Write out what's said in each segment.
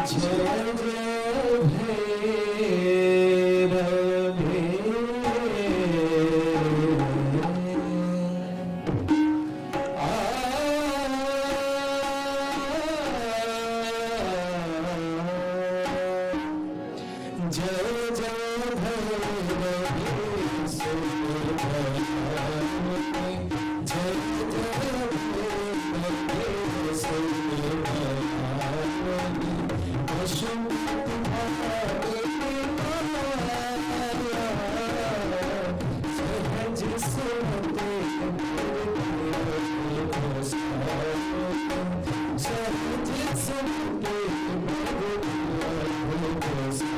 जय जय भैरवी। जय जय भैरवी सुर भयाउनि, जय जय भैरवी सुर भयाउनि, पशुपति भामिनी माया, सहज सुमति सहज सुमति जय जय भैरवी। जय जय।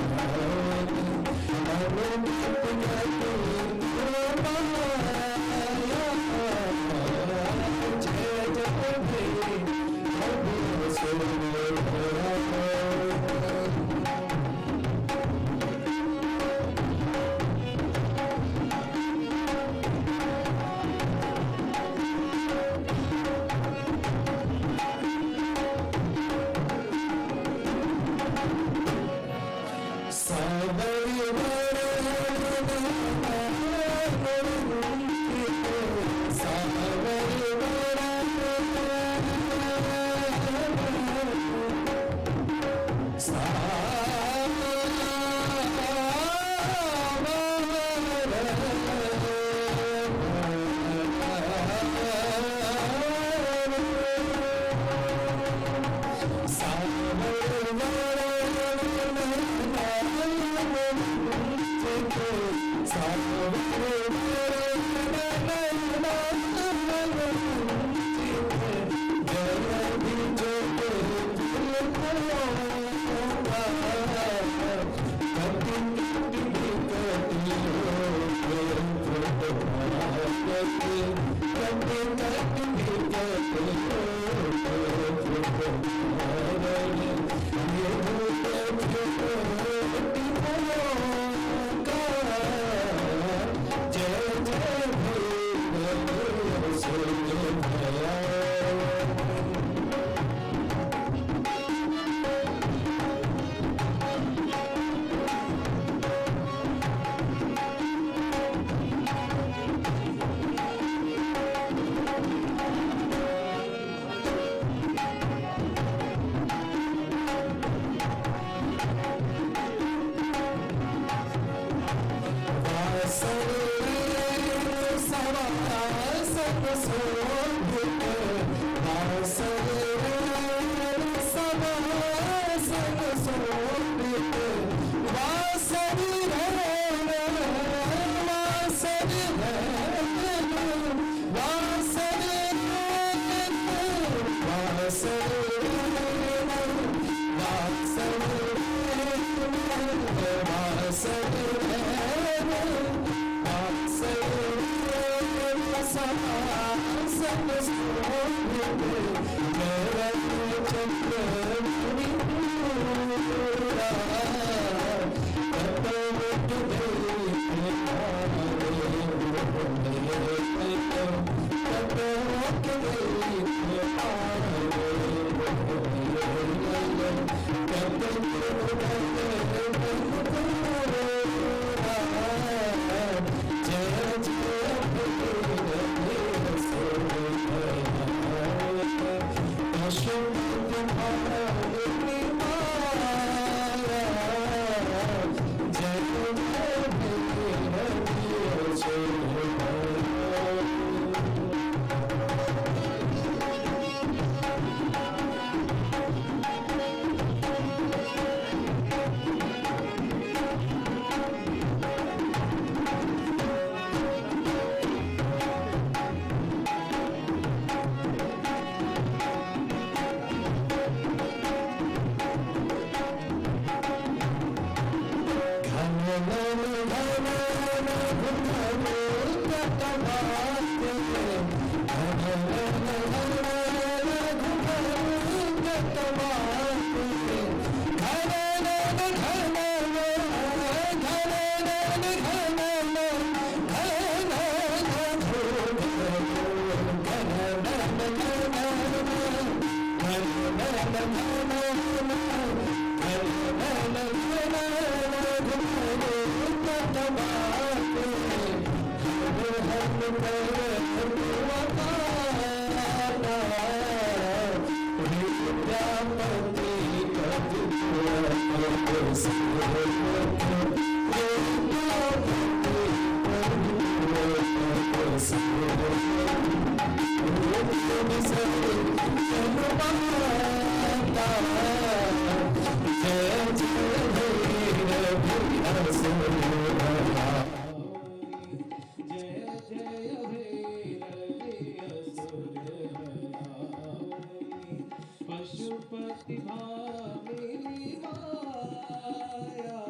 पशुपति भामिनी माया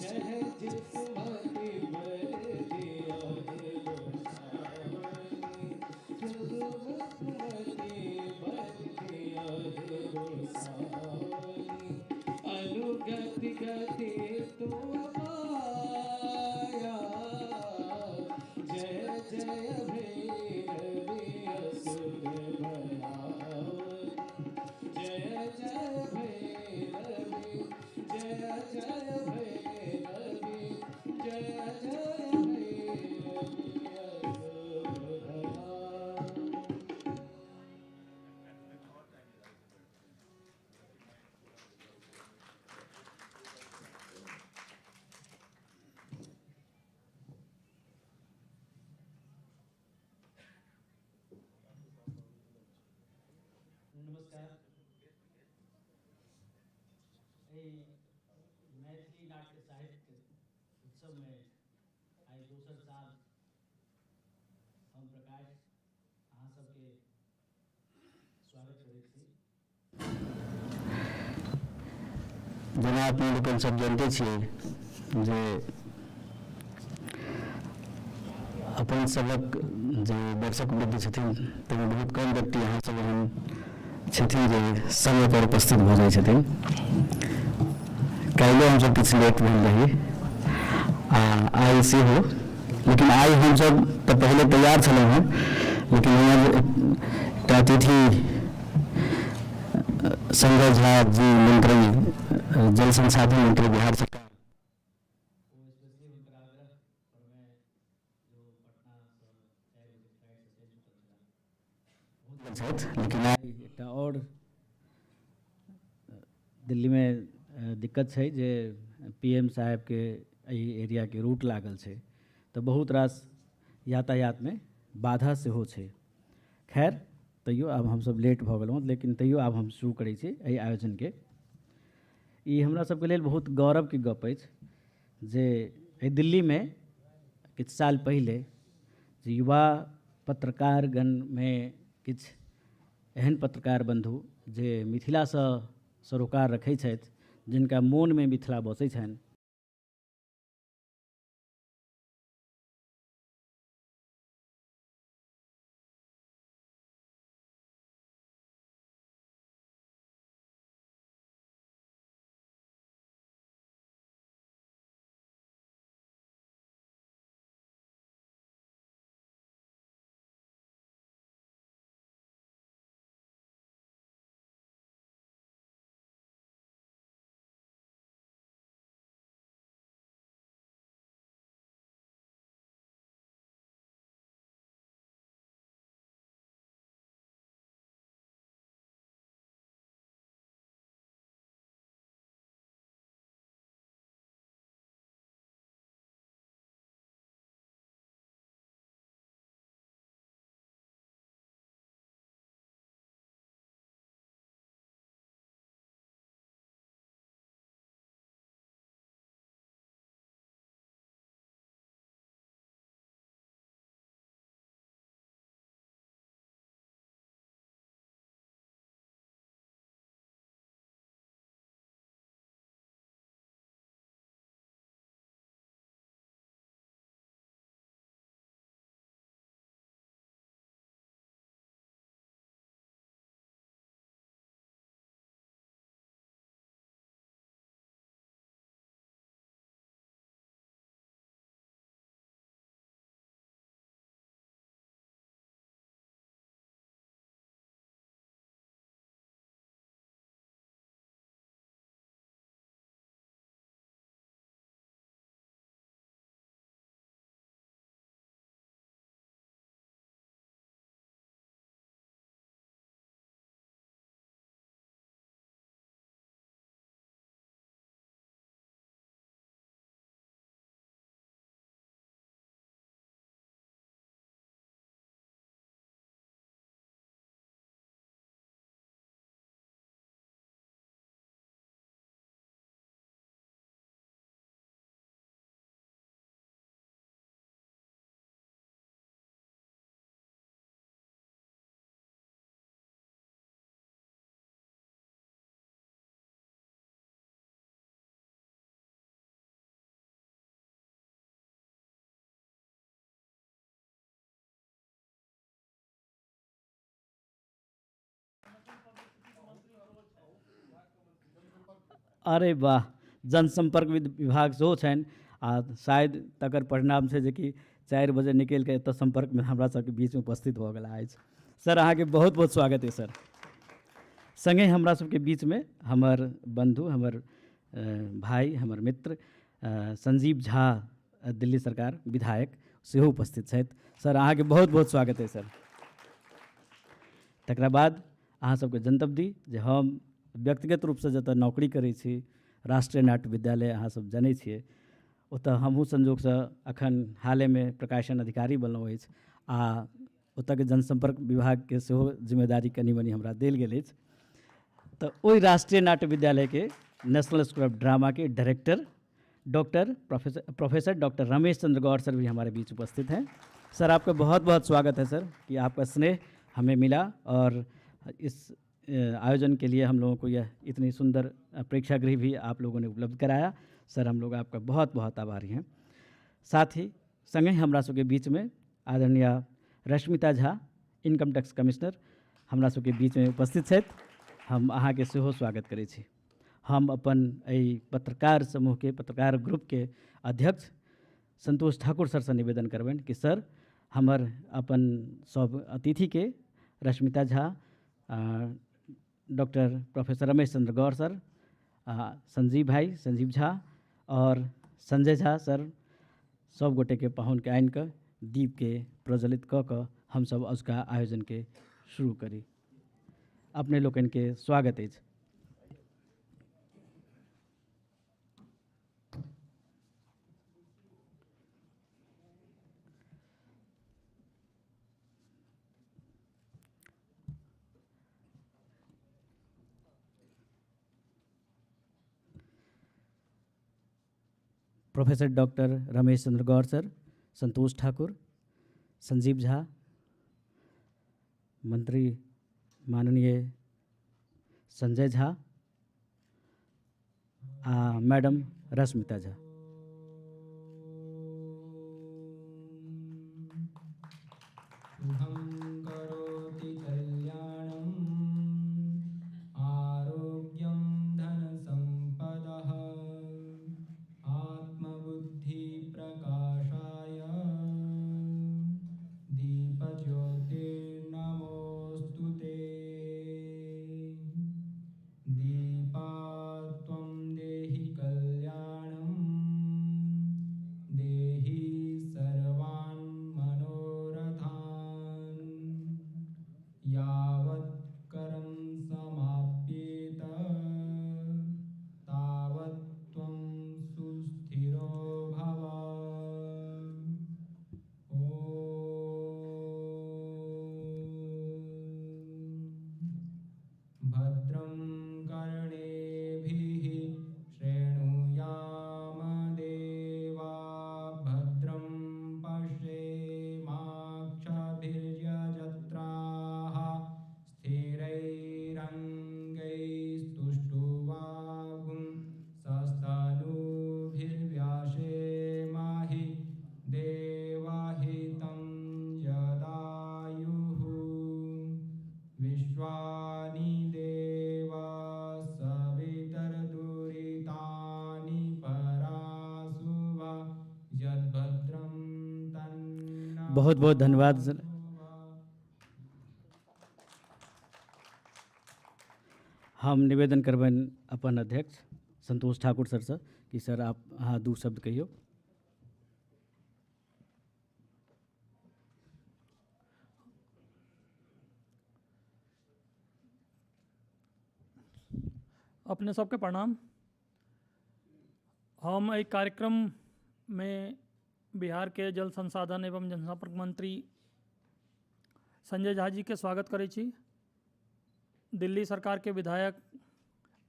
सहज सुमति बर दिया हे गोसाई, सुमति बर दिया हे गोसाई। अनुगति गति तो पाया, जय जय भैरवी असुर भयाउनी, जय जय भैरवी, जय जय भैरवी, जय जय भैरवी असुर भयाउनी। नमस्कार। एहि मैथिली नाट्य साहित्य उत्सव में आइ दोसर साल हम प्रकाश अहाँ सबके स्वागत करैत छी। जेना अपने लोकनि सब जनते छियै जे अपन सभक जे दर्शक वृद्ध छथिन ताहिमे बहुत कम व्यक्ति अहाँ सब एहन छथिन जे समय पर उपस्थित भऽ जाइ छथिन। काल्हिओ हमसब किछु लेट भेल रही आ आइ सेहो, लेकिन आइ हमसब तऽ पहिले तैयार छलहुँ हेँ, लेकिन हमर एकटा अतिथि संजय झा जी मंत्री, जल संसाधन मंत्री बिहार सरकार, ओ स्पेशली हुनकर आग्रह पर मैं जो पटनासँ 4 बजे फ्लाइटसँ चलि चुकल छलाह छथि, लेकिन आइ एकटा आओर दिल्लीमे दिक्कत छै जे पीएम साहेबके एहि एरियाके रूट लागल छै, तऽ बहुत रास यातायातमे बाधा सेहो छै। खैर तैयो आब हमसब लेट भऽ गेलहुँ, लेकिन तैयो आब हम शुरू करै छी एहि आयोजनके। ई हमरा सबके लेल बहुत गौरवके गप अछि जे एहि दिल्लीमे किछु साल पहिले जे युवा पत्रकारगणमे किछु एहन पत्रकार बन्धु जे मिथिलासँ सरोकार रखै छथि, जिनका मोनमे मिथिला बसै छनि, अरे वाह, जनसम्पर्क विभाग सेहो छनि आ शायद तकर परिणाम छै जेकि 4 बजे निकलि कऽ एतऽ सम्पर्कमे हमरा सबके बीचमे उपस्थित भऽ गेला अछि। सर, अहाँके बहुत बहुत स्वागत अछि सर। सङ्गे हमरा सबके बीचमे हमर बन्धु, हमर भाइ, हमर मित्र संजीव झा, दिल्ली सरकार विधायक सेहो उपस्थित छथि। सर, अहाँके बहुत बहुत स्वागत अछि सर। तकरा बाद अहाँ सबके जनतब दी जे हम व्यक्तिगत रूपसँ जतऽ नौकरी करै छी, राष्ट्रीय नाट्य विद्यालय अहाँ सब जनै छियै, ओतऽ हमहूँ संजोगसँ अखन हालेमे प्रकाशन अधिकारी बनलहुँ अछि आ ओतऽके जनसम्पर्क विभागके सेहो जिम्मेदारी कनि मनि हमरा देल गेल अछि। तऽ ओहि राष्ट्रीय नाट्य विद्यालयके नेशनल स्कूल ऑफ ड्रामाके director doctor professor doctor Ramesh Chandra Gaur sir भी हमारे बीच उपस्थित हैं। सर, आपका बहुत बहुत स्वागत है सर, कि आपका स्नेह हमें मिला और इस आयोजन के लिए हम लोगों को यह इतनी सुंदर प्रेक्षागृह भी आप लोगों ने उपलब्ध कराया। सर, हम लोग आपका बहुत बहुत आभारी हैं। साथ ही संगे हमरा सबके बीच में आदरणीय Rashmita Jha, income tax commissioner, हमरा सबके बीच में उपस्थित छथि। हम अहाँके सेहो स्वागत करै छी। हम अपन एहि पत्रकार समूहके, पत्रकार ग्रुपके अध्यक्ष संतोष ठाकुर सरसँ निवेदन करबनि कि सर हमर अपन सब अतिथिके Rashmita Jha, doctor professor Ramesh Chandra Gaur sir, Sanjeev भाई संजीव झा और संजय झा सर, सब गोटेके पाहुनके आनिकऽ दीपके प्रज्वलित कऽ कऽ हमसब अजुका आयोजनके शुरू करी। अपने लोकनिके स्वागत अछि। Professor doctor Ramesh Chandra Gaur sir, Santosh Thakur, Sanjeev Jha, मंत्री माननीय संजय झा आ मैडम रश्मिता झा। शुभं करोति कल्याणम् आरोग्यं धनसम्पदः आत्मबुद्धिप्रकाशाय दीपज्योतिर्नमोऽस्तु ते। दीपा त्वं देहि कल्याणं देहि सर्वान् मनोरथान्। यावत् करं समाप्येत तावत् त्वं सुस्थिरो भव। ॐ। भद्रं कर्णेभिः शृणुयाम देवा, भद्रं पश्येमाक्षभिर्यजत्राः, स्थिरैरङ्गैस्तुष्टुवागुं सस्तनूभिर्व्यासेमहि देवहितं यदायुः। विश्वानि देवा सवितर्दुरितानि परासुव यद्भद्रं तन्न। बहुत बहुत धन्यवाद सर। हम निवेदन करबनि अपन अध्यक्ष संतोष ठाकुर सरसँ कि सर आप अहाँ दू शब्द कहियौ। अपने सबके प्रणाम। हम एहि कार्यक्रममे बिहार के जल संसाधन एवं जनसंपर्क मंत्री संजय झा जी के स्वागत करै छी। दिल्ली सरकार के विधायक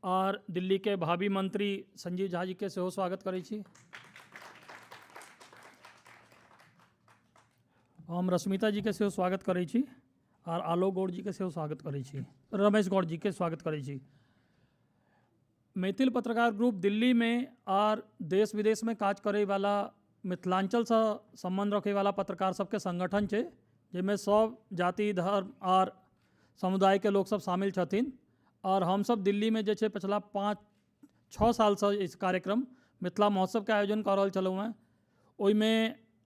और दिल्ली के भावी मंत्री संजीव झा जी के सेहो स्वागत करै छी। हम रश्मिता जी के सेहो स्वागत करै छी और आलोक गौड़ जी के सेहो स्वागत करै छी, रमेश गौड़ जी के स्वागत करै छी। मैथिल पत्रकार ग्रुप दिल्ली में और देश विदेश में काज करे वाला मिथिलांचलसँ सम्बन्ध रखै वाला पत्रकार सबके संगठन छै, जाहिमे सब जाति धर्म और समुदायके लोक सब शामिल छथिन। और हमसब दिल्लीमे जे छै पिछला 5 6 सालसँ इस कार्यक्रम मिथिला महोत्सवके आयोजन कऽ रहल छलहुँ हेँ। ओहिमे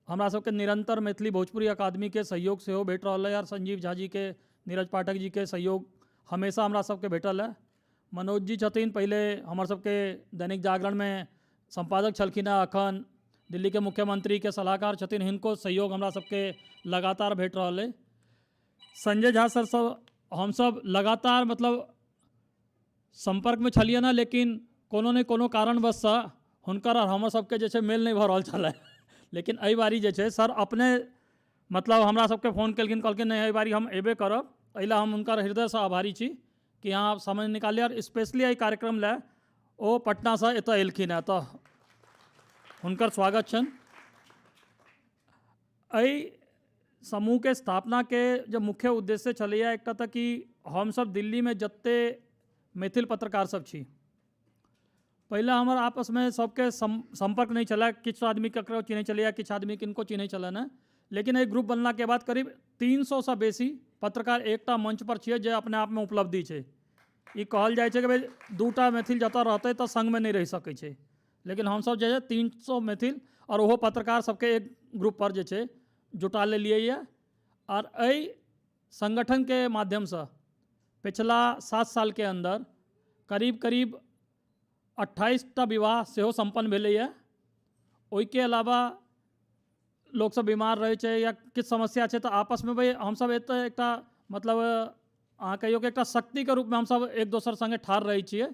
हमरा सबके निरन्तर मैथिली भोजपुरी अकादमीके सहयोग सेहो भेट रहल अइ, आओर संजीव झा जीके, नीरज पाठक जीके सहयोग हमेशा हमरा सबके भेटल हँ। मनोज जी छथिन, पहिले हमर सबके दैनिक जागरणमे सम्पादक छलखिन हेँ, अखन दिल्लीके मुख्यमंत्रीके सलाहकार छथिन, हिनको सहयोग हमरा सबके लगातार भेट रहल अइ। संजय झा सर सब हमसब लगातार मतलब सम्पर्कमे छलियै ने, लेकिन कोनो ने कोनो कारणवशसँ हुनकर आओर हमर सबके जे छै मेल नहि भऽ रहल छलै। लेकिन एहि बारी जे छै सर अपने मतलब हमरा सबके फोन केलखिन, कहलखिन नहि एहि बारी हम एबे करब। एहि लए हम हुनकर हृदयसँ आभारी छी कि अहाँ समय निकाललियै, आओर स्पेशली एहि कार्यक्रम लए ओ पटनासँ एतऽ एलखिन हेँ, तऽ हुनकर स्वागत छनि। एहि समूहके स्थापनाके जे मुख्य उद्देश्य छलैए एकटा तऽ कि हमसब दिल्लीमे जते मैथिल पत्रकार सब छी, पहिले हमर आपसमे सबके सम्पर्क नहि छलै, किछु आदमी ककरो चिन्है छलैए, किछु आदमी किनको चिन्है छलनि हेँ। लेकिन एहि ग्रुप बनलाके बाद करीब 300सँ बेसी पत्रकार एकटा मञ्चपर छियै, जे अपने आपमे उपलब्धि छै। ई कहल जाइ छै कि भाइ 2टा मैथिल जतऽ रहतै तऽ सङ्गमे नहि रहि सकै छै, लेकिन हमसब जे 300 मैथिल आओर ओहो पत्रकार सबके एक ग्रुपपर जे छै जुटा लेलियै यऽ। आओर एहि सङ्गठनके माध्यमसँ पिछला 7 सालके अन्दर करीब करीब 28टा विवाह सेहो सम्पन्न भेलैए। ओहिके अलावा लोकसब बीमार रहै छै या किछु समस्या छै तऽ आपसमे भाइ हमसब एतऽ एकटा मतलब अहाँ कहियौ कि एकटा शक्तिके रूपमे हमसब एक दोसर सङ्गे ठाढ़ रहै छियै।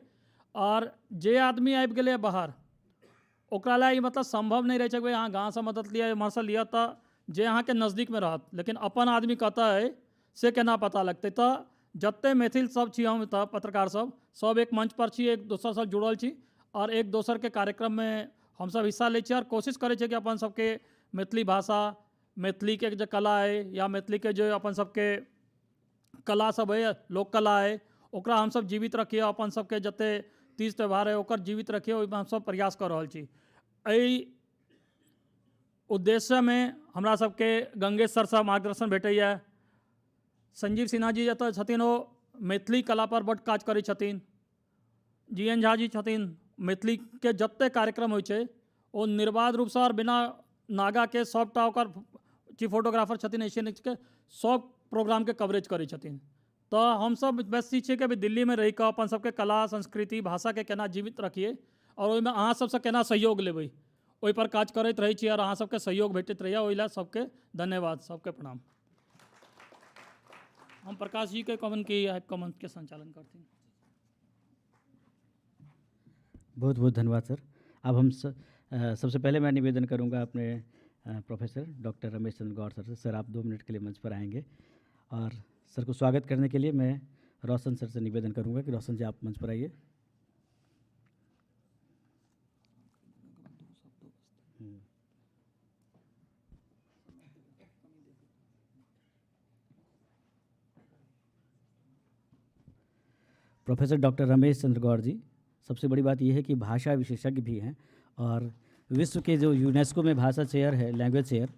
आओर जे आदमी आबि गेलैए बाहर ओकरा लए ई मतलब सम्भव नहि रहै छै कि भाइ अहाँ गाँवसँ मदति लिअ एम्हरसँ लिअ, तऽ जे अहाँके नजदीकमे रहत, लेकिन अपन आदमी कतऽ अइ से केना पता लगतै। तऽ जते मैथिल सब छी हम तऽ पत्रकार सब सब एक मंच पर छी, एक दोसरसँ जुड़ल छी, आओर एक दोसरके कार्यक्रममे हमसब हिस्सा लै छी, आओर कोशिश करै छियै कि अपन सबके मैथिली भाषा, मैथिलीके जे कला अइ या मैथिलीके जे अपन सबके कला सब अइ, लोक कला अइ, ओकरा हमसब जीवित रखियै, अपन सबके जते तीज त्यौहार अइ ओकर जीवित रखियै, ओहिमे हमसब प्रयास कऽ रहल छी। एहि उद्देश्यमे हमरा सबके गंगेश सरसँ मार्गदर्शन भेटैए। संजीव सिन्हा जी जतऽ छथिन ओ मैथिली कलापर बड्ड काज करै छथिन। जी एन झा जी छथिन, मैथिलीके जते कार्यक्रम होइ छै ओ निर्बाध रूपसँ आओर बिना नागाके सबटा ओकर चीफ फोटोग्राफर छथिन एशियन के, सब प्रोग्रामके कवरेज करै छथिन। तऽ हमसब बस ई छै कि अभी दिल्लीमे रहिकऽ अपन सबके कला संस्कृति भाषाके केना जीवित रखियै आओर ओहिमे अहाँ सबसँ केना सहयोग लेबै ओहिपर काज करैत रहै छी, आओर अहाँ सबके सहयोग भेटैत रहैए, ओहि लए सबके धन्यवाद, सबके प्रणाम। हम प्रकाश जी के कहबनि कि आबि कऽ मंचके संचालन करथिन। बहुत बहुत धन्यवाद सर। अब हम सबसे पहले मैं निवेदन करूंगा अपने professor doctor Ramesh Chandra Gaur sir से। सर आप 2 मिनट के लिए मंच पर आएंगे, और सर को स्वागत करने के लिए मैं रोशन सर से निवेदन करूंगा कि रोशन जी आप मंच पर आइए। प्रोफेसर डॉक्टर रमेश चंद्र गौर जी, सबसे बड़ी बात यह है कि भाषा विशेषज्ञ भी हैं, और विश्व के जो यूनेस्को में भाषा चेयर है, लैंग्वेज चेयर,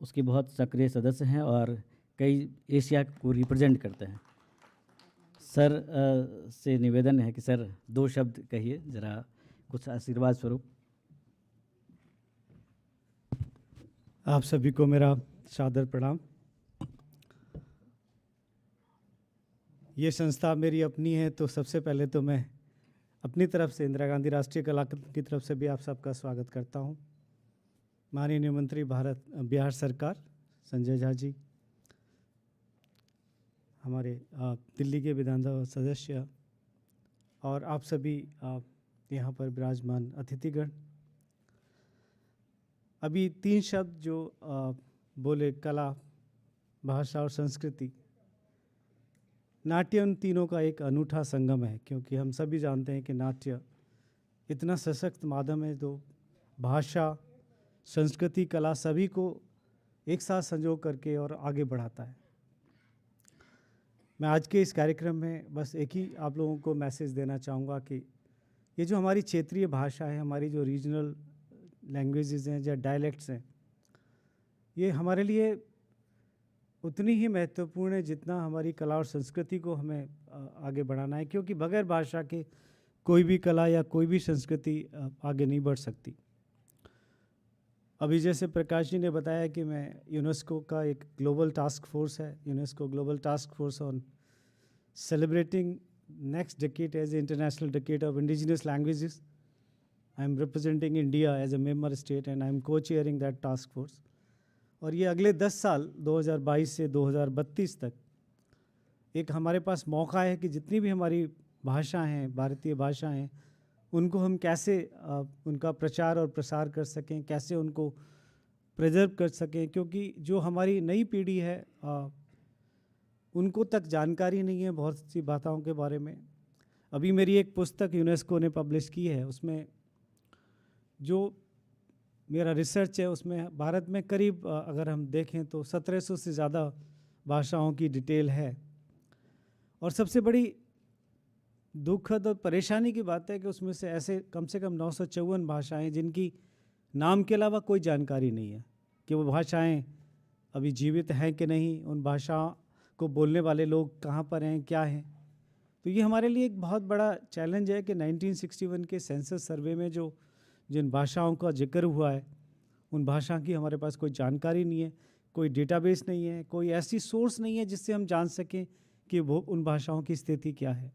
उसके बहुत सक्रिय सदस्य हैं और कई एशिया को रिप्रेजेंट करते हैं। सर से निवेदन है कि सर 2 शब्द कहिए ज़रा, कुछ आशीर्वाद स्वरूप। आप सभी को मेरा सादर प्रणाम। ये संस्था मेरी अपनी है, तो सबसे पहले तो मैं अपनी तरफ से, इंदिरा गांधी राष्ट्रीय कला की तरफ से भी आप सबका स्वागत करता हूँ। माननीय मंत्री भारत बिहार सरकार संजय झा जी, हमारे दिल्ली के विधानसभा सदस्य और आप सभी यहाँ पर विराजमान अतिथिगण। अभी 3 शब्द जो बोले, कला, भाषा और संस्कृति। नाट्य उन तीनों का एक अनूठा संगम है, क्योंकि हम सभी जानते हैं कि नाट्य इतना सशक्त माध्यम है जो भाषा, संस्कृति, कला सभी को एक साथ संजो करके और आगे बढ़ाता है। मैं आज के इस कार्यक्रम में बस एक ही आप लोगों को मैसेज देना चाहूँगा कि ये जो हमारी क्षेत्रीय भाषा है, हमारी जो रीजनल लैंग्वेजेस हैं या डायलेक्ट्स हैं, ये हमारे लिए उतनी ही महत्वपूर्ण है जितना हमारी कला और संस्कृति को हमें आगे बढ़ाना है, क्योंकि बगैर भाषा के कोई भी कला या कोई भी संस्कृति आगे नहीं बढ़ सकती। अभी जैसे प्रकाश जी ने बताया कि मैं यूनेस्को का एक ग्लोबल टास्क फोर्स है, UNESCO global task force on celebrating next decade as international decade of indigenous languages. I am representing India as a member state and I am co chairing that task force. और ये अगले 10 साल 2022 से 2032 तक एक हमारे पास मौका है कि जितनी भी हमारी भाषा हैं, भारतीय भाषाएं हैं, उनको हम कैसे उनका प्रचार और प्रसार कर सकें, कैसे उनको प्रिजर्व कर सकें, क्योंकि जो हमारी नई पीढ़ी है उनको तक जानकारी नहीं है बहुत सी बातों के बारे में। अभी मेरी एक पुस्तक यूनेस्को ने पब्लिश की है, उसमें जो मेरा रिसर्च है उसमें भारत में करीब अगर हम देखें तो 1700 से ज़्यादा भाषाओं की डिटेल है। और सबसे बड़ी दुखद और परेशानी की बात है कि उसमें से ऐसे कम से कम 954 भाषाएं जिनकी नाम के अलावा कोई जानकारी नहीं है कि वो भाषाएं अभी जीवित हैं कि नहीं, उन भाषाओं को बोलने वाले लोग कहाँ पर हैं, क्या हैं। तो ये हमारे लिए एक बहुत बड़ा चैलेंज है कि 1961 के सेंसस सर्वे में जो जिन भाषाओं का जिक्र हुआ है उन भाषा की हमारे पास कोई जानकारी नहीं है, कोई डेटाबेस नहीं है, कोई ऐसी सोर्स नहीं है जिससे हम जान सकें कि वो उन भाषाओं की स्थिति क्या है।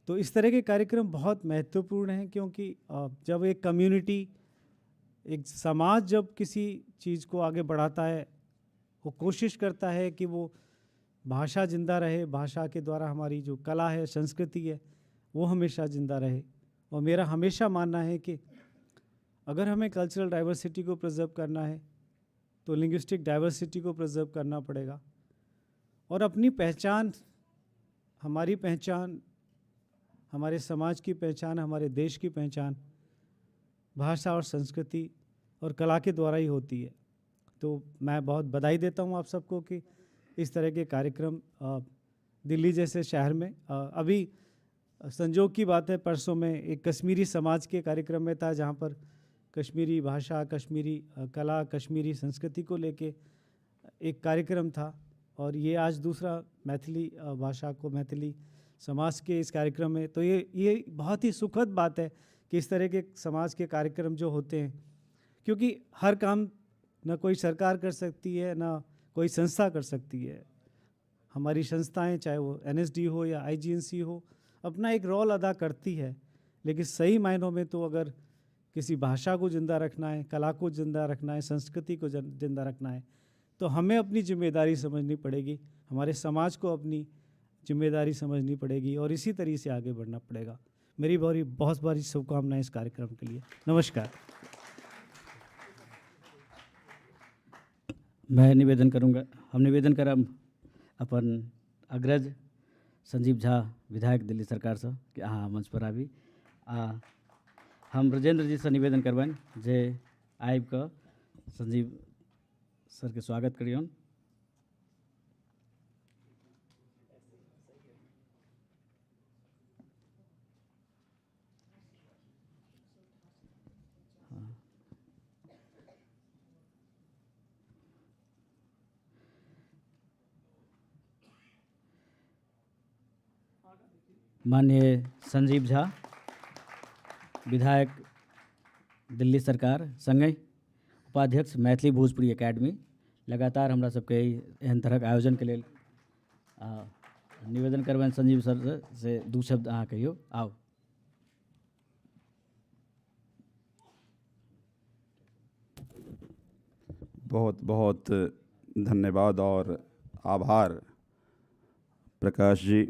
तो इस तरह के कार्यक्रम बहुत महत्वपूर्ण हैं, क्योंकि जब एक कम्युनिटी, एक समाज जब किसी चीज़ को आगे बढ़ाता है, वो कोशिश करता है कि वो भाषा जिंदा रहे, भाषा के द्वारा हमारी जो कला है, संस्कृति है, वो हमेशा जिंदा रहे। और मेरा हमेशा मानना है कि अगर हमें कल्चरल डाइवर्सिटी को प्रिजर्व करना है तो लिंग्विस्टिक डाइवर्सिटी को प्रिजर्व करना पड़ेगा। और अपनी पहचान, हमारी पहचान, हमारे समाज की पहचान, हमारे देश की पहचान भाषा और संस्कृति और कला के द्वारा ही होती है। तो मैं बहुत बधाई देता हूँ आप सबको कि इस तरह के कार्यक्रम दिल्ली जैसे शहर में, अभी संजोग की बात है परसों में एक कश्मीरी समाज के कार्यक्रम में था जहाँ पर कश्मीरी भाषा, कश्मीरी कला, कश्मीरी संस्कृति को लेके एक कार्यक्रम था। और ये आज दूसरा मैथिली भाषा को, मैथिली समाज के इस कार्यक्रम में, तो ये बहुत ही सुखद बात है कि इस तरह के समाज के कार्यक्रम जो होते हैं, क्योंकि हर काम न कोई सरकार कर सकती है न कोई संस्था कर सकती है। हमारी संस्थाएं, चाहे वो एनएसडी हो या आईजीएनसी हो, अपना एक रोल अदा करती है, लेकिन सही मायनों में तो अगर किसी भाषा को ज़िंदा रखना है, कला को ज़िंदा रखना है, संस्कृति को ज़िंदा रखना है, तो हमें अपनी जिम्मेदारी समझनी पड़ेगी, हमारे समाज को अपनी जिम्मेदारी समझनी पड़ेगी और इसी तरीके से आगे बढ़ना पड़ेगा। मेरी बहुत भारी शुभकामनाएं इस कार्यक्रम के लिए। नमस्कार। मैं निवेदन करूंगा, हम निवेदन करब अपन अग्रज संजीव झा विधायक दिल्ली सरकार से कि अहाँ मंच पर आबी। आ हम ब्रजेंद्र जी से निवेदन करबनि जे आबि कऽ संजीव सरके स्वागत करियौन। माननीय संजीव झा विधायक दिल्ली सरकार संगहि उपाध्यक्ष मैथिली भोजपुरी एकेडमी लगातार हमरा सबके एहन तरहक आयोजनके लेल निवेदन करबनि संजीव सर से दू शब्द अहाँ कहियौ। आउ। बहुत बहुत धन्यवाद और आभार प्रकाश जी।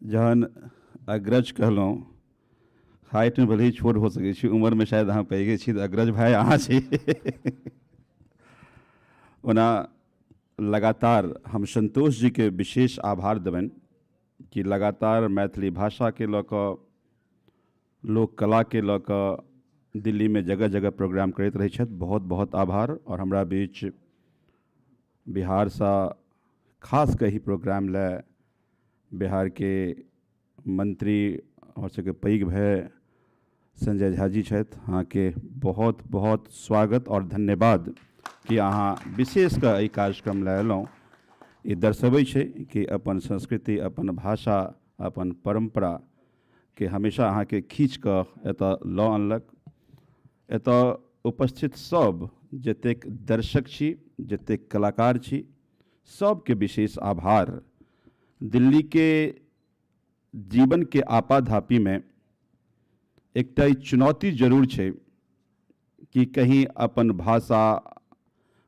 जहन अग्रज कहलहुँ, हाइटमे भले ही छोट हो सकै छी, उम्रमे शायद अहाँ पैघे छी, तऽ अग्रज भाय अहाँ छी। ओना लगातार हम संतोष जी के विशेष आभार देबनि कि लगातार मैथिली भाषाके लऽ कऽ, लोक कलाके लऽ कऽ दिल्लीमे जगह जगह प्रोग्राम करैत रहै छथि। बहुत बहुत आभार। और हमरा बीच बिहारसँ खास कऽ एहि प्रोग्राम लए बिहार के मंत्री हमर सबके पैघ भाय संजय झा जी छथि। अहाँके बहुत बहुत स्वागत और धन्यवाद कि अहाँ विशेष कऽ एहि कार्यक्रम लए अयलहुँ। ई दर्शबै छै कि अपन संस्कृति, अपन भाषा, अपन परम्पराके हमेशा अहाँके खींच कऽ एतय लऽ अनलक। एतय उपस्थित सभ जतेक दर्शक छी, जतेक कलाकार छी, सबके विशेष आभार। दिल्लीके जीवनके आपाधापीमे एकटा ई चुनौती जरूर छै कि कहीं अपन भाषा,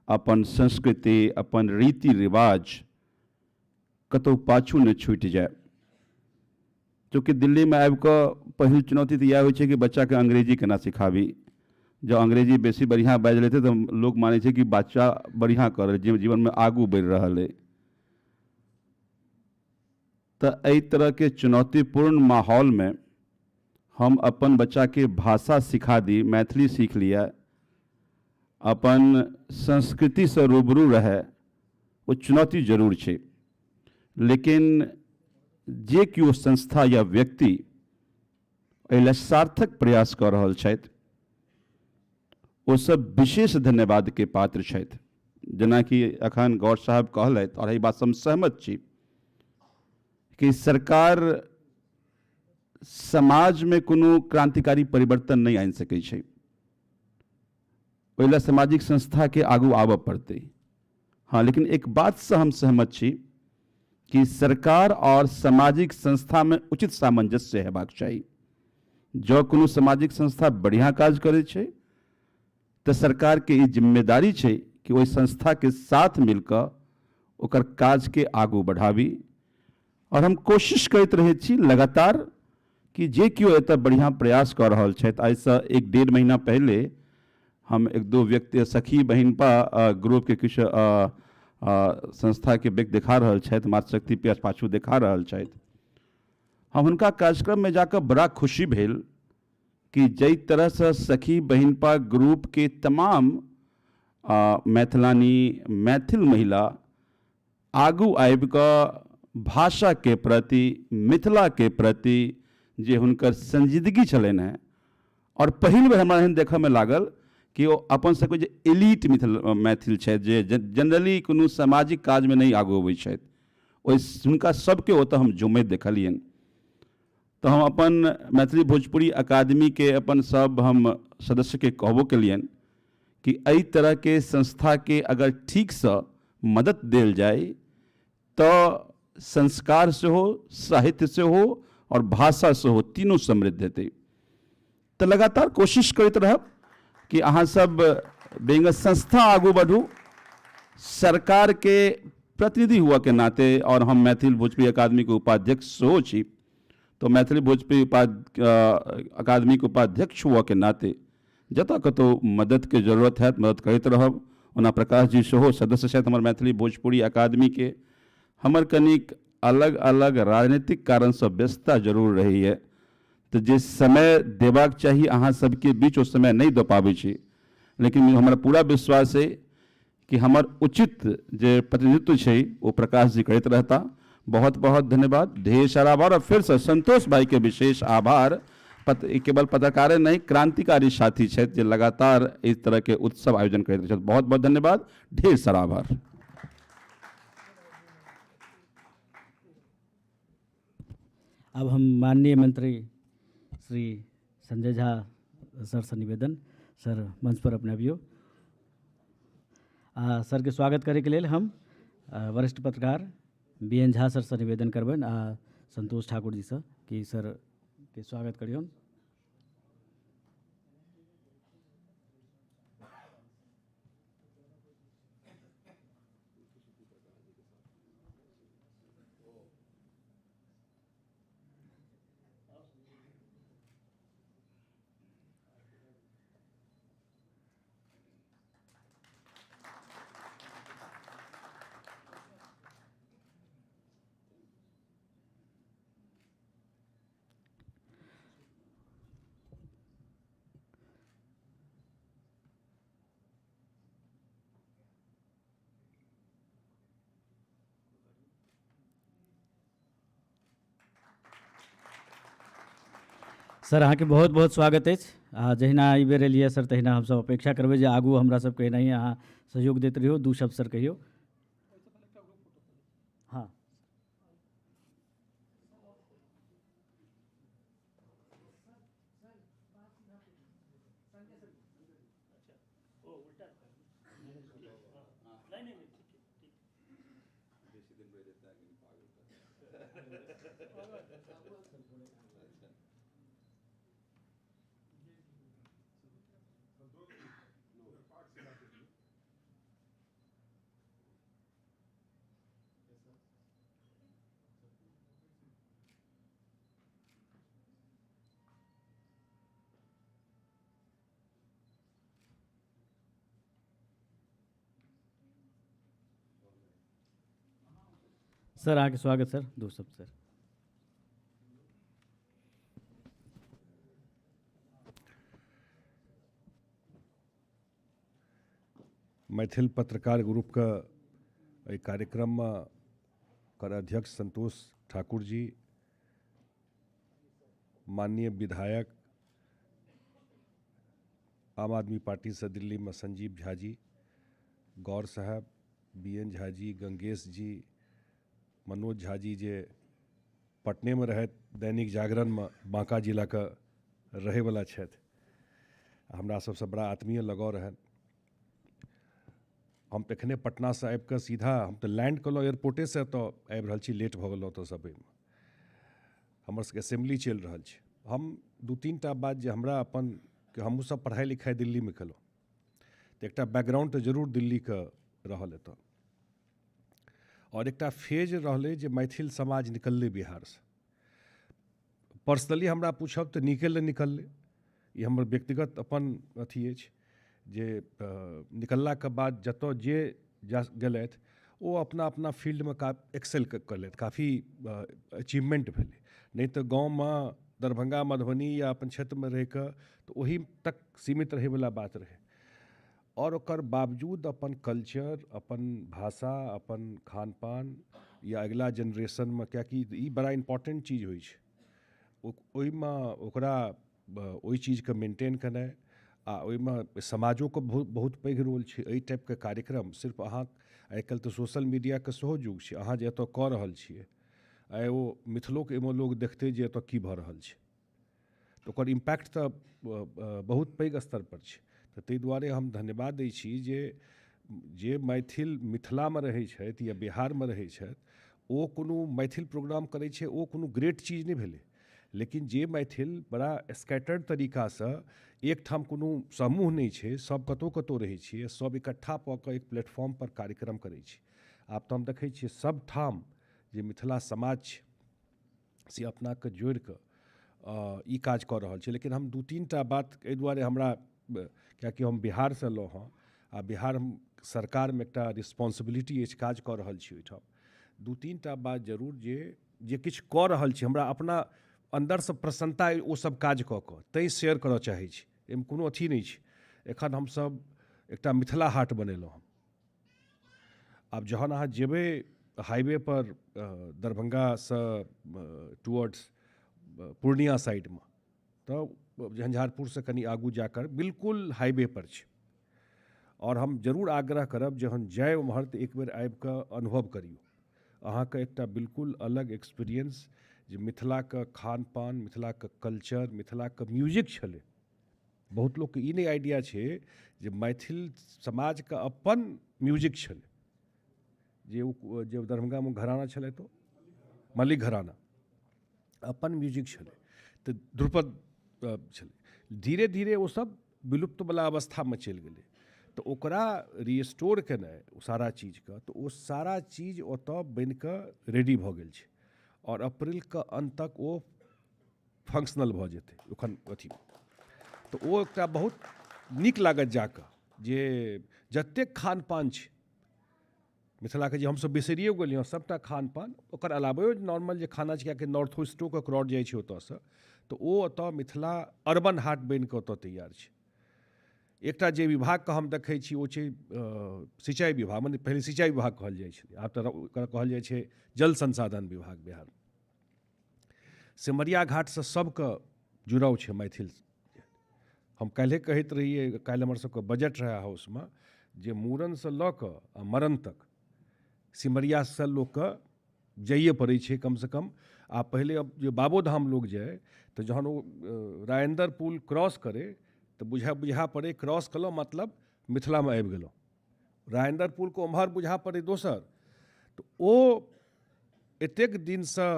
अपन संस्कृति, अपन रीति रिवाज कतहु पाछू नहि छूटि जाय। चूँकि दिल्लीमे आबि कऽ पहिल चुनौती तऽ इएह होइ छै कि बच्चाके अंग्रेजी केना सिखाबी। जँ अंग्रेजी बेसी बढ़िआँ बाजि लेतै तऽ लोक मानै छै कि बच्चा बढ़िआँ कऽ रहल, जीवनमे आगू बढ़ि रहल अइ। तऽ एहि तरहके चुनौतीपूर्ण माहौलमे हम अपन बच्चाके भाषा सिखा दी, मैथिली सीख लिअ, अपन संस्कृतिसँ रूबरू रहय, ओ चुनौती जरूर छै। लेकिन जे केओ संस्था या व्यक्ति एहि लए सार्थक प्रयास कऽ रहल छथि, ओ सब विशेष धन्यवादके पात्र छथि। जेनाकि अखन गौर साहब कहलथि, आओर एहि बातसँ हम सहमत छी कि सरकार समाजमे कोनो क्रांतिकारी परिवर्तन नहि आनि सकै छै, ओहि लए सामाजिक संस्थाके आगू आबऽ पड़तै। हाँ, लेकिन एक बातसँ हम सहमत छी कि सरकार और सामाजिक संस्थामे उचित सामंजस्य हेबाक चाही। जँ कोनो सामाजिक संस्था बढ़िआँ काज करै छै तऽ सरकारके ई जिम्मेदारी छै कि ओहि संस्थाके साथ मिलकऽ ओकर काजके आगू बढ़ाबी। आओर हम कोशिश करैत रहै छी लगातार कि जे केओ एतऽ बढ़िआँ प्रयास कऽ रहल छथि। आइसँ 1-1.5 महीना पहिले हम एक दो व्यक्ति सखी बहिनपा ग्रुपके किछु संस्थाके व्यक्ति देखा रहल छथि, मातृशक्ति प्यास पाछू देखा रहल छथि। हम हुनका कार्यक्रममे जाकऽ बड़ा खुशी भेल कि जाहि तरहसँ सखी बहिनपा ग्रुपके तमाम मैथिलानी मैथिल महिला आगू आबि कऽ भाषाके प्रति, मिथिलाके प्रति जे हुनकर संजीदगी छलनि हेँ, आओर पहिल बेर हमरा एहन देखयमे लागल कि ओ अपन सबके जे एलीट मिथिल मैथिल छथि, जे जनरली कोनो सामाजिक काजमे नहि आगू अबै छथि, ओहि हुनका सबके ओतऽ हम जुमैत देखलियनि। तऽ हम अपन मैथिली भोजपुरी अकादमीके अपन सब हम सदस्यके कहबो केलियनि कि एहि तरहके संस्थाके अगर ठीकसँ मदद देल जाय तऽ संस्कार सेहो, साहित्य सेहो आओर भाषा सेहो तीनू समृद्ध हेतै। तऽ लगातार कोशिश करैत रहब कि अहाँ सब बेंग संस्था आगू बढ़ू। सरकारके प्रतिनिधि हुआ के नाते, और हम मैथिल भोजपुरी अकादमी के उपाध्यक्ष सेहो छी, तो मैथिली भोजपुरी अकादमी के उपाध्यक्ष हुआ के नाते जतऽ कतहु मददके जरूरत हैत मदद करैत रहब। ओना प्रकाश जी सेहो सदस्य छथि हमर मैथिली भोजपुरी अकादमीके। हमर कनिक अलग अलग राजनीतिक कारणसँ व्यस्तता जरूर रहैए, तऽ जे समय देबाक चाही अहाँ सबके बीच ओ समय नहि दऽ पाबै छी। लेकिन हमरा पूरा विश्वास अइ कि हमर उचित जे प्रतिनिधित्व छै ओ प्रकाश जी करैत रहता। बहुत बहुत धन्यवाद, ढेर सारा आभार। और फिरसँ संतोष भाईके विशेष आभार। केवल पत्रकारे नहि, क्रांतिकारी साथी छथि जे लगातार इस तरहके उत्सव आयोजन करैत रहै छथि। बहुत बहुत धन्यवाद, ढेर सारा आभार। अब हम माननीय मंत्री श्री संजय झा सर से निवेदन, सर मंच पर अपने अबियौ। आ सर के स्वागत करैके लेल हम वरिष्ठ पत्रकार बी एन झा सर से निवेदन करबनि आ संतोष ठाकुर जी से कि सर के स्वागत करियौन। सर अहाँके बहुत बहुत स्वागत अछि। आ जहिना एहि बेर एलियै सर तहिना हमसब अपेक्षा करबै जे आगू हमरा सबके एनाहिए अहाँ सहयोग दैत रहियौ। दू शब्द सर कहियौ। हाँ। सर, अहाँके स्वागत सर, दू शब्द सर। मैथिल पत्रकार ग्रुपके एहि कार्यक्रममे कर अध्यक्ष संतोष ठाकुर जी, माननीय विधायक आम आदमी पार्टीसँ दिल्लीमे संजीव झा जी, गौर साहब, बी एन झा जी, गंगेश जी, मनोज झा जी जे पटनेमे रहैत दैनिक जागरणमे बाँका जिलाके रहैवला छथि, हमरा सबसँ बड़ा आत्मीय लगाव रहनि। हम तऽ एखने पटनासँ आबिकऽ सीधा हम तऽ लैंड केलहुँ एयरपोर्टेसँ, एतऽ आबि रहल छी, लेट भऽ गेलहुँ ओतऽसँ अबैमे। हमर सबके असेम्बली चलि रहल छै। हम दू तीन टा बात जे हमरा अपन हमहूँ सब पढ़ाइ लिखाइ दिल्लीमे केलहुँ, तऽ एकटा बैकग्राउंड तऽ जरूर दिल्लीके रहल एतऽ, और एकटा फेज रहलै जे मैथिल समाज निकललै बिहारसँ। पर्सनली हमरा पूछब तऽ नीके लए निकललै, ई हमर व्यक्तिगत अपन अथी अछि जे निकललाके बाद जतऽ जे जा गेलथि ओ अपना अपना फील्डमे एक्सेल कयलथि, काफी अचीवमेंट भेलै। नहि तऽ गाँवमे दरभंगा मधुबनी या अपन क्षेत्रमे रहिकऽ तऽ ओहि तक सीमित रहैवला बात रहै, और ओकर बावजूद अपन कल्चर, अपन भाषा, अपन खान पान या अगिला जेनरेशनमे, कियाकि ई बड़ा इम्पोर्टेंट चीज होइ छै, ओहिमे ओकरा ओहि चीजके मेंटेन केनाइ आ ओहिमे समाजोके बहुत बहुत पैघ रोल छै। एहि टाइपके कार्यक्रम सिर्फ अहाँ, आइ काल्हि तऽ सोशल मीडियाके सेहो युग छै, अहाँ जे एतऽ कऽ रहल छियै आइ ओ मिथिलोके एहिमे लोक देखतै जे एतऽ की भऽ रहल छै, तऽ ओकर इम्पैक्ट तऽ बहुत पैघ स्तरपर छै। तऽ ताहि दुआरे हम धन्यवाद दै छी जे जे मैथिल मिथिलामे रहै छथि या बिहारमे रहै छथि ओ कोनो मैथिल प्रोग्राम करै छै, ओ कोनो ग्रेट चीज नहि भेलै, लेकिन जे मैथिल बड़ा स्कैटर्ड तरीकासँ एकठाम कोनो समूह नहि छै, सब कतहु कतहु रहै छियै, सब इकट्ठा कऽ कऽ एक प्लेटफॉर्मपर कार्यक्रम करै छै। आब तऽ हम देखै छियै सब ठाम जे मिथिला समाज छै से अपनाके जोड़िकऽ ई काज कऽ रहल छै। लेकिन हम दू तीन टा बात एहि दुआरे हमरा, कियाकि हम बिहारसँ एलहुँ हँ आ बिहार सरकारमे एकटा रिस्पॉन्सिबिलिटी अछि, काज कऽ रहल छी ओहिठाम, दू तीन टा बात जरूर जे जे किछु कऽ रहल छी हमरा अपना अन्दरसँ प्रसन्नता अइ ओ सब काज कऽ कऽ, तैँ शेयर करऽ चाहै छी, एहिमे कोनो अथी नहि छै। एखन हमसब एकटा मिथिला हाट बनेलहुँ हँ। आब जहन अहाँ जेबै हाईवे पर दरभंगासँ टुवर्ड्स पूर्णिया साइडमे, तऽ झंझारपुरसँ कनि आगू जाकर बिल्कुल हाईवे पर छै, आओर हम जरूर आग्रह करब जहन जाय ओम्हर तऽ एक बेर आबिकऽ अनुभव करियौ, अहाँके एकटा बिल्कुल अलग एक्सपीरियंस जे मिथिलाके खान पान, मिथिलाके कल्चर, मिथिलाके म्यूजिक छलै। बहुत लोकके ई नहि आइडिया छै जे मैथिल समाजके अपन म्यूजिक छलै, जे ओ जे दरभंगामे घराना छलै तऽ मल्लिक घराना अपन म्यूजिक छलै, तऽ ध्रुपद छलै। धीरे धीरे ओ सब विलुप्तवला अवस्थामे चलि गेलै, तऽ ओकरा रिस्टोर केनाइ ओ सारा चीजके, तऽ ओ सारा चीज ओतऽ बनिकऽ रेडी भऽ गेल छै, आओर अप्रैलके अन्त तक ओ फंक्शनल भऽ जेतै ओखन अथी। तऽ ओ एकटा बहुत नीक लागत जाकऽ जे जतेक खान पान छै मिथिलाके, जे हमसब बिसरियो गेलियै हँ सबटा खान पान, ओकर अलावो नॉर्मल जे खाना छै, कियाकि नॉर्थ ईस्टोके क्राउड जाइ छै ओतऽसँ, तऽ ओ ओतऽ मिथिला अर्बन हाट बनिकऽ ओतऽ तैयार छै। एकटा जे विभागके हम देखै छी ओ छै सिंचाइ विभाग, मने पहिले सिंचाइ विभाग कहल जाइ छलै, आब तऽ ओकरा कहल जाइ छै जल संसाधन विभाग बिहार। सिमरिया घाटसँ सबके जुड़ाव छै मैथिल। हम काल्हिए कहैत रहियै, काल्हि हमर सबके बजट रहै हाउसमे, जे मूड़नसँ लऽ कऽ आ मरण तक सिमरियासँ लोकके जाइए पड़ै छै कमसँ कम। आ पहिले जे बाबोधाम लोक जाइ तऽ जहन ओ राजेन्द्र पुल क्रॉस करै तऽ बुझा पड़ै क्रॉस केलहुँ मतलब मिथिलामे आबि गेलहुँ, राजेन्द्र पुलके ओम्हर बुझा पड़ै दोसर, तऽ ओ एतेक दिनसँ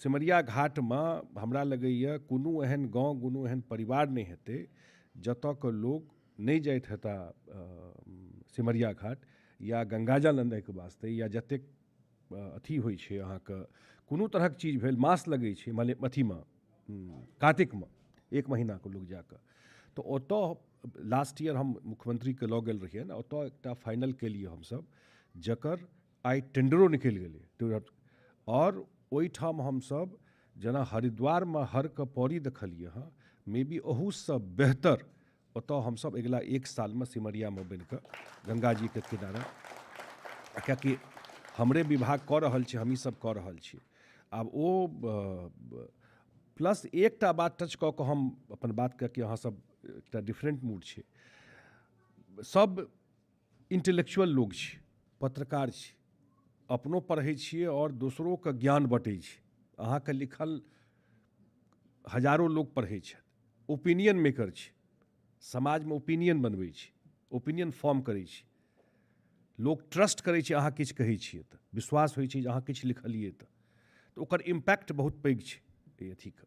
सिमरिया घाटमे हमरा लगैए कोनो एहन गाँव, कोनो एहन परिवार नहि हेतै जतऽ के लोक नहि जाइत हेता सिमरिया घाट या गङ्गाजल अनैके वास्ते, या जतेक अथी होइ छै अहाँके कोनो तरहक चीज भेल, मास लगै छै मने अथीमे कातिकमे एक महीनाके लोक जाकऽ। तऽ ओतऽ लास्ट ईयर हम मुख्यमंत्रीके लऽ गेल रहियनि, ओतऽ एकटा फाइनल केलियै हमसब, जकर आइ टेंडरो निकलि गेलै। आओर ओहिठाम हमसब जेना हरिद्वारमे हरके पौड़ी देखलियै हँ, मे बी ओहूसँ बेहतर ओतऽ हमसब अगिला एक सालमे सिमरियामे बनिकऽ गङ्गाजीके किनारा, कियाकि हमरे विभाग कऽ रहल छै, हमही सब कऽ रहल छी। आब ओ प्लस एकटा बात टच कऽ कऽ हम अपन बात कियाकि अहाँ सब एकटा डिफरेंट मूड छै, सब इंटेलेक्चुअल लोग छी, पत्रकार छी, अपनो पढ़ै छियै आओर दोसरोके ज्ञान बँटै छी। अहाँके लिखल हजारो लोग पढ़ै छथि, ओपिनियन मेकर छी, समाजमे ओपिनियन बनबै छी, ओपिनियन फॉर्म करै छी, लोक ट्रस्ट करै छै अहाँ किछु कहै छियै तऽ विश्वास होइ छै जे अहाँ किछु लिखलियै तऽ ओकर इम्पैक्ट बहुत पैघ छै एहि अथीके।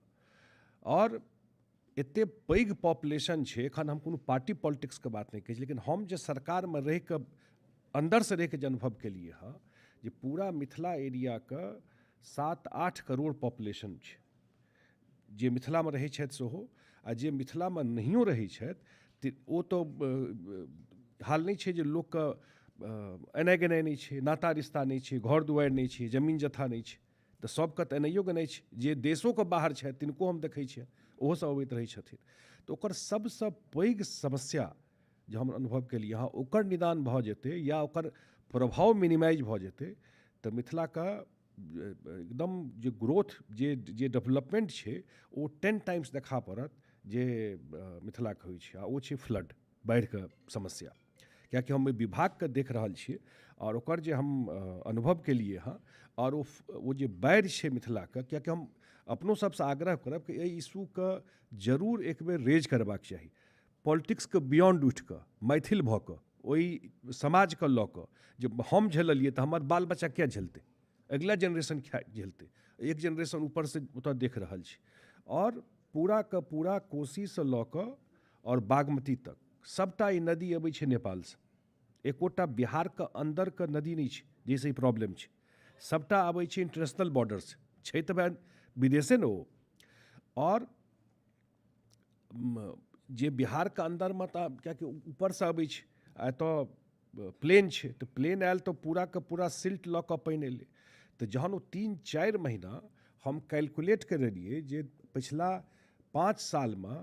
आओर एते पैघ पॉपुलेशन छै, एखन हम कोनो पार्टी पॉलिटिक्सके बात नहि कहै छी, लेकिन हम जे सरकारमे रहिकऽ अन्दरसँ रहिकऽ जे अनुभव केलियै हँ जे पूरा मिथिला एरियाके 7-8 करोड़ पॉपुलेशन छै, जे मिथिलामे रहै छथि सेहो, आ जे मिथिलामे नहियो रहै छथि ओ तऽ हाल नहि छै जे लोकके एनाइ गेनाइ नहि छै, नाता रिश्ता नहि छै, घर दुआरि नहि छै, जमीन जथा नहि छै, तऽ सबके तऽ एनाइयो गेनाइ छै। जे देशोके बाहर छथि तिनको हम देखै छियनि, ओहो सब अबैत रहै छथिन। तऽ ओकर सबसँ पैघ समस्या जे हम अनुभव केलियै हँ, ओकर निदान भऽ जेतै या ओकर प्रभाव मिनिमाइज भऽ जेतै तऽ मिथिलाके एकदम जे ग्रोथ जे डेवलपमेन्ट छै ओ 10 टाइम्स देखा पड़त जे मिथिलाके होइ छै। आ ओ छै फ्लड, बाढ़िके समस्या। कियाकि हम ओहि विभागके देख रहल छियै आओर ओकर जे हम अनुभव केलियै हँ, आओर ओ जे बाढ़ि छै मिथिलाके, कियाकि हम अपनो सबसँ आग्रह करब कि एहि इशूके जरूर एक बेर रेज करबाक चाही, पॉलिटिक्सके बियॉन्ड उठिकऽ मैथिल भऽ कऽ ओहि समाजके लऽ कऽ, जे हम झेललियै तऽ हमर बाल बच्चा किया झेलतै, अगिला जेनरेशन किया झेलतै, एक जेनरेशन ऊपरसँ ओतऽ देख रहल छै। आओर पूराके पूरा कोसीसँ लऽ कऽ आओर बागमती तक सबटा ई नदी अबै छै नेपालसँ, एकोटा बिहारके अन्दरके नदी नहि छै जाहिसँ ई प्रॉब्लम छै, सबटा अबै छै इंटरनेशनल बॉर्डरसँ, छै तऽ भाइ विदेशे ने ओ। आओर जे बिहारके अन्दरमे तऽ कियाकि ऊपरसँ अबै छै आ एतऽ प्लेन छै, तऽ प्लेन आयल तऽ पूराके पूरा सिल्ट लऽ कऽ पानि एलै। तऽ जहन ओ 3-4 महीना हम कैलकुलेट करलियै जे पछिला 5 सालमे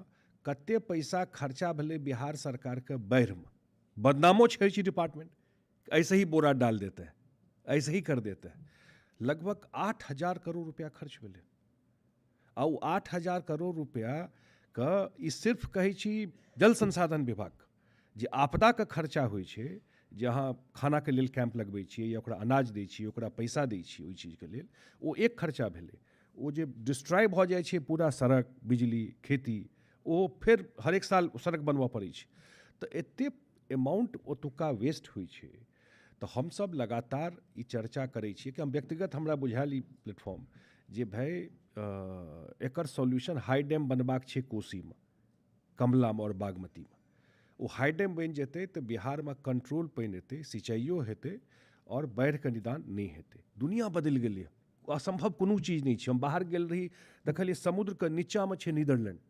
कते पैसा खर्चा भेलै बिहार सरकारके बाढ़िमे, बदनामो छै डिपार्टमेंट, ऐसे ही बोरा डाल देते हैं, ऐसे ही कर देते हैं, लगभग 8,000 करोड़ रुपया खर्च भेलै। आ ओ 8,000 करोड़ रुपयाके ई सिर्फ कहै छी जल संसाधन विभाग जे आपदाके खर्चा होइ छै, जे अहाँ खानाके लेल कैम्प लगबै छियै या ओकरा अनाज दै छियै, ओकरा पैसा दै छियै ओहि चीजके लेल, ओ एक खर्चा भेलै। ओ जे डिस्ट्रॉय भऽ जाइ छै पूरा सड़क, बिजली, खेती, ओ फेर हरेक साल सड़क बनबऽ पड़ै छै। तऽ एते अमाउंट ओतुका वेस्ट होइ छै। तऽ हमसब लगातार ई चर्चा करै छियै कि हम व्यक्तिगत हमरा बुझायल ई प्लेटफॉर्म जे भाइ एकर सॉल्यूशन हाई डैम बनबाक छै कोसीमे, कमलामे आओर बागमतीमे। ओ हाई डैम बनि जेतै तऽ बिहारमे कंट्रोल पानि एतै, सिंचाइयो हेतै आओर बाढ़िके निदान नहि हेतै। दुनिया बदलि गेलै, असम्भव कोनो चीज नहि छै। हम बाहर गेल रही, देखलियै समुद्रके नीचाँमे छै नीदरलैंड,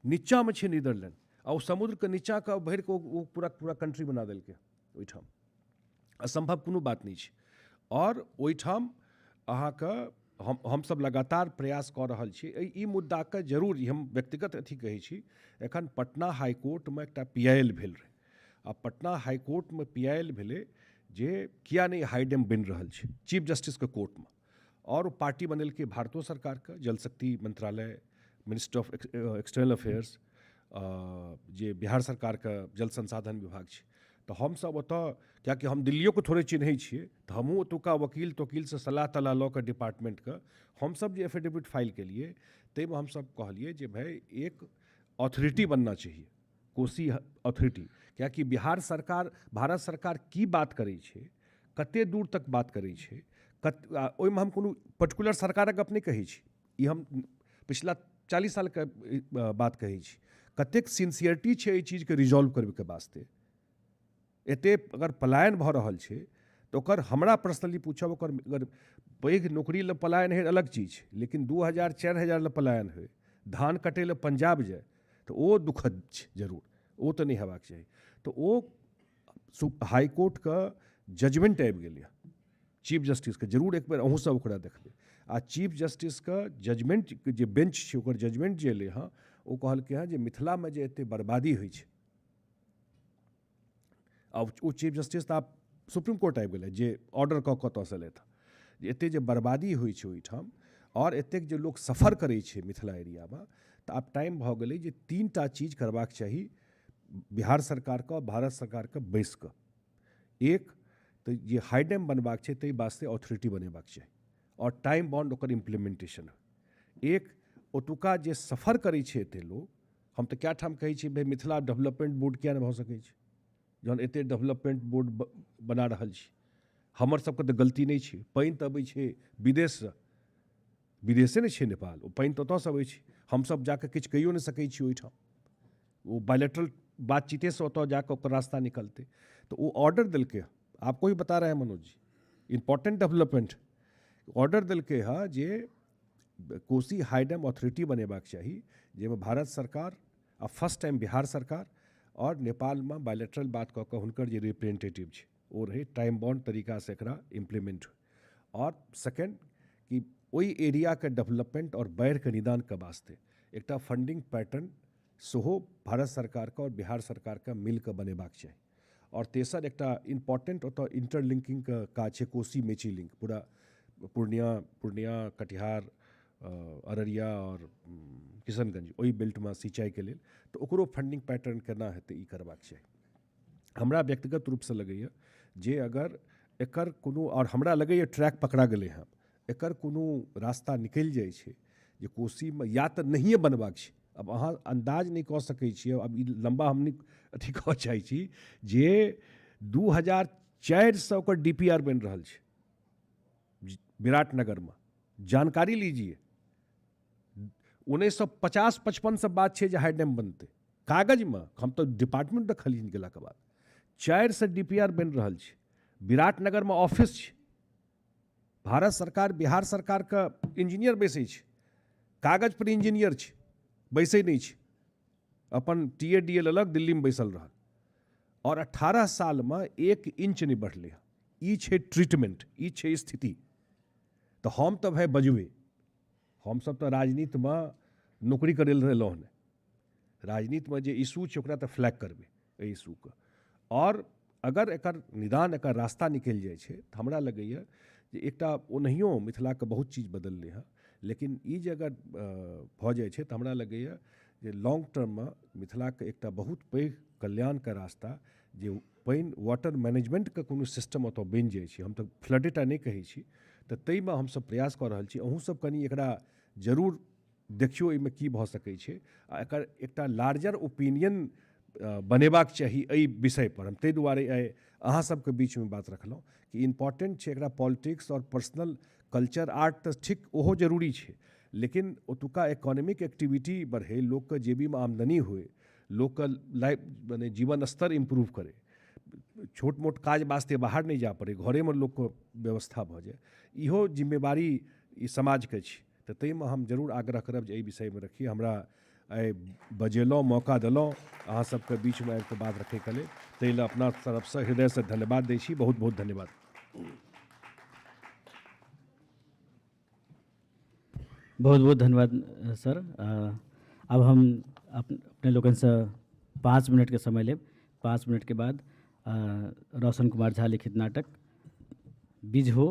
नीचाँमे छै नीदरलैंड, आ ओ समुद्रके नीचाँके भरिके ओ पूरा पूरा कंट्री बना देलकै ओहिठाम। असम्भव कोनो बात नहि छै। आओर ओहिठाम अहाँके हमसब लगातार प्रयास कऽ रहल छी एहि ई मुद्दाके जरूर, हम व्यक्तिगत अथी कहै छी, एखन पटना हाईकोर्टमे एकटा PIL भेल रहै, आ पटना हाईकोर्टमे PIL भेलै जे किया नहि हाई डैम बनि रहल छै चीफ जस्टिसके कोर्टमे। आओर ओ पार्टी बनेलकै भारतो सरकारके, जल शक्ति मंत्रालय, मिनिस्ट्री ऑफ एक्सटर्नल अफेयर्स, जे बिहार सरकारके जल संसाधन विभाग छै। तऽ हमसब ओतऽ, कियाकि हम दिल्लियोके थोड़े चिन्है छियै, तऽ हमहूँ ओतुका वकील तोकीलसँ सलाह तलाह लऽ कऽ डिपार्टमेन्टके हमसब जे एफिडेविट फाइल केलियै ताहिमे हमसब कहलियै जे भाइ एक ऑथोरिटी बनना चाहिए, कोसी ऑथोरिटी। कियाकि बिहार सरकार, भारत सरकार की बात करै छै, कते दूर तक बात करै छै। कत ओहिमे हम कोनो पर्टिकुलर सरकारक गप नहि कहै छी, ई हम पिछला 40 सालके बात कहै छी। कतेक सिंसियरिटी छै एहि चीजके रिजॉल्व करैके वास्ते। एतेक अगर पलायन भऽ रहल छै तऽ ओकर हमरा पर्सनली पूछब, ओकर अगर पैघ नौकरी लए पलायन होइ अलग चीज छै, लेकिन 2000 4000 लए पलायन होइ, धान कटै लए पंजाब जाय, तऽ ओ दुखद छै जरूर, ओ तऽ नहि हेबाक चाही। तऽ ओ हाईकोर्टके जजमेंट आबि गेलै चीफ जस्टिसके, जरूर एक बेर अहूँसब ओकरा देखबै। आ चीफ जस्टिसके जजमेंट जे बेंच छै ओकर जजमेंट जे एलै हँ, ओ कहलकै हँ जे मिथिलामे जे एतेक बर्बादी होइ छै, आ ओ चीफ जस्टिस तऽ आब सुप्रीम कोर्ट आबि गेलै जे ऑर्डर कऽ कतऽसँ लेता, जे एतेक जे बर्बादी होइ छै ओहिठाम आओर एतेक जे लोक सफर करै छै मिथिला एरियामे, तऽ आब टाइम भऽ गेलै जे 3टा चीज करबाक चाही बिहार सरकारके, भारत सरकारके बैस कऽ। एक तऽ जे हाई डैम बनबाक छै ताहि वास्ते ऑथोरिटी बनेबाक चाही आओर टाइम बाउंड ओकर इम्प्लीमेंटेशन। एक ओतुका जे सफर करै छै एते लोक, हम तऽ कए ठाम कहै छियै भाइ मिथिला डेवलपमेंट बोर्ड किया नहि भऽ सकै छै, जहन एते डेवलपमेंट बोर्ड बना रहल छी। हमर सबके तऽ गलती नहि छै, पानि तऽ अबै छै विदेशसँ, विदेशे नहि छै नेपाल, ओ पानि तऽ ओतऽसँ अबै छै, हमसब जाकऽ किछु कहियो नहि सकै छी ओहिठाम, ओ बायलेटरल बातचीतेसँ ओतऽ जाकऽ ओकर रास्ता निकलतै। तऽ ओ ऑर्डर देलकै, आपको भी बता रहे हैं Manoj ji, important development order देलकै हँ जे कोसी हाई डैम ऑथोरिटी बनेबाक चाही, जाहिमे भारत सरकार आ फर्स्ट टाइम बिहार सरकार आओर नेपालमे बायलेटरल बात कऽ कऽ हुनकर जे रिप्रेजेंटेटिव छै ओ रहै, टाइम बाउंड तरीकासँ एकरा इम्प्लीमेंट होइ। आओर सेकेंड कि ओहि एरियाके डेवलपमेंट आओर बाढ़िके निदानके वास्ते एकटा फंडिंग पैटर्न सेहो भारत सरकारके आओर बिहार सरकारके मिलकऽ बनेबाक चाही। आओर तेसर एकटा इम्पोर्टेंट ओतऽ इंटरलिंकिंगके काज छै, कोसी मेची लिंक, पूरा पूर्णिया कटिहार अररिया आओर किशनगंज ओहि बेल्टमे सिंचाइके लेल, तऽ ओकरो फंडिंग पैटर्न केना हेतै ई करबाक चाही। हमरा व्यक्तिगत रूपसँ लगैए जे अगर एकर कोनो, आओर हमरा लगैए ट्रैक पकड़ा गेलै हँ, एकर कोनो रास्ता निकलि जाइ छै जे कोसीमे या तऽ नहिए बनबाक छै। आब अहाँ अन्दाज नहि कऽ सकै छियै, आब ई लम्बा हम नहि अथी कहऽ चाहै छी जे 2004 ओकर DPR बनि रहल छै विराटनगरमे, जानकारी लीजिए। 1950-55 से बात छै जे हाई डैम बनतै कागजमे, हम तऽ डिपार्टमेंट देखलियै गेलाके बाद 4 से DPR बनि रहल छै, विराटनगरमे ऑफिस छै, भारत सरकार बिहार सरकारके इंजीनियर बैसै छै, कागज पर इंजीनियर छै, बैसै नहि छै, अपन TA DA लेलक दिल्लीमे बैसल रहल, आओर 18 सालमे 1 इंच नहि बढ़लै हँ। ई छै ट्रीटमेंट, ई छै स्थिति। तऽ हम तऽ भाय बजबै, हमसब तऽ राजनीतिमे नौकरी करै लए एलहुँ हँ, राजनीतिमे जे इशू छै ओकरा तऽ फ्लैग करबै एहि इशूके। आओर अगर एकर निदान, एकर रास्ता निकलि जाइ छै तऽ हमरा लगैए जे एकटा ओनाहियो मिथिलाके बहुत चीज बदललै हँ, लेकिन ई जे अगर भऽ जाइ छै तऽ हमरा लगैए जे लॉन्ग टर्ममे मिथिलाके एकटा बहुत पैघ कल्याणके रास्ता जे पानि वाटर मैनेजमेंटके कोनो सिस्टम ओतऽ बनि जाइ छै, हम तऽ फ्लडेटा नहि कहै छी, तऽ ताहिमे हमसब प्रयास कऽ रहल छी। अहूँसब कनि एकरा जरूर देखियौ एहिमे की भऽ सकै छै, आ एकर एकटा लार्जर ओपिनियन बनेबाक चाही एहि विषयपर। हम ताहि दुआरे आइ अहाँ सबके बीचमे बात रखलहुँ कि इम्पोर्टेंट छै एकरा पॉलिटिक्स आओर पर्सनल कल्चर आर्ट तऽ ठीक ओहो जरूरी छै, लेकिन ओतुका इकोनॉमिक एक्टिविटी बढ़े, लोकके जेबीमे आमदनी होइ, लोकके लाइफ माने जीवन स्तर इम्प्रूव करै, छोट मोट काज वास्ते बाहर नहि जाय पड़ै, घरेमे लोकके व्यवस्था भऽ जाय, इहो जिम्मेवारी ई समाजके छै। तऽ ताहिमे हम जरूर आग्रह करब जे एहि विषयमे रखी। हमरा आइ बजेलहुँ, मौका देलहुँ अहाँ सबके बीचमे आबिकऽ बात रखैके लेल, ताहि लए अपना तरफसँ हृदयसँ धन्यवाद दै छी। बहुत बहुत धन्यवाद। बहुत बहुत धन्यवाद सर। अब हम अपने लोकनिसँ 5 मिनटके समय लेब। 5 मिनटके बाद रोशन कुमार झा लिखित नाटक बीज हो,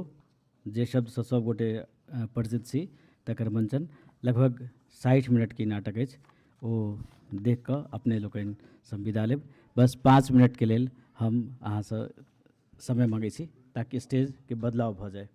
जे शब्दसँ सब गोटे परिचित छी, तकर मंचन लगभग 60 मिनटके नाटक अछि, ओ देख कऽ अपने लोकनि सब विदा लेब। बस 5 मिनटके लेल हम अहाँसँ समय माँगै छी ताकि स्टेजके बदलाव भऽ जाय।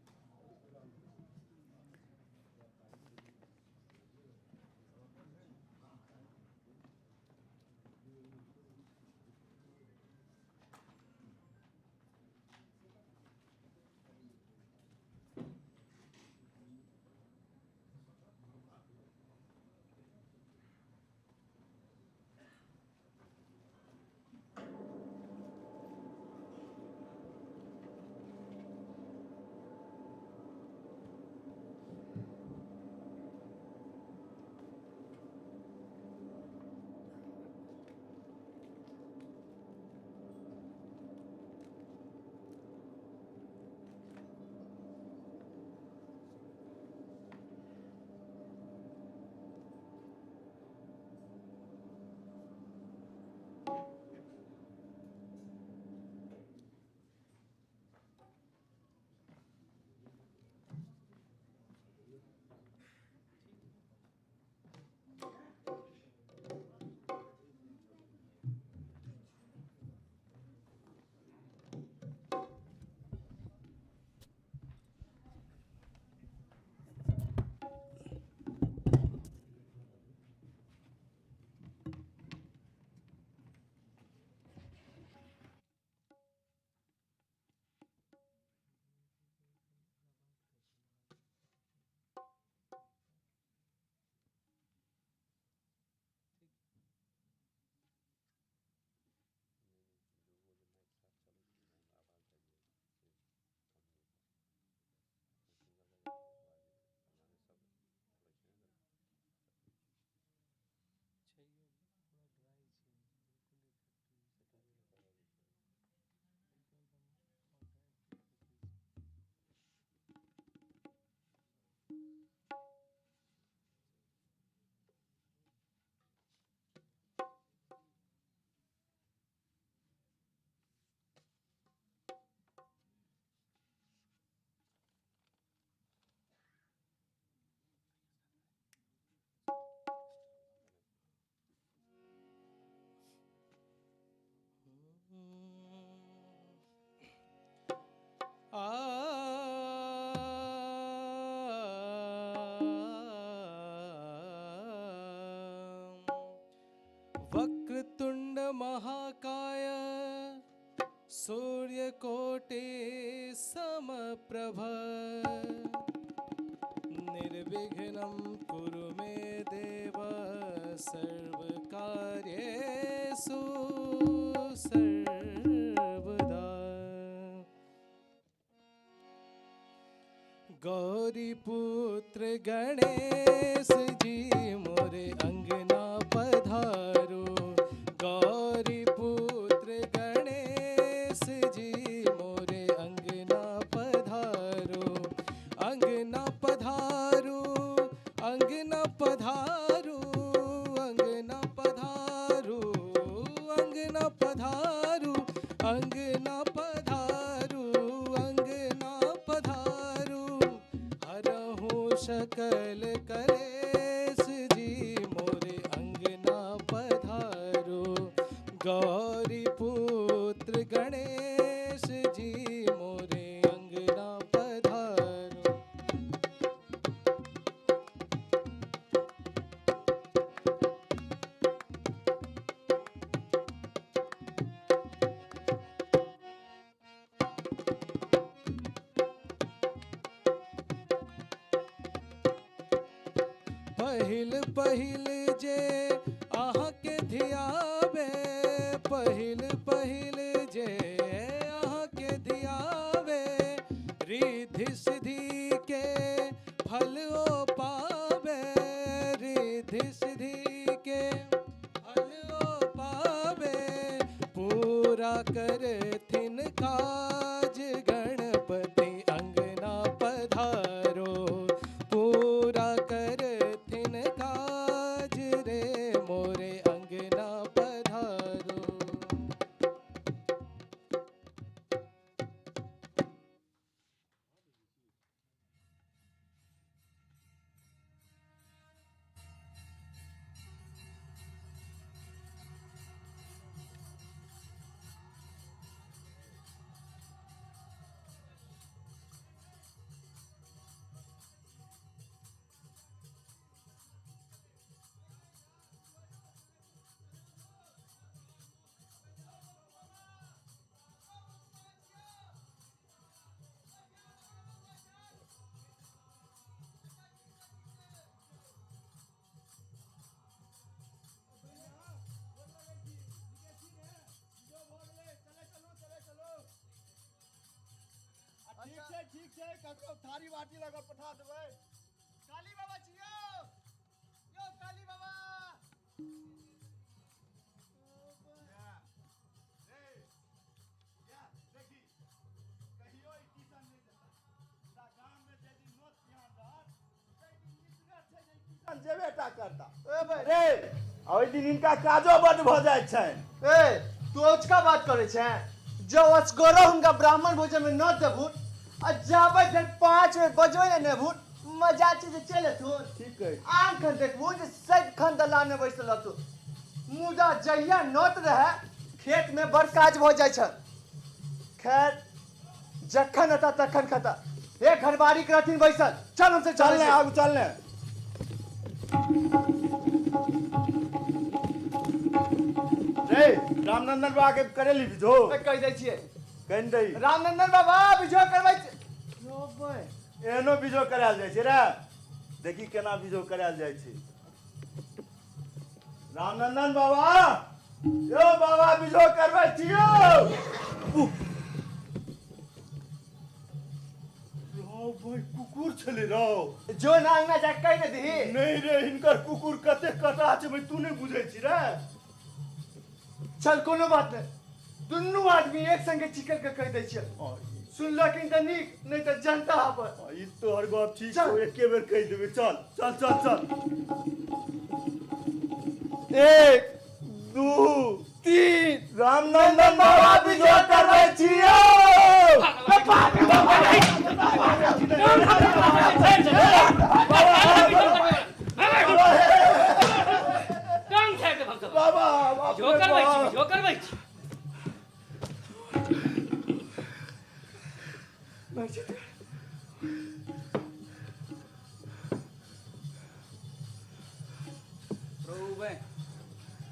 आ वक्रतुंड महाकाय सूर्यकोटि समप्रभ निर्विघ्नं कुरु मे देव सर्वकार्येषु सर्वदा। गौरीपुत्र गणेश जी मोरे अंगना पधारो। गौरीपुत्र गणेश जी मोरे अंगना पधारो। अंगना पधारो, अंगना पधारो, अंगना पधारो, अंगना पधारो, अंगना पधारो, अंगना पधारो। हरहु सकल कलेश जी मोरे अंगना पधारो। गौरी पुत्र गणेश जी मोरे अंगना पधारो। पहिल पहिल जे अहाँके धियाबे, पहिल पहिल जे अहाँके धियाबे, रिद्धि सिद्धि के फल ओ पावे, रिद्धि सिद्धि के फल ओ पावे। पूरा करथिन काज गणपति अंगना पधारो। पूरा करथिन काज रे मोरे अंगना पधारो। ठीक छै, ककरो थारी बाटी लगा पठा देबै। काली बाबा छियौ यौ, काली बाबा। देखी कहियो ई किसान नहि देता। मुदा गाममे जाहि दिन नोत ध्यान रहत ताहि दिन निश्चित छै जे ई किसान जेबे टा करता। ए भाई रे, आ ओहि दिन हिनका काजो बड्ड भऽ जाइत छनि। ए, तू औचका बात करै छें? जँ असगरो हुनका ब्राह्मण भोजन में न देबहुन आ जाबै धरि 5 बेर बजबै ने नेबहुन, मजा छै जे चलि एथुन। ठीक कहै छी। आन खन देखबहुन जे सदिखन दलाने बैसल रहथुन, मुदा जहिया नोत रहै खेत में बड़ काज भऽ जाइ छल। खैर, जखन एता तखन खता। हे, घरबारी के रहथिन बैसल, चल हमसे चल ने, आगू चल ने। रे रामनंदन बाबा के करेली बिझो। कहि दै छियै। कहि दही। रामनंदन बाबा बिझो करबै छै। एहनो बिझो करायल जाइ छै रे? देखी केना बिझो करायल जाइ छै। रामनंदन बाबा, यौ बाबा, बिझो करबै छियौ? रौ भाई, कुकुर छलै रौ। जो ना अंगना जा कहि ने दही। नहि रे, हिनकर कुकुर कते कटा छै भाई, तू नहि बुझै छी रे। चल कोनो बात नहि, दुनू आदमी एक संगे चिकन के कहि दै छियै। सुनलखिन तऽ नीक, नहि तऽ जनता अपन। ई तोहर गप ठीक चल। छौ, एके बेर कहि देबै। चल चल चल चल। 1 2 3 रामनंदन बाबा बिझो करबै छियौ। बाबा, बिझो करबै छी, बिझो करबै छी।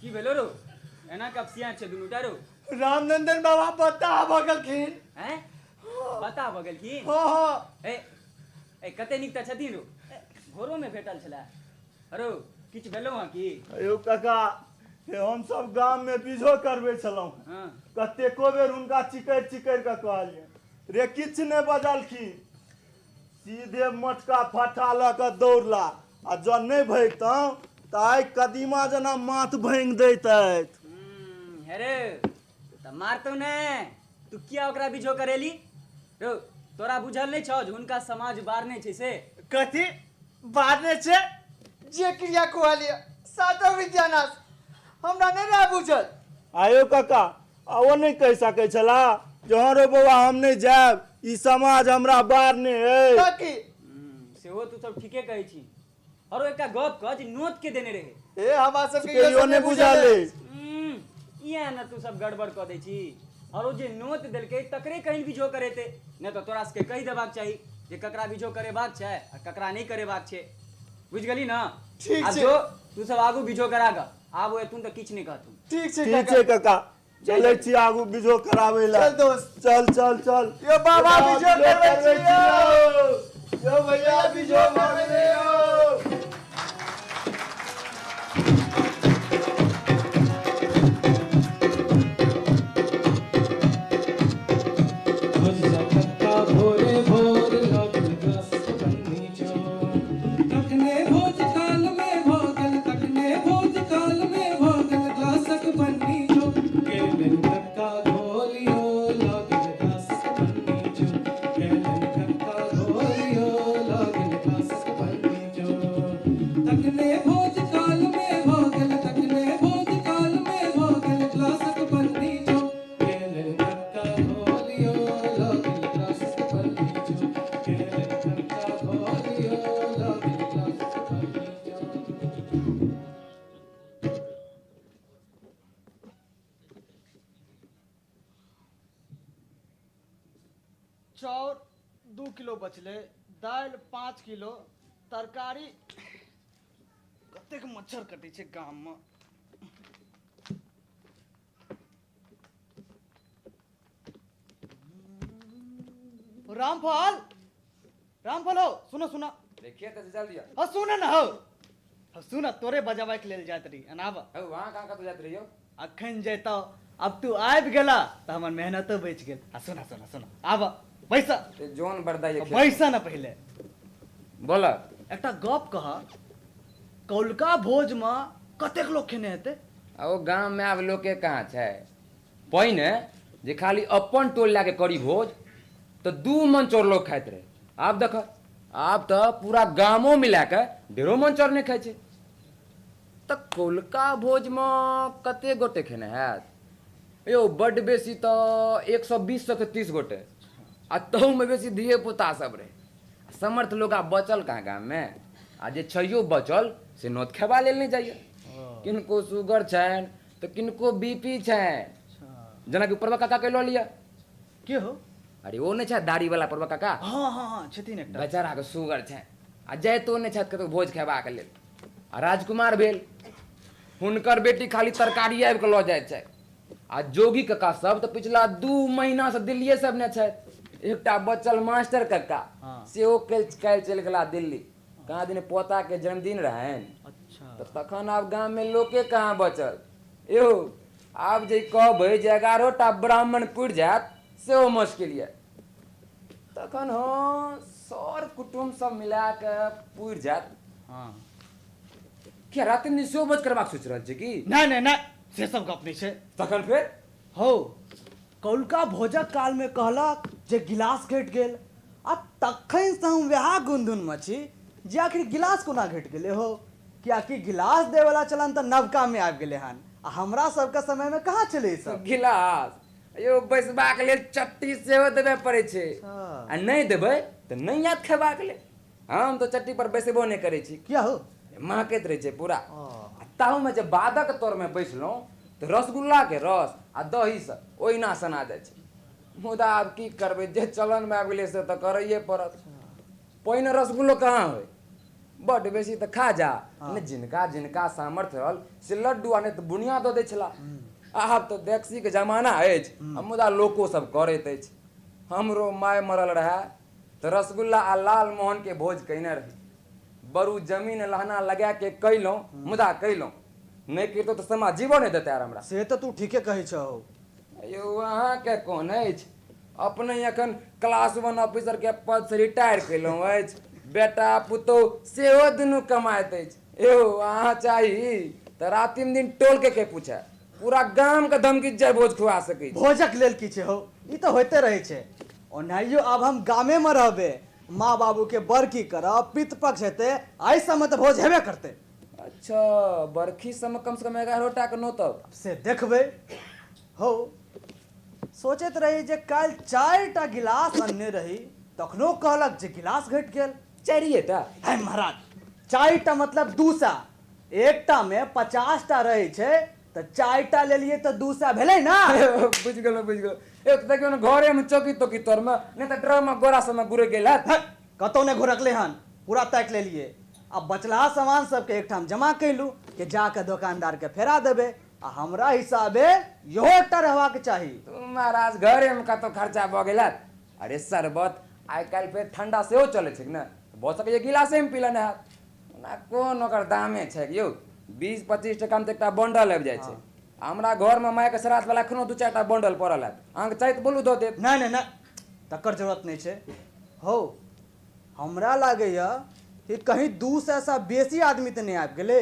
की भेलो रो एना कपसिया छै दुनू टा रो? रामनंदन बाबा बता भऽ गेलखिन। हैं, बता भऽ गेलखिन? हँ हँ। ए ए कते नीक तऽ छथिन रो, भोरो में भेटल छलै। अरो किछु भेलो हँ की? यौ काका, हम सब गाम में बीझो करबै छलहुँ, कतेको बेर हुनका चिकरि चिकरि कऽ कहलियै रे, किछु नहि बजलखिन, सीधे मोटका फट्ठा लऽ कऽ दौड़ला, आ जँ नहि भगितहुँ तऽ आइ कदीमा जेना माथ भाङि दैतथि। हे रे, तऽ मारतौ ने, तू किया ओकरा बीझो करेली रौ? तोरा बुझल नहि छौ जे हुनका समाज बारने छै से? कथी बारने छै? जे क्रिया कहलियै सातो विद्यानाश, हमरा नहि रहै बुझल। आयो काका, आ ओ नहि कहि सकै छला जे हँ रे बौआ हम नहि जायब, ई समाज हमरा बारने अइ? की सेहो तू सब ठीके कहै छी। आरो एकटा गप कह जे नोत के देने रहे? ए हमरा सबके कहियो नहि बुझल अइ। इएह ने तू सब गड़बड़ कऽ दै छी। आरो जे नोत देलकै तकरे कहीं बीझो करेतै, नहि तऽ तोरा सबके कहि देबाक चाही जे ककरा बीझो करेबाक छै आ ककरा नहि करेबाक छै। बुझि गेली ने? ठीक आब छै। जो तू सब आगू बीझो करा कऽ आब ओ एथुन तऽ किछु नहि कहथुन। ठीक छै। ठीक छै काका, चलै छी आगू बीझो कराबै लए। चल दोस्त, चल चल चल। यो बाबा बीझो करबै छी यौ, यो भैया बीझो करबै यौ। भोरे भोर लगल ग्लासक बन्नी चोर, तखने भोज काल में भऽ गेल, तखने भोज काल में भऽ गेल ग्लासक बन्नी चोर। गेलन कक्का घोलियो लगल ग्लासक बन्नी चोर, गेलन कक्का घोलियो लगल ग्लासक बन्नी चोर। तखने भोज काल में भऽ गेल, तखने भोज काल में भऽ गेल ग्लासक बन्नी चोर। गेलन कक्का घोलियो लगल ग्लासक बन्नी चोर, गेलन कक्का घोलियो लगल ग्लासक बन्नी चोर। चाउर 2 किलो बचलै, दालि 5 किलो, तरकारी। कतेक मच्छर कटै छै गाममे। रामफल, रामफल हो, सुनो सुनो। देखिए तो जल्दी आओ। हाँ सुन न हो, हाँ सुन, तोरे बजाबै के लेल जाइत रही अनाब। हो वहाँ कहाँ कतौ जाइत रहियो? अखन जैतौ, अब तू आबि गेला तऽ हमर मेहनतो बचि गेल। आ सुना सुना सुना, आब बैस। जोन बरदा ये खेत। बैस न पहिले। बोल। एकटा गप कह, कौलका भोज में कतेक लोग खेने हेतै? आ ओ गाम में आब लोके कहाँ छै? पहिने जे खाली अपन टोल लए के करी भोज तऽ 2 मन चाउर लोग खाइत रहे। आब देख, आब तऽ पूरा गामो मिला के 1.5 मन चाउर नहि खाइ छै। तऽ कौलका भोज में कते गोटे खेने हैत यौ? बड्ड बेसी तऽ 120 से 30 गोटे, आ तहूमे बेसी धिये पुता सब रहे। समर्थ लोग आब बचल कहाँ गाम में? आ जे छैयो बचल से नोत खेबा लेल नहि जाइए। किनको शुगर छनि तऽ किनको बीपी छनि। जेनाकि प्रभा काका के लऽ लिअ। के हो? अरे ओ नहि छथि दाढ़ी वाला प्रभा काका? हाँ हाँ हाँ, छथिन एकटा। बेचारा के शुगर छनि आ जाइतो नहि छथि कतौ भोज खेबाक लेल। आ राजकुमार भेल, हुनकर बेटी खाली तरकारी आबि कऽ लऽ जाइत छै। आ जोगी काका सब तऽ पिछला 2 महीना से दिल्लीए सब ने छथि। एकटा बचल मास्टर काका, सेहो काल्हि चलि गेला दिल्ली। कहाँ दिन पोता के जन्मदिन रहनि। अच्छा। तऽ तखन आब गाम में लोके कहाँ बचल यौ? आब जे कहबै जे 11 टा ब्राह्मण पुरि जायत सेहो मुश्किल यऽ। तखन हँ, सर कुटुम्ब सब मिला कऽ पुरि जायत। हाँ। किया रातिम दिन सेहो भोज करबाक सोचि रहल छै की? नहि नहि नहि, से सब गप नहि छै। तखन फेर? हौ, कौलका भोजक काल में कहलक जे गिलास घटि गेल, आ तखन से हम वएह गुनधुन में छी जे आखिर गिलास कोना घटि गेलै हो। कियाकि गिलास देवला चलन तऽ नवका में आबि गेलै हन, आ हमरा सबके समय में कहाँ छलै ई सब। गिलास यौ बैसबाक लेल चट्टी सेहो देबे पड़ै छै, आ नहि देबै तऽ नहि आयत खेबाक लेल। हम तऽ चट्टी पर बैसबो नहि करै छी। किया हो? महकैत रहै छै पूरा। आ ताहूमे जे बादक तरमे बैसलहुँ तऽ रसगुल्लाके रस आ दही सब ओहिना सना जाइ छै। मुदा आब की करबै, जे चलनमे आबि गेलै से तऽ करैए पड़त। पहिने रसगुल्लो कहाँ होइ, बड्ड बेसी तऽ खाजा, ने जिनका जिनका सामर्थ्य रहल से लड्डू आ नहि तऽ बुनिया दऽ दै छला। आब तऽ डेक्सीके जमाना अछि, आ मुदा लोको सब करैत अछि। हमरो माय मरल रहए तऽ रसगुल्ला आ लालमोहनके भोज कयने रही। बरू जमीन लहना लगा के कयलहुँ, मुदा कयलहुँ, नहि करितहुँ तऽ समाज जीवो नहि देतै आर हमरा। से तऽ तू ठीके कहै छहो। यौ अहाँके कोन अछि, अपने एखन क्लास 1 ऑफिसर के पद से रिटायर कयलहुँ अछि, बेटा पुतोहु सेहो दुनू कमाइत अछि। यौ अहाँ चाही तऽ रातिम दिन टोलके के पूछे, पूरा गामके धमकी जाय भोज खुआ सकै छी। भोजक लेल की छै हौ, ई तऽ होइते रहै छै। ओनाहियो आब हम गामेमे रहबै, माँ बाबूके बरखी करब, पितृपक्ष हेतै, एहि सबमे तऽ भोज हेबे करतै। अच्छा, बरखी सबमे कम से कम 11 टा के नोतब। से देखबै हौ। सोचैत रही जे काल्हि 4टा गिलास अनने रही, तखनो कहलक जे गिलास घटि गेल। 4 टा? है महाराज, 4टा मतलब 200, एकटा में 50टा रहै छै, तऽ 4टा लेलियै तऽ 200 भेलै ने। बुझि गेलहुँ बुझि गेलहुँ। एक तऽ देखियौ ने घरेमे चौकी तौकी तरमे, नहि तऽ ड्रममे गोरा सबमे गुरकि गेल हैत। कतहु नहि घुरकलै हन, पूरा ताकि लेलियै। आ बचलाहा सामान सबके एकठाम जमा कयलहुँ कि जाकऽ दोकानदारके फेरा देबै, आ हमरा हिसाबे इहो एकटा रहबाक चाही। तू महाराज घरेमे कतहु खर्चा भऽ गेल हैत। अरे शरबत आइ काल्हि फेर ठंडा सेहो चलै छै ने, भऽ सकैए गिलासेमे पी लेने हैत। ओना कोन ओकर दामे छै यौ, 20-25 टकामे तऽ एकटा बंडल आबि जाइ छै। हमरा घरमे मायके श्राद्धवला एखनो 2-4 टा बंडल पड़ल हैत, अहाँके चाही तऽ बोलू दऽ देब। नहि नहि नहि, तकर जरूरत नहि छै हौ। हमरा लागैए कि कहीं 200 बेसी आदमी तऽ नहि आबि गेलै,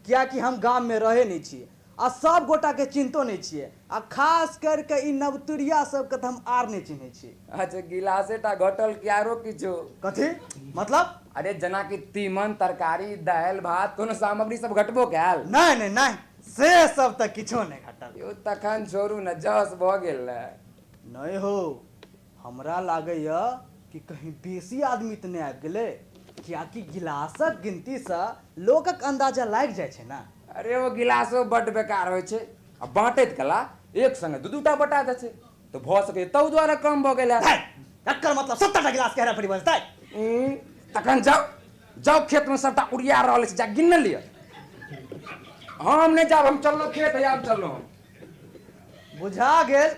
कियाकि हम गाममे रहै नहि छी आ सब गोटाके चिन्हतो नहि छियै, आ खास करिके ई नवतुरिया सबके तऽ हम आर नहि चिन्है छी। अच्छा, गिलासे टा घटल कि आरो किछो? कथी मतलब? अरे जेनाकि तीमन तरकारी दालि भात कोनो सामग्री सब घटबो कयल? नहि नहि नहि, से सब तऽ किछो नहि घटल। यौ तखन छोड़ू ने, जस भऽ गेल ने। नहि हौ, हमरा लागैए कि कहीं बेसी आदमी तऽ नहि आबि गेलै, कियाकि गिलासक गिनतीसँ लोकक अन्दाजा लागि जाइ छै ने। अरे ओ गिलासो बड्ड बेकार होइ छै, आ बाँटैत कला एक संगे 2-2 टा बटा दै छै, तऽ भऽ सकैए ताहू दुआरे कम भऽ गेल हैत। तकर मतलब 70टा गिलास के हेराफेरी भऽ जेतै। तखन जाउ जाउ, खेतमे सबटा उड़िया रहल अछि, जा गिन लिअ। हम नहि जायब, हम चललहुँ खेत, हैया हम चललहुँ। बुझा गेल,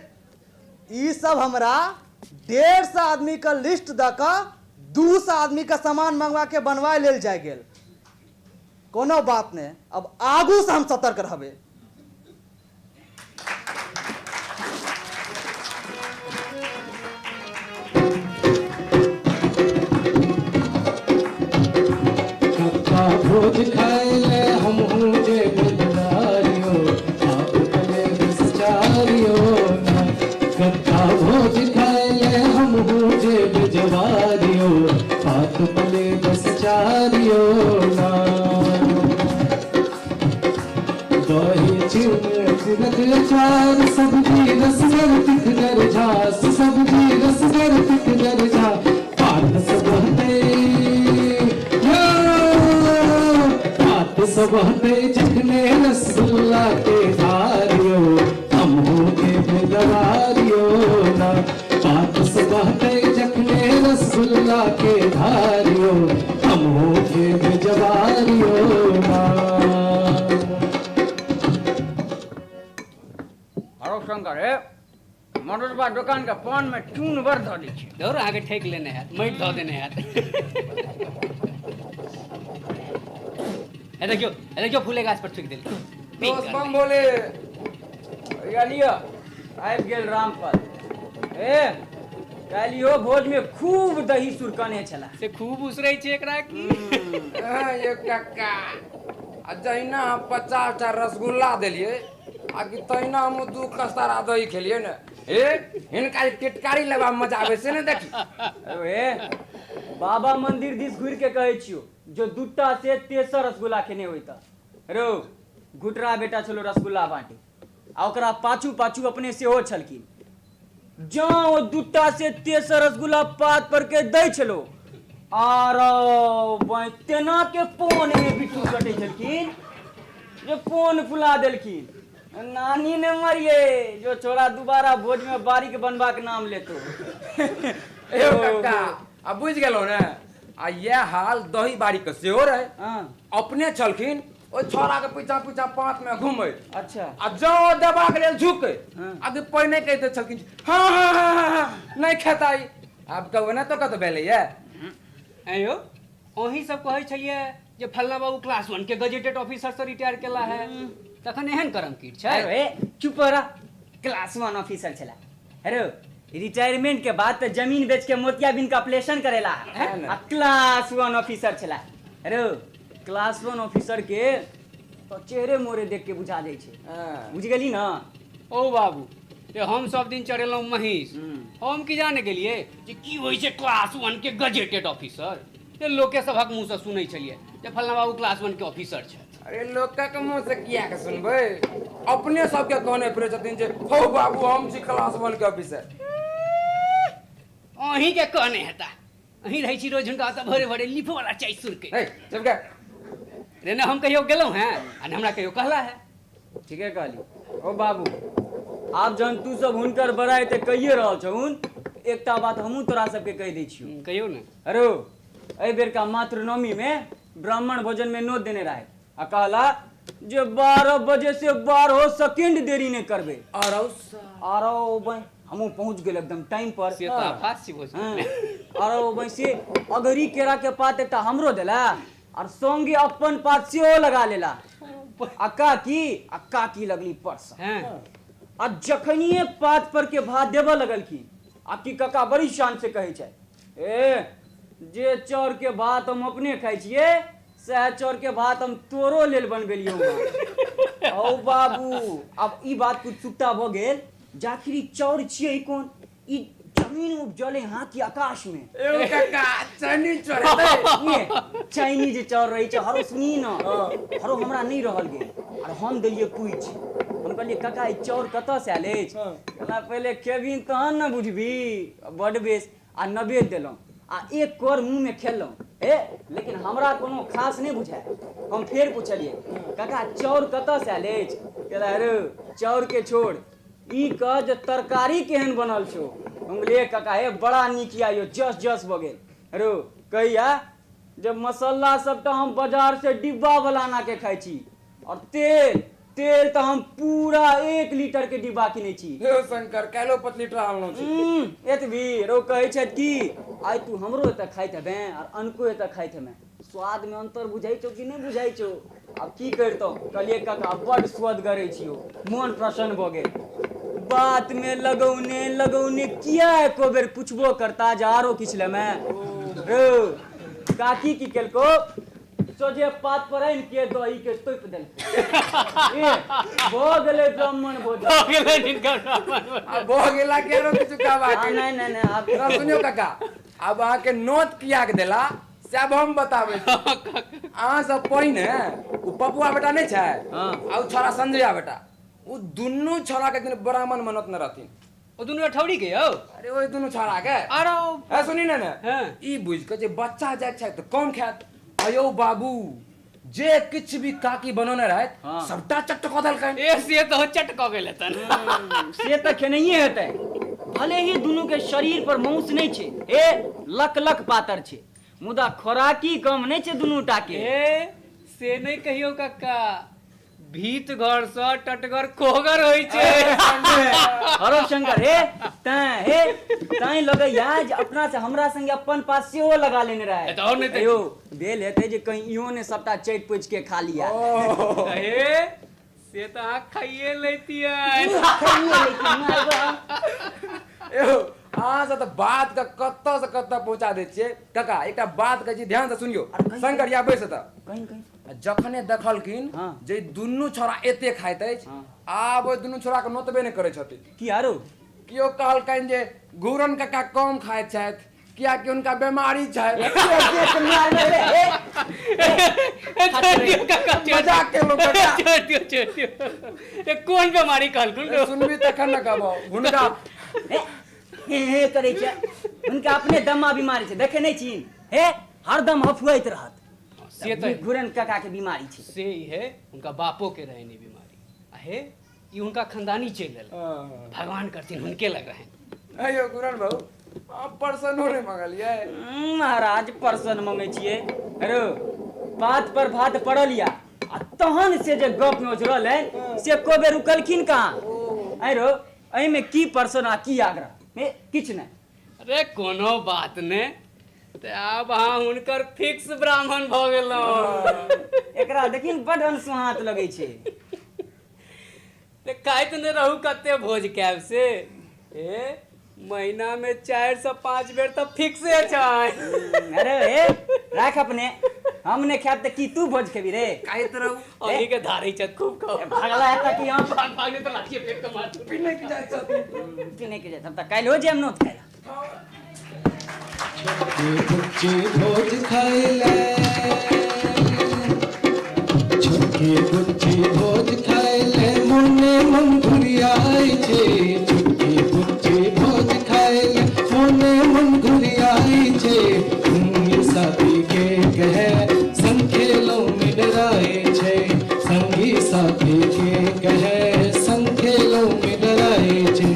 ई सब हमरा 150 आदमी के लिस्ट दऽ कऽ 200 आदमी के सामान मंगवा के बनवा लेल जाय गेल। कोनो बात नहि, अब आगू से हम सतर्क रहबै। कक्का भोज खाय ले हमहूँ जे बिदुआरियो, आप तले बिचारियो ना। कक्का भोज खाय ले हमहूँ जे बिजवारियो, हाथ पले बस चारियो ना। दही चिरक अचार, सब्जी रसगर तिखगर झास, सब्जी रसगर तिखगर झा, पात सब हते पात सब हते जखने रसगुल्ला के धारियो, हमहूँ के बेदवारियो ना। पात सब हते जखने रसगुल्ला के धारियो, हमहूँ के बेजवारियो ना। हरो शंकर, हे मनोजबा दोकान के पान में चून बड़ धऽ दै छै। दौड़ अहाँके ठकि लेने हैत, माटि धऽ देने हैत। हे देखियौ, हे देखियौ, फूले गाछ पर थूकि देलकै। दोस्त बम बोले या लिअ, आबि गेल रामफल। हे काल्हि इहो भोज में खूब दही सुरकने छला। से खूब उसरै छै एकरा की। ये कक्का, आ जहिना हम 50 टा रसगुल्ला देलियै, आ कि तहिना हम 2 कस्तारा दही खेलियै ने। हे हिनका जे टिटकारी लेबा मजा आबै से ने देखी। हे बाबा मंदिर दिस घुरि के कहै छियौ, जो 2टा से तेसर रसगुल्ला खेने होइता। रौ घुटरा बेटा छलो रसगुल्ला बाँटे, आ ओकरा पाछू पाछू अपने सेहो छलखिन। जँ ओ 2टा से तेसर रसगुल्ला पात पर के दै छलो, आर तेना के पोन में बिट्टू कटै छलखिन जे पोन फुला देलखिन। नानी ने मरिए जो छोरा दोबारा भोज में बारीक बनबाक नाम लेतो। ए काका आ बुझि गेलहुँ ने, आ इएह हाल दही बारी के सेहो रहे। अपने छलखिन ओहि छोरा के पीछा पीछा पाँच में घूमे। अच्छा। आ जँ देबाक लेल झुके आगे पहिने कहि दैत छलखिन हाँ हाँ हाँ हाँ हाँ नहीं खेता ई। आब कहू ना तो कतऽ भेलैया। आँय यौ, अहीं सब कहै छलियै जे फल्लाँ बाबू क्लास 1 के गजेटेड ऑफिसर से रिटायर केला है, तखन एहन करम कीट छै? अरे चुप रह, क्लास 1 ऑफिसर छला। अरे रिटायरमेंट के बाद तो जमीन बेच के मोतियाबिंद का ऑपरेशन करेला है, आ क्लास 1 ऑफिसर छला। अरे क्लास 1 ऑफिसर के तो चेहरे मोरे देख के बुझा जाइ छै, बुझ गेली ना? ओ बाबू, ये हम सब दिन चढ़ेलहुँ महीष, हम की जाने गेलियै जे की होइ छै क्लास 1 के गजेटेड ऑफिसर। ते लोके सभक मुँह से सुनै छलियै जे फल्लाँ बाबू क्लास 1 के ऑफिसर छथि। अरे लोकक मुँह से किया के सुनबै, अपने सबके कहने फिरै छथिन जे हौ बाबू हम छी क्लास 1 के ऑफिसर। अहीं के कहने हेता, अहीं रहै छी रोज हुनका ओतऽ भोरे भोरे लिफो वाला चाय सुरके। सबके रे ने हम कहियो गेलहुँ हैं आ ने हमरा कहियो कहला है। ठीके कहली ओ बाबू, आब जहन तू सब हुनकर बड़ाइ तऽ कहिए रहल छहुन, एकटा बात हमहूँ तोरा सबके कहि दै छियौ। कहियौ ने। अरे एहि बेरका मातृनवमी में ब्राह्मण भोजन में नोत देने रहे आ कहला जे 12 बजे से 12 सेकेंड देरी नहीं करबे। आरो हमहूँ पहुँच गेल एकदम टाइम पर। से तऽ आफात छी भोज। आरो बहि से अगरी केरा के पात एकटा हमरो देला और संगे अपन पात सेहो लगा लेला। आ काकी लगली परस। आ जखनिए पात पर के भात देबऽ लगलखिन आ की काका बड़ी शान से कहै छै, ए जे चाउर के भात हम अपने खाइ छियै सएह चाउर के भात हम तोरो लेल बनबेलियौ। औ बाबू, आब ई बात कुछ सुट्टा भऽ गेल जाखिर चाउर छियै कोन, ई जमीन उपजले हाँ कि आकाश में? ए काका चाइनीज चाउर हेतै। चाइनीज चाउर रहै छै। हरो सुनी न, हरो हमरा नहीं रहल गेल और हम देलियै पूछि, हम कहलियै काका ई चाउर कतऽ से आयल अछि? कहला पहिले खेबही तहन न बुझबी। बड बेस आ नवेद देलहुँ आ एक कौर मुँह में खेलहुँ। ए लेकिन हमरा कोनो खास नहीं बुझायल। हम फेर पुछलियै काका चाउर कतऽ से आयल अछि? कहला अरे चाउर के छोड़, ई कह जे तरकारी केहन बनल छौ। हम कहलियै काका हे बड़ा नीक या यौ, जस जस भऽ गेल। अरे कहिया जे मसाला सबटा हम बाजार से डिब्बा वाला आना के खाइ छी और तेल तेल तऽ हम पूरा 1 लीटर के डिब्बा किनै छी। हे शंकर, काल्हिो 5 लीटर आनलहुँ छी। एतबी रो कहै छथि कि आइ तू हमरो एतऽ खाइत हेबें और अनको एतऽ खाइत हेबें, स्वाद में अंतर बुझाइ छौ कि नहि बुझाइ छौ? आब की करितहुँ, कहलियै काका बड्ड स्वदगर अछि यौ, मोन प्रसन्न भऽ गेल। बात में लगौने लगौने किया एको बेर पुछबो करता जे आरो किछु लेमे? रो काकी की केलको, सोझे पात पर आनि के दही के तोपि देलकै। भऽ गेलै ब्राह्मण भोजन। भऽ गेलै हिनकर ब्राह्मण भोजन। आ भऽ गेला के आरो किछु कहबाक अछि? नहि नहि नहि आब सुनियौ काका, आब अहाँके नोत किया के देला से आब हम बताबै छी। अहाँ सब पहिने ओ पपुआ बेटा नहि छै आ ओ छोरा संजया बेटा, ओ दुनू छोरा के एक दिन ब्राह्मण मनत न रहथिन। ओ दुनू अठौरी के यौ? अरे ओहि दुनू छोरा के। अरे ए सुनी ने ने, ई बुझि कऽ जे बच्चा जाइत छै तऽ कम खायत। अयौ बाबू, जे किछु भी काकी बनौने रहथि सबटा चट कऽ देलकनि। ए से तऽ चट कऽ गेल हेतनि। से तऽ खेनैये हेतै, भले ही दुनू के शरीर पर मांस नहि छै, ए लक लक पातर छै, मुदा खोराकी कम नहि छै दुनू टा के। ए से नहि कहियौ कक्का, भीत घर सँ टटगर कोहगर होइ छै। हरो शंकर, हे तैं हे तैं लगैया जे अपना से हमरा संगे अपन पास सेहो लगा लेने रहे। तऽ और नहि तऽ यौ भेल हेतै जे कहीं इहो ने सबटा चटि पोछि के खा लिया। हे से तऽ अहाँ खाइए लैतियै। यौ अहाँ सब तऽ बात के कतऽ से कतऽ पहुँचा दै छियै। काका एकटा बात कहै छी, ध्यान से सुनियौ। शंकर या बैस एतऽ। कहीं कहीं जखने देखलखिन जे दुनू छोरा एते खाइत अछि, आब ओहि दुनू छोरा के नोतबे नहि करै छथिन। की आरो? केओ कहलकनि जे घूरन काका कम खाइत छथि कियाकि हुनका बीमारी छनि। मजाक केलहुँ काका। कोन बीमारी कहलखुन? सुनबी तखन ने कहबौ। हुनका हे हे करै छै, हुनका अपने दम्मा बीमारी छै, देखे नहि छी हे हरदम हफुआइत रहत। से तऽ घूरन काका के बीमारी छै। से ई है, हुनका बापो के रहनि बीमारी। आ हे ई हुनका खानदानी चलि एल। भगवान करथिन हुनके लग रहनि। अयो गुरन बाबू, हम पर्सनो नहि मंगलियै। महाराज पर्सन मंगै छियै। अरे पात पर भात पड़ल या आ तहन से जे गप में ओझरल है से एको बेर रुकलखिन कहाँ। अरे एहिमे की पर्सन आ की आग्रह, ए किछु नहि। अरे कोनो बात नहि, तऽ आब अहाँ हुनकर फिक्स ब्राह्मण भऽ गेलहुँ। एकरा देखिन बड अनसुहात लगै छै। तऽ खाइत नहि रहू कते भोज कैब से, ए महीना में 4 से 5 बेर तऽ फिक्से छै। अरे ए राख अपने, हम नहि खायब तऽ की तू भोज खेबी रे? खाइत रहू। अहीं के धारै छथि खूब खाउ। भागला हेता कि हम भाग भाग नहि तऽ लाठिए फेंक कऽ मारू। पीने के जाइ छथिन। पीने के जाइ, हम तऽ काल्हिओ जायब नोत खाय लए। छोटकी भोज खाइले, छोटकी बुच्ची भोज खाइले, मोने मन घुरियाइ छै। छोटकी बुच्ची भोज खाइले, मोने मन घुरियाइ छै। संगी साथी के कहे संग खेलो में डराए छै। संगी साथी के कहे संग खेलो में डराए छै।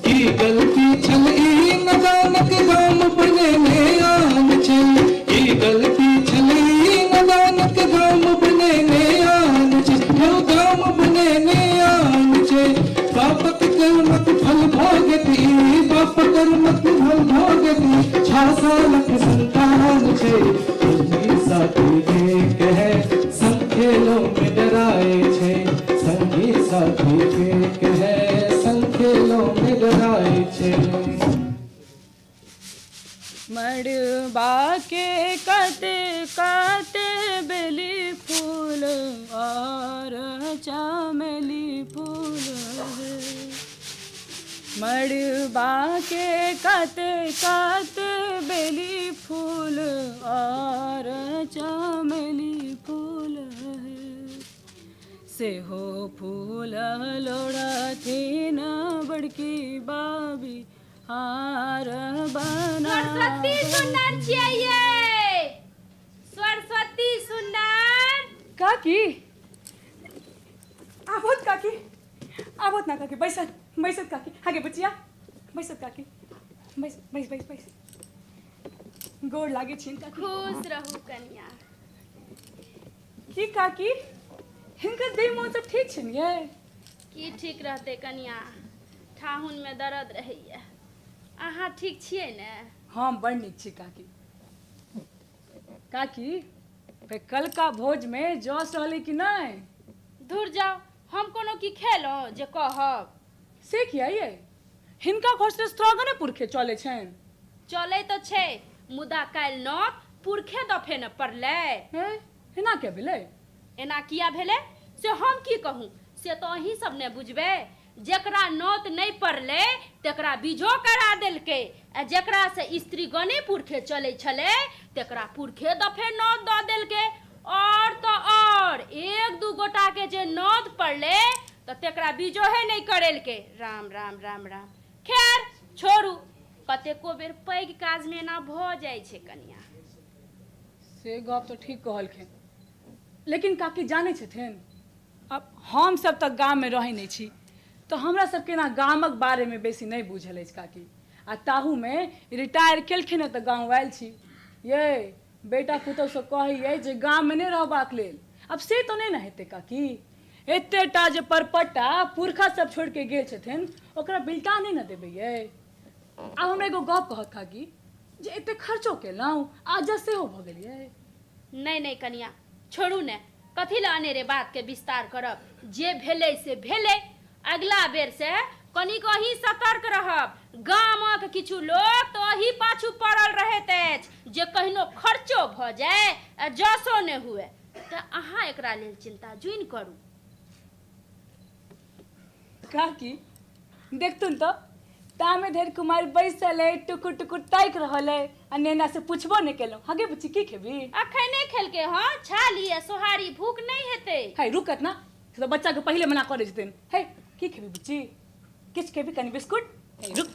की गलती छल ई नदानक गाम बनेने आन छै। की गलती छल ई नदानक गाम बनेने आन छै। यौ गाम बनेने आन छै। बापक कर्मक फल भोगती, बाप कर्मक फल भोगती, 6 सालक संतान छै। संगी साथी के कहे संग खेलो में डराए छै। संगी साथी के कहे संग खेलो में डराए छै। मड़बा के कते कते बेली फूल और चमेली फूल, मड़बा के कते कते बेली फूल और चमेली फूल, सेहो फूल लोढ़थिन बड़की बाबी हार बना। सरस्वती सुन्दर छियै ये, सरस्वती सुन्दर। काकी आबोत, काकी आबोत ना, काकी बैसत बैसत, काकी आगे बचिया बैसत, काकी बैस बैस बैस बैस, गोर लागे छियनि काकी। खुश रहू कनिया। की काकी हिनकर देह मोन सब ठीक छनि ये? की ठीक रहतै कनिया, ठाहुन में दर्द रहैया। अहाँ ठीक छियै ने? हम बड़ नीक छी काकी। काकी कलका भोज में जस रहलै कि नहि? दूर जाओ, हम कोनो की खेलहुँ जे कहब। से किया ये? हिनका घर से स्त्रगने पुरखे चलै छनि। चलै तऽ छै, मुदा काल्हि नौत पुरखे दफे न पड़लै। एना किया भेलै? एना किया भेलै से हम की कहूँ, से तऽ अहीं सब ने बुझबै। जेकरा नौत नहि पड़लै तेकरा बीजो करा देलकै, आ जेकरा से स्त्रीगणे पुरखे चलै छलै तेकरा पुरखे दफे नौत दऽ देलकै। और तऽ और 1-2 गोटा के जे नौत पड़लै तऽ तेकरा बीजोहे नहि करेलकै। राम राम राम राम। खैर छोड़ू, कतेको बेर पैघ काजमे एना भऽ जाइ छै कनिया। से गप तऽ ठीक कहलखिन, लेकिन काकी जानै छथिन अब हम सब तऽ गाममे रहै नहि छी, तऽ हमरा सबके ना गामक बारेमे बेसी नहि बुझल अछि काकी। आ ताहूमे रिटायर केलखिन हँ तऽ गाँव आयल छी ये, बेटा पुतहुसँ कहैए जे गाममे नहि रहबाक लेल। आब से तऽ नहि ने हेतै काकी, एतेटा जे परपट्टा पुरखा सब छोड़िके गेल छथिन ओकरा बिलटा नहि ने देबै ये। आब हमरा एगो गप कहत काकी जे एते खर्चो केलहुँ आ जस सेहो भऽ गेलियै? नहि नहि कनिया छोड़ू ने, कथी लए अनेरे बातके विस्तार करब। जे भेलै से भेलै, अगिला बेर से कनिक अहीं सतर्क रहब। गामक किछु लोक तऽ अही पाछू पड़ल रहैत अछि जे कहिनो खर्चो भऽ जाय आ जसो नहि हुए, तऽ अहाँ एकरा लेल चिन्ता जुनि करू। काकी देखथुन तऽ तामे धरि कुमारि बैसल अइ, टुकुर टुकुर ताकि रहल अइ आ नेना से पुछबो नहि केलहुँ। हगे बुच्ची की खेबी? अखन नहि खेलकै हँ, छाली आ सोहारी, भूख नहि हेतै। है रुकत ना, से तऽ बच्चाके पहिले मना करै छथिन। है की खेबी बुच्ची? किछु खेबी? कनि बिस्कुट? है रुक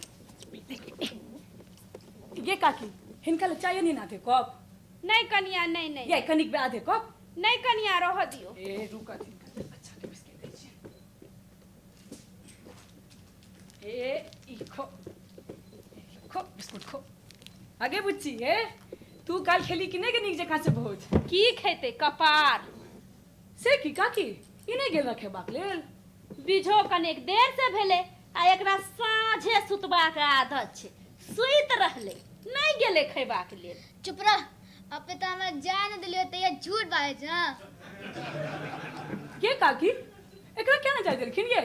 ये काकी, हिनका लए चाय नहि आधे कप? नहि कनिया नहि नहि। ये कनिक आधे कप? नहि कनिया रहऽ दियौ। ए रुकत, हिनका बच्चाके बिस्किट दै छियै। ए ई खो, खो बिस्कुट खो। आगे बुच्ची, हे तू काल खेली कि नहीं के नीक जकाँ से भोज? की खेते कपार। से की काकी, ई नहि गेल रखेबाक लेल? बीझो कनेक देर से भेलै आ एकरा साँझे सुतबाक आदत छै, सुति रहलै, नहि गेलै खयबाक लेल। चुप रह, अपने तऽ हमरा जाय नहि देलियै तैया झूठ बाजै छै। हँ के काकी, एकरा केना जाय देलखिन ये?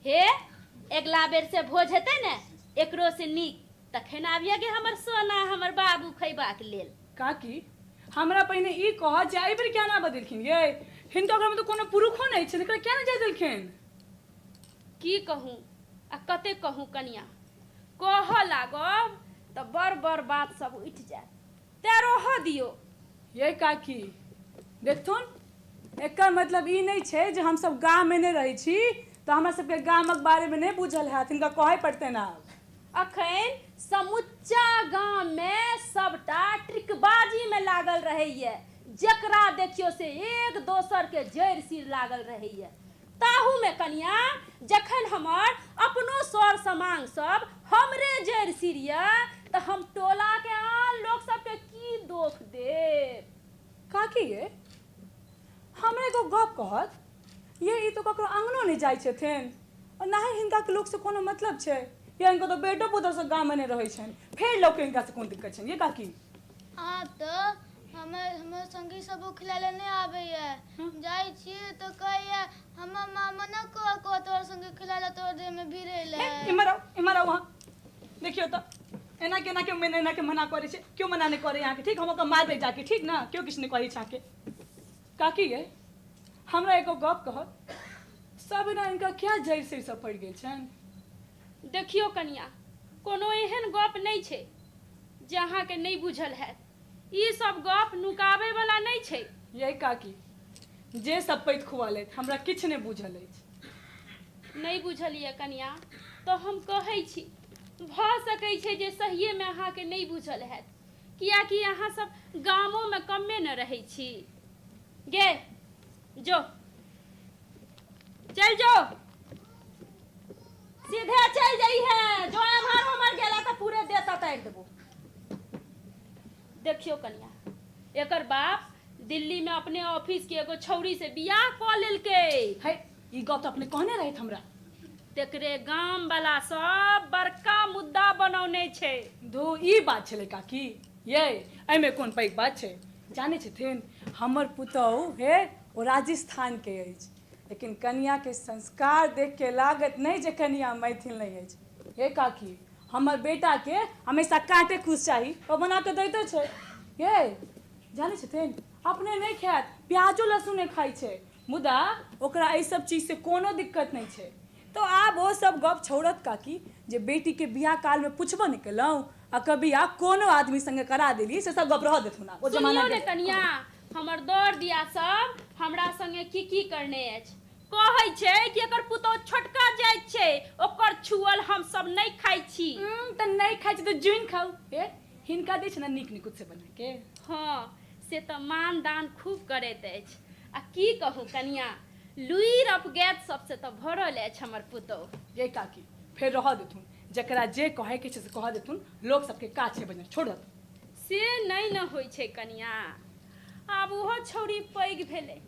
हे अगिला बेर से भोज हेतै ने एकरो से नीक तखन आबिये गे हमर सोना, हमर बाबू खयबाक लेल। काकी हमरा पहिने ई कह जे एहि बेर क्या ना बदलखिन ये? हिनका घरमे तऽ कोनो पुरुखो नहि छै, एकरा क्या ना जाय देलखिन? की कहूँ आ कते कहूँ कनिया, कहऽ लागब तऽ बड़ बड़ बात सब उठि जायत, तें रहऽ दियौ। ये काकी देखथुन, एकर मतलब ई नहि छै जे हमसब गाममे नहि रहै छी तऽ हमरा सबके गामक बारेमे नहि बुझल हैत, हिनका कहै पड़तनि आब। अखन समुच्चा गाममे सबटा ट्रिकबाजीमे लागल रहैए, जकरा देखियौ से एक दोसरके जड़ि सिर लागल रहैए। ताहूमे कनिया जखन हमर अपनो सर समांग सब हमरे जड़ि सिर यऽ तऽ हम टोलाके आन लोक सबके की दोख देब? काकी ये हमरा एगो गप कहत ये, ई तऽ ककरो अङ्गनो नहि जाइ छथिन और ना ही हिनका के लोकसँ कोनो मतलब छै। या हिनका तऽ बेटो पुतोह सब गाममे नहि रहै छनि, फेर लोकके हिनकासँ कोन दिक्कत छनि ये काकी? आब तऽ हमर हमर संगी सब खिलाय लए नहि आबैया, जाइ छियै तऽ कहैया हमर माँ मना कऽ कऽ तोरा संगे खिलाय लए तोरा देहमे भिड़ै लए। इम्हर आउ, इम्हर आउ अहाँ। देखियौ तऽ एना के एना के एना के मना करै छै, केओ मना नहि करै अहाँके, ठीक? हम ओकरा मारबै जाके, ठीक ने? केओ किछु नहि कहै छै अहाँके। काकी ये हमरा एगो गप कहत, सब एना हिनका क्या जड़ि सिर सब पड़ि गेल छनि? देखियौ कनिया, कोनो एहन गप नहि छै जे अहाँके नहि बुझल हैत। ई सब गप नुकाबै वला नहि छै। यै काकी, जे सब पैत खुआ लेत, हमरा किछु नहि बुझल अछि। नहि बुझल यऽ कनिया तऽ हम कहै छी, भऽ सकै छै जे सहिएमे अहाँके नहि बुझल हैत, कियाकि अहाँ सब गामोमे कमे ने रहै छी। गे जो, चलि जो, सीधे चलि जइहे, जो एम्हर ओम्हर गेला तऽ पूरे देह ततारि देबो। देखियौ कनिया, एकर बाप दिल्ली में अपने ऑफिस के एगो छौड़ी से बियाह कऽ लेलकै। है, ई गप तऽ अपने कहने रहथि हमरा। तेकरे गाम वाला सब बड़का मुद्दा बनौने छै। धू, ई बात छलै काकी ये, एहिमे कोन पैघ बात छै? जानै छथिन हमर पुतहु हे ओ राजस्थान के अछि, लेकिन कनिया के संस्कार देख के लागत नहि जे कनिया मैथिल नहि अछि। हे काकी, हमर बेटा के हमेशा काँटे कुश चाही, ओ बना के दैतो छै। ये जानै छथिन अपने नहि खायत, प्याजो लहसुन नहि खाइ छै, मुदा ओकरा एहि सब चीज से कोनो दिक्कत नहि छै। तऽ आब ओ सब गप छोड़त काकी, जे बेटी के बियाह काल में पुछबो नहि केलहुँ आ कभी आ कोनो आदमी संगे करा देली, से सब गप रहऽ देथुन आब। ओ जमाना सुनियौ ने गेलै। कनिया, हमर दर दिया सब हमरा संगे की की करने अछि। कहै छै कि एकर पुतोह छोटका जाइत छै, ओकर छुअल हम सब नहि खाइ छी। तऽ नहि खाइ छी तऽ जुनि खाउ। हे हिनका दै छै ने नीक निकुत से बना के। हँ से तऽ मान दान खूब करैत अछि। आ की कहू कनिया, लुइर अपगैत सबसे तऽ भरल अछि हमर पुतोह। ये काकी फेर रहऽ देथुन, जकरा जे कहै के छै से कहऽ देथुन, लोक सबके काज छै बजनाइ, छोड़ऽ देथुन। से नहि ने होइ छै कनिया, आब ओहो छौड़ी पैघ भेलै,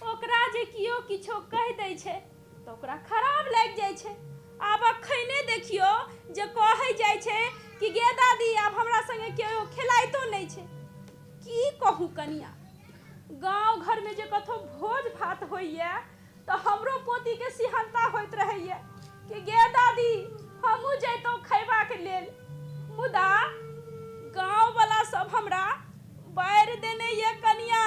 ओकरा जे कियो किछो कहि दै छै तऽ ओकरा खराब लागि जाइ छै। आब अखने देखियौ जे कहै जाइ छै कि गे दादी आब हमरा संगे केओ खेलाइतो नहि छै। की कहू कनिया, गाँव घरमे जे कतहु भोज भात होइए तऽ हमरो पोतीके सिहन्ता होइत रहैए कि गे दादी हमहूँ जैतहुँ खयबाक लेल, मुदा गाँववला सब हमरा बारि देने ये कनिया।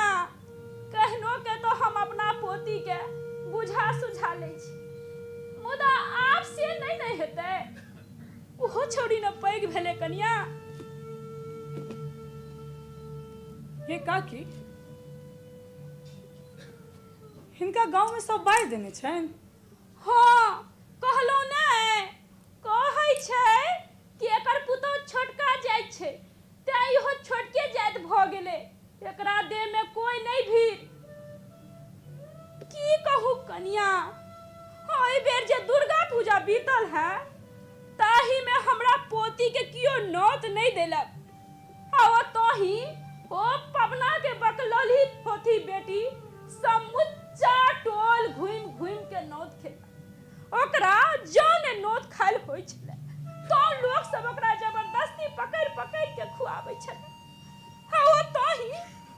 कहनो के तो हम अपना पोती के बुझा सुझा लै छी, मुदा आब से नहि ने हेतै। ओहो छौड़ी ने पैघ भेलै कनिया। हे काकी, हिनका गाँवमे सब बारि देने छनि? हँ कहलहुँ नहि, कहै छै कि एकर पुतोह छोटका जाति छै, तें इहो छोटके जाति भऽ गेलै, एकरा देहमे कोइ नहि भीड़। की कहू कनिया, एहि बेर जे दुर्गा पूजा बीतल है ताहि में हमरा पोती के कियो नोत नहीं देलक। आ ओ तही ओ पवना के बकलौली होथी बेटी समुच्चा टोल घुमि घुमि के नोत खेलक। ओकरा जौ ने नोत खायल होइ छलै तो लोक सब ओकरा जबरदस्ती पकड़ि पकड़ि के खुआबै छलै। आ ओ तही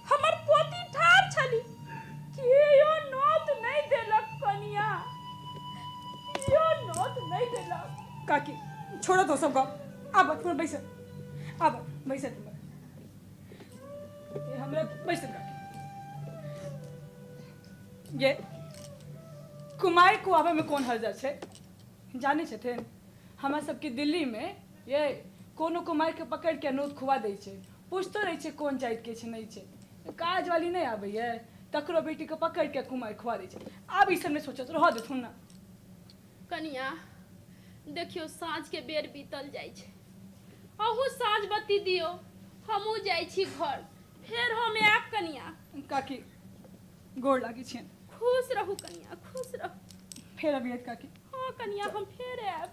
हमर पोती ठाढ़ छली, केओ नोत नहीं देलक कनिया, केओ नोत नहीं देलक। काकी छोड़ो तो सब गप, आब तुम बैस, आब बैस तुम, हमरा बैस काकी। ये कुमारि खुआबै में कोन हर्जा छै? जानै छथिन हमरा सबके दिल्ली में ये कोनो कुमारि के पकड़ के नोत खुआ दै छै, पूछतो रहै छै कोन जाति के छै नहीं छै। काज वाली नहीं आबैया तकरो बेटी के पकड़ के कुमारि खुआ दै छै। आब ई सब नहीं सोचत, रह देथुन ना। कनिया देखियो साँझ के बेर बीतल जाइ छै, अहूँ साँझ बत्ती दियो, हमहूँ जाइ छी घर, फेर हम आयब कनिया। काकी गोर लागै छियनि। खुश रहू कनिया, खुश रहू। फेर अबियत काकी? हाँ कनिया, हम फेर आयब।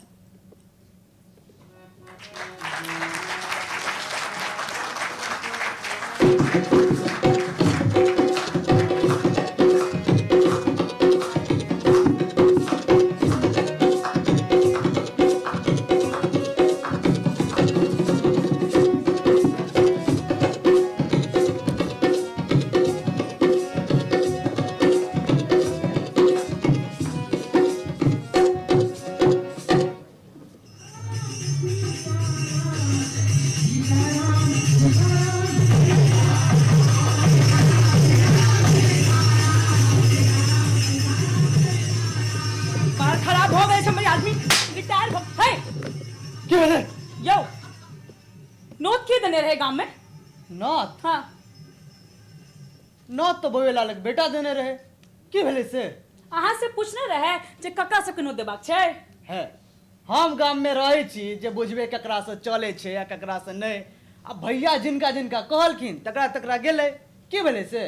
बाल खराब हो गए हमर आदमी रिटायर हो हे की भेलै यौ? नोत के देने रहे गाम में? नोत? हाँ नोत तो बौएलालक बेटा देने रहे, की भेलै से? अहाँ से पूछने रहे जे ककरा सबके नोत देबाक छै। है हम गाम में रहै छी जे बुझबै ककरा से चलै छै आ ककरा से नहि। आ भैया जिनका जिनका कहलखिन तकरा तकरा गेलै, की भेलै से?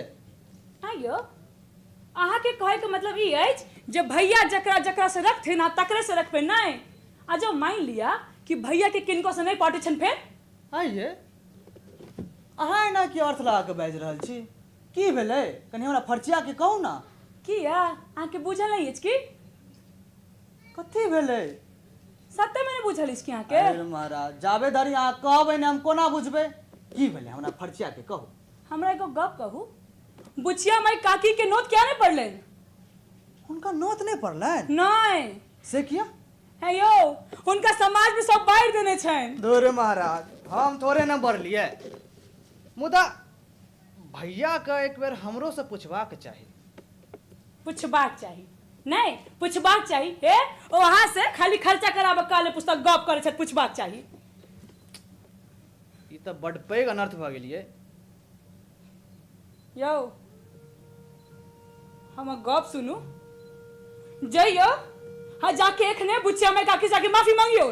हाँ यौ, अहाँके कहैके मतलब ई अछि जे भैया जकरा जकरा से रखथिन आ तकरे से रखबै नहि? आ जब मानि लिअ कि भैया के किनको से नहीं पटै छनि फेर? आइये अहाँ एना की अर्थ लगा कऽ बाजि रहल छी? की भेलै कनि हमरा फरचिया के कहू ना। किया अहाँके बुझल नहि अछि की? कथी भेलै? सत्य में नहीं बुझल अछि की अहाँके? अरे महाराज, जाबे धरि अहाँ कहबै ने हम कोना बुझबै? की भेलै हमरा फरचिया के कहू। हमरा एगो गप कहू, बुचिया माई काकी के नोत किया नहीं पड़लनि? हुनका नोत नहीं पड़लनि? नहीं। से किया? है यौ, हुनका समाज में सब बाढ़ि देने छनि। दोरे महाराज, हम थोड़े न बढ़लियै, मुदा भैया के एक बेर हमरो से पूछबाक चाही। पूछबाक चाही नहीं, पूछबाक चाही। हे ओ अहाँ से खाली खर्चा कराबऽ काले पुस्तक गप करै छथि, पूछबाक चाही। ई तऽ बड पैघ अनर्थ भऽ गेलियै। यौ हमर गप सुनू, जइयौ हाँ जाके एखने बुचिया माई काकी जाके माफी मांगियौ।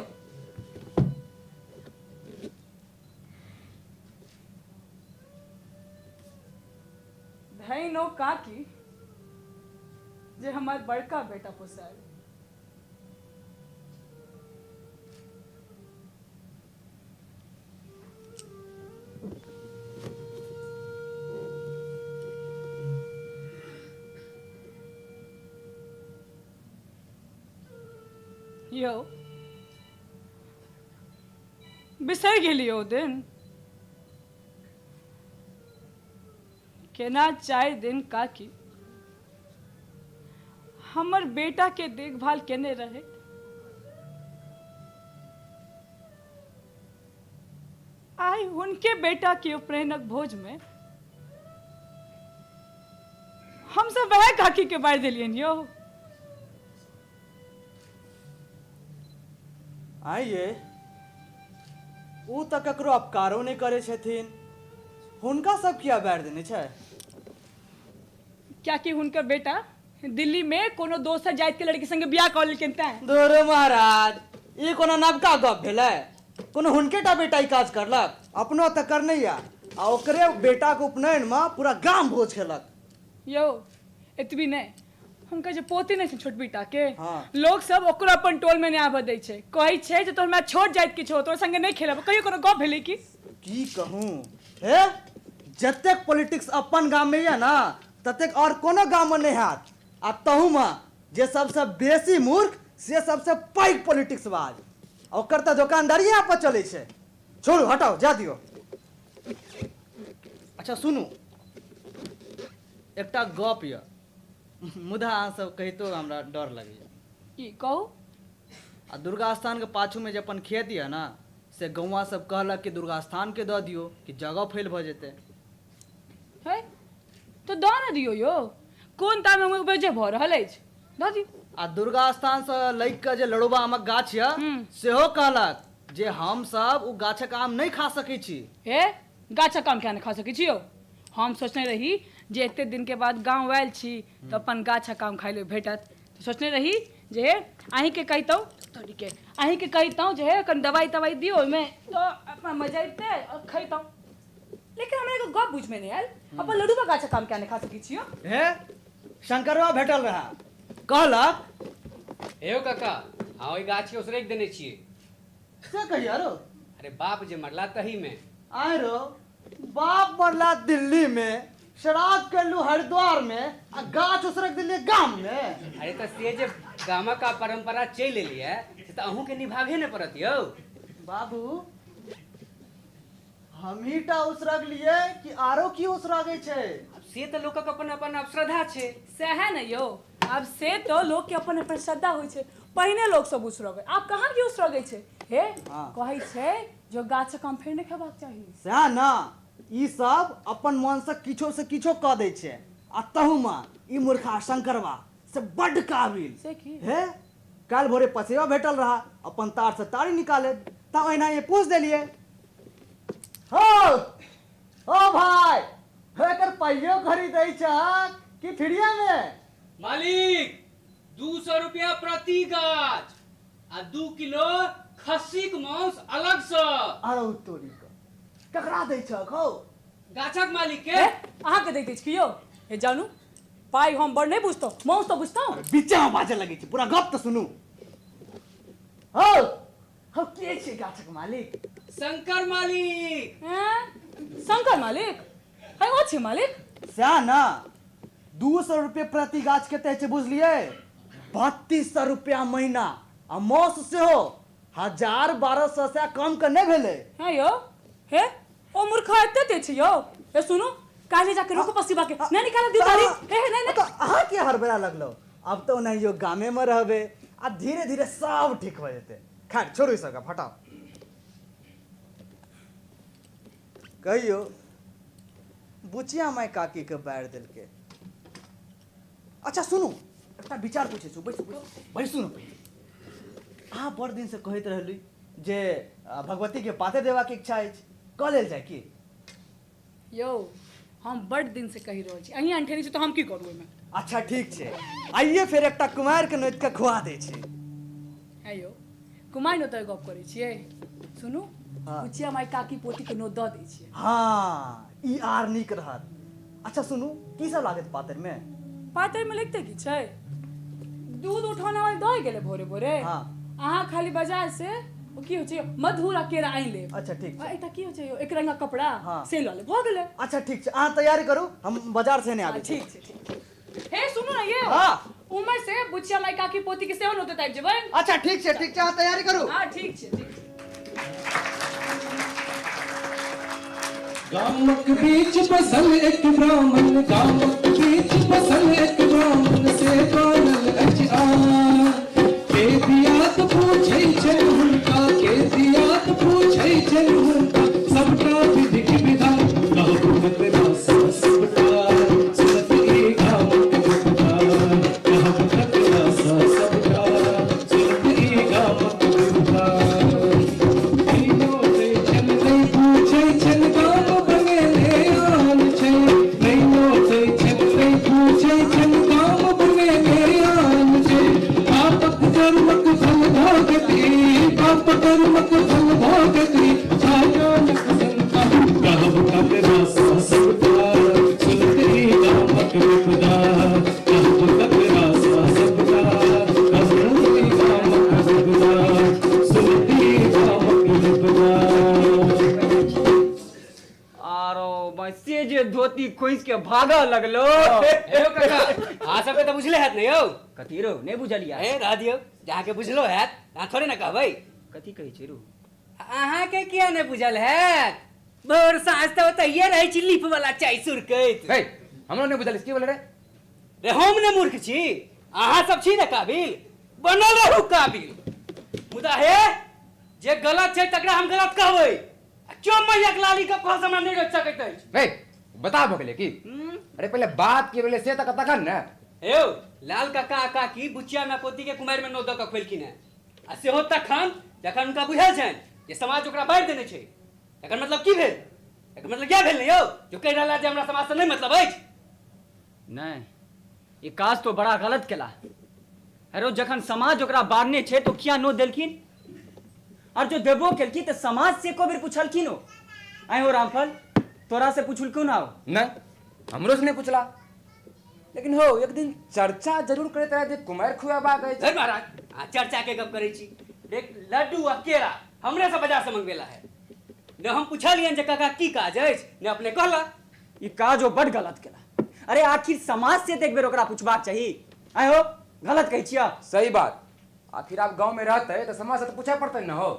धैनो काकी जे हमर बड़का बेटा पोसायल। यौ बिसरि गेलियै ओ दिन, केना 4 दिन काकी हमर बेटा के देखभाल केने रहे। आइ हुनके बेटा के उपनयनक भोज में हम सब वह काकी के बाढ़ि देलियनि यौ। आइये ऊ तऽ ककरो अपकारो नहि करै छथिन, हुनका सब किया बारि देने छै? कियाकि हुनकर बेटा दिल्ली में कोनो दोसर जाति के लड़की संगे बियाह कऽ लेलखिन तैं। दोरे महाराज, ई कोनो नवका गप भेलै? कोनो हुनके टा बेटा ई काज करलक? अपनो तऽ करने या, आ ओकरे बेटा के उपनयन में पूरा गाम भोज खेलक। यौ एतबी नहि, हुनकर जे पोती नहि छै छोट बेटा के, लोग सब ओकरो अपन टोल में नहि आबऽ दै छै। कहै छै जे तोहर माय छोट जाइत के छौ, तोहर संगे नहि खेलब। कहियो कोनो गप भेलै की? की कहूँ हे, जतेक पॉलिटिक्स अपन गाममे यऽ ने ततेक आओर कोनो गाममे नहि हैत। आ तहूमे जे सबसँ बेसी मूर्ख से सबसँ पैघ पॉलिटिक्स बाज, ओकर तऽ दोकानदारिये पर चलै छै। छोड़ू, हटाउ, जा दियौ। अच्छा सुनू, एकटा गप यऽ, मुदा अहाँ सब कहितो हमरा डर लगैए। की कहू? आ दुर्गा स्थानके पाछूमे जे अपन खेत यऽ ने, से गौआँ सब कहलक कि दुर्गा स्थानके दऽ दियौ कि जगह फैल भऽ जेतै। है तऽ दऽ ने दियौ यौ, कोन तामे उपजे भऽ रहल अछि, दऽ दियौ। आ दुर्गा स्थानसँ लागि कऽ जे लड़ुबा आमक गाछ यऽ सेहो कहलक जे हमसब ओ गाछक आम नहि खा सकै छी। हे, गाछक आम किया नहि खा सकै छी यौ? हम सोचने रही जे एते दिनके बाद गाँव आयल छी तऽ अपन गाछक आम खाइ लए भेटत, तऽ सोचने रही जे हे अहीँके कहितहुँ, तोरीके अहीँके कहितहुँ जे हे कनि दवाइ तवाइ दियौ ओहिमे तऽ अपना मजा अबितै आओर खइतहुँ। लेकिन हमरा एगो गप बुझमे नहि आयल, अपन लड़ुबा गाछक आम किया नहि खा सकै छी यौ? हे, शंकरवा भेटल रहए, कहलक। हे यौ काका, अहाँ ओहि गाछके उसरगि देने छियै। से कहिया रो? अरे बाप जे मरला तही में। आय रो, बाप मरला दिल्ली में, श्राद्ध कैलू हरिद्वार में, आ गाछ उसरग दिल्ली गाम में। अरे तऽ से जे गामक परंपरा चलि एलियै से तऽ अहूँके निभाबे ने पड़त यौ। बाबू, हमही टा उसरगलियै कि आरो की उसरगै छै? से तऽ लोकक अपन अपन आब श्रद्धा छै। सएह ने यौ, आब से तऽ लोकके अपन अपन श्रद्धा होइ छै। पहिने लोक सब उसरगै, आब कहाँ केओ उसरगै छै। हे, कहै छै जो गाछक आम फेर नहि खेबाक चाही। सएह ने, ई सब अपन मनसँ किछो से किछो कऽ दै छै। आ तहूमे ई मूर्खा शंकरवा से बड्ड काबिल। से की? हे, काल्हि भोरे पसेवा भेटल रहा अपन तारसँ तारी निकालैत, तऽ ओहिना पूछि देलियै। हो हो भाई, हो एकर पाइयो खरीदै छहक कि फ्रीए में? मालिक, 200 रुपया प्रति गाछ आ 2 किलो खस्सीक मांस अलग सँ। अरौ तोरी के, ककरा दै छहक हौ? गाछक मालिक के। अहाँके दैत अछि कि यौ? हे जानू, पाइ हम बड़ नहि बुझतहुँ, मांस तऽ बुझतहुँ। बीचे में बाजऽ लगै छै, पूरा गप तऽ सुनू। हौ हौ, के छै गाछक मालिक? शंकर मालिक। शंकर मालिक? है ओ छै मालिक? सएह ने, 200 रुपये प्रति गाछ कते छै बुझलियै? 3200 रुपया महीना, आ मास सेहो 1000-1200 से कम के नहि भेलै। हँ यौ, हे ओ मूर्खा एते दै छै यौ। हे सुनू, काल्हि जाके रोकू पसीबा के, नहि निकालऽ दियौ तारी। हे हे, नहि नहि। तऽ अहाँ के हड़बड़ा लगलहुँ? आब तऽ ओनाहियो गामे मे रहबै आ धीरे धीरे सब ठीक भऽ जेतै। खैर छोड़ू ई सब गप, हटाउ। कहियो बुचिया माय काकी के बारि देलकै। अच्छा सुनू, एकटा विचार पूछै छी, बैसू बैसू बैसू ने पहिले। अहाँ बड़ दिनसँ कहैत रहली जे भगवतीके पाते देबाक इच्छा अछि, कऽ लेल जाय की? यौ, हम बड़ दिनसँ कहि रहल छी, अहीं अनठेने छी तऽ हम की करू ओहिमे? अच्छा ठीक छै, आइए फेर एकटा कुमारिके नोति कऽ खुआ दै छी। है यौ, कुमारि नोतक गप करै छियै? सुनू, बुचिया माय काकी पोतीके नोत दऽ दै छियै। हँ, ई आर नीक रहत। अच्छा सुनू, की सब लागत पातरिमे? पातरिमे लगिते की छै, दूध उठौना वाली दऽ गेलै भोरे भोरे। अहाँ खाली बाजार से ओ की होइ छै मधुर आ केरा आनि लेब। अच्छा ठीक छै। एकटा की होइ छै एक रंगा कपड़ा से लऽ लेब, भऽ गेलै। अच्छा ठीक छै, अहाँ तैयारी करू, हम बाजार से नहि आबै छी। ठीक छै ठीक छै। हे सुनू ने ये, उमर से बुचिया माय काकी पोती के सेहो नोते आबि जेबै। अच्छा ठीक छै ठीक छै, अहाँ तैयारी करू। हाँ ठीक छै ठीक छै। गामक बीच बसल एक ब्राह्मण, गामक बीच बसल एक ब्राह्मण से बनल अछि आन। के दियात पूछै छनि हुनका, के दियात पूछै छनि हुनका, सबटा विधिक विधान। कहू ककरासँ सबटा सुनत ई गामक विपदा, कहू ककरासँ सबटा सुनत ई गामक विपदा। नहि छनि नहि पूछै छनि गाम बनेने आन छै, नहि नोचै छनि नहि पूछै छनि गाम बनेने आन छै। पापक कर्मक फल भोगती, पाप कर्मक फल भोगती, छाप बाय से जे धोती खोइस के भागऽ लगलो। हे काका, अहाँ सबके तऽ बुझले हैत ने यौ? कथी रो, नहि बुझलिया? हे रह दियौ, जहाँके बुझलो हैत अहाँ थोड़े ने कहबै। कथी कहै छै रो? अहाँके किया नहि बुझल हैत? भोर साँझ तऽ ओतहिए रहै छी लीफ वाला चाय सुरकैत। हे, हमरो नहि बुझल, की बोले रे? रे हम ने मूर्ख छी, अहाँ सब छी ने काबिल, बनल रहू काबिल। मुदा हे जे गलत छै तकरा हम गलत कहबै, आ क्यों मैयाक लाली गप कहल हमरा नहि रोकि सकैत अछि। हे बता भऽ गेलै की? अरे पहिले बात की भेलै से तक तखन ने। हे यौ, लाल काका आ काकी बुचिया माय पोती के कुमारि मे नौ दऽ कऽ खुएलखिन हेँ, आ सेहो तखन जखन हुनका बुझल छनि जे समाज ओकरा बारि देने छै। एकर मतलब की भेल? एकर मतलब इएह भेल ने यौ जो कहि रहला जे हमरा समाजसँ नहि मतलब अछि। नहि, ई काज तो बड़ा गलत केला। अरे जखन समाज ओकरा बारने छै तो किया नो देलखिन? और जो देबो केलखिन तऽ समाज से एको बेर पुछलखिन हो? आइ हो रामफल, तोरा से पुछलखुन आओ? नहि, हमरो से नहि पुछला, लेकिन हो एक दिन चर्चा जरूर करैत रहे जे कुमारि खुएबाक अछि। हे महाराज, अहाँ चर्चा के गप करै छी। देख, लड्डू आ केरा हमरे से बाजार से मंगवेला है। ने हम पुछलियनि जे काका की काज अछि, ने अपने कहला। ई काज ओ बड गलत केला। अरे आखिर समाज से तऽ एक बेर ओकरा पुछबाक चाही। आइ हो, गलत कहै छियै? सही बात, आखिर आब गाँव में रहतै तऽ समाज से तऽ पूछे पड़तै ने हो।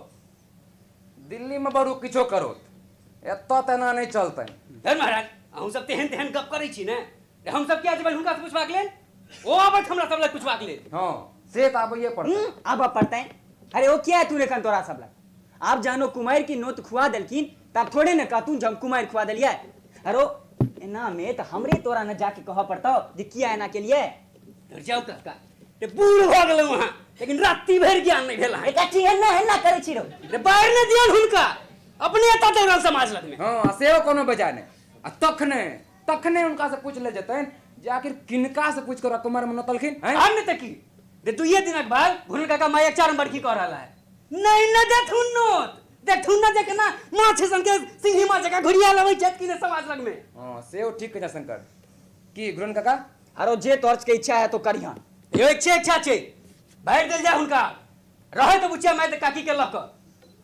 दिल्ली में बड़ू किछो करोत, एतऽ तेना नहि चलतै। हे महाराज, अहूँ सब तेहन तेहन गप करै छी ने, हम सब किया जेबै हुनका से पुछबाक लेल? ओ आबैत हमरा सब लग पुछबाक लेल। हँ से तऽ आबैए पड़तै। आबऽ पड़तै। अरे ओ किया एतुन एखन तोरा सब लग? आब जहन ओ कुमारि के नोत खुआ देलखिन तऽ आब थोड़े ने कहथुन जे हम कुमारि खुआ देलियै। अरे एना में तऽ हमरे तोरा ने जाके कहऽ पड़तौ जे किया एना केलियै। धुर जाउ काका, ते बूढ़ भऽ गेलहुँ अहाँ, लेकिन राति भरि ज्ञान नहि भेल अहाँके। कथी एना एना करै छी रौ? रे बाहर नहि दियौन हुनका, अपने एतऽ दौड़ल समाज लगमे। हँ आ सेहो कोनो बेजाय नहि। आ तखने तखने हुनका से पूछि लेल जेतनि जे आखिर किनका से पूछि कऽ कुमारि मे नोतलखिन हैं? आब नहि तऽ की, जे दुइये दिनक बाद घुरन काका मायक चारम बरखी कऽ रहल है। नहि न देथुन नोत, देथुन न जे केना माछ सन के सिंघी माछ जकाँ घुरिया लबै छथि कि नहि समाज लगमे। हँ सेहो ठीक कहै छह शंकर। की घुरन काका? आरो जे तोहर के इच्छा है तो करिहन। यो इच्छा इच्छा छै, बाहर देल जाय हुनका, रहै तऽ बुचिया माय तऽ काकी के लऽ कऽ,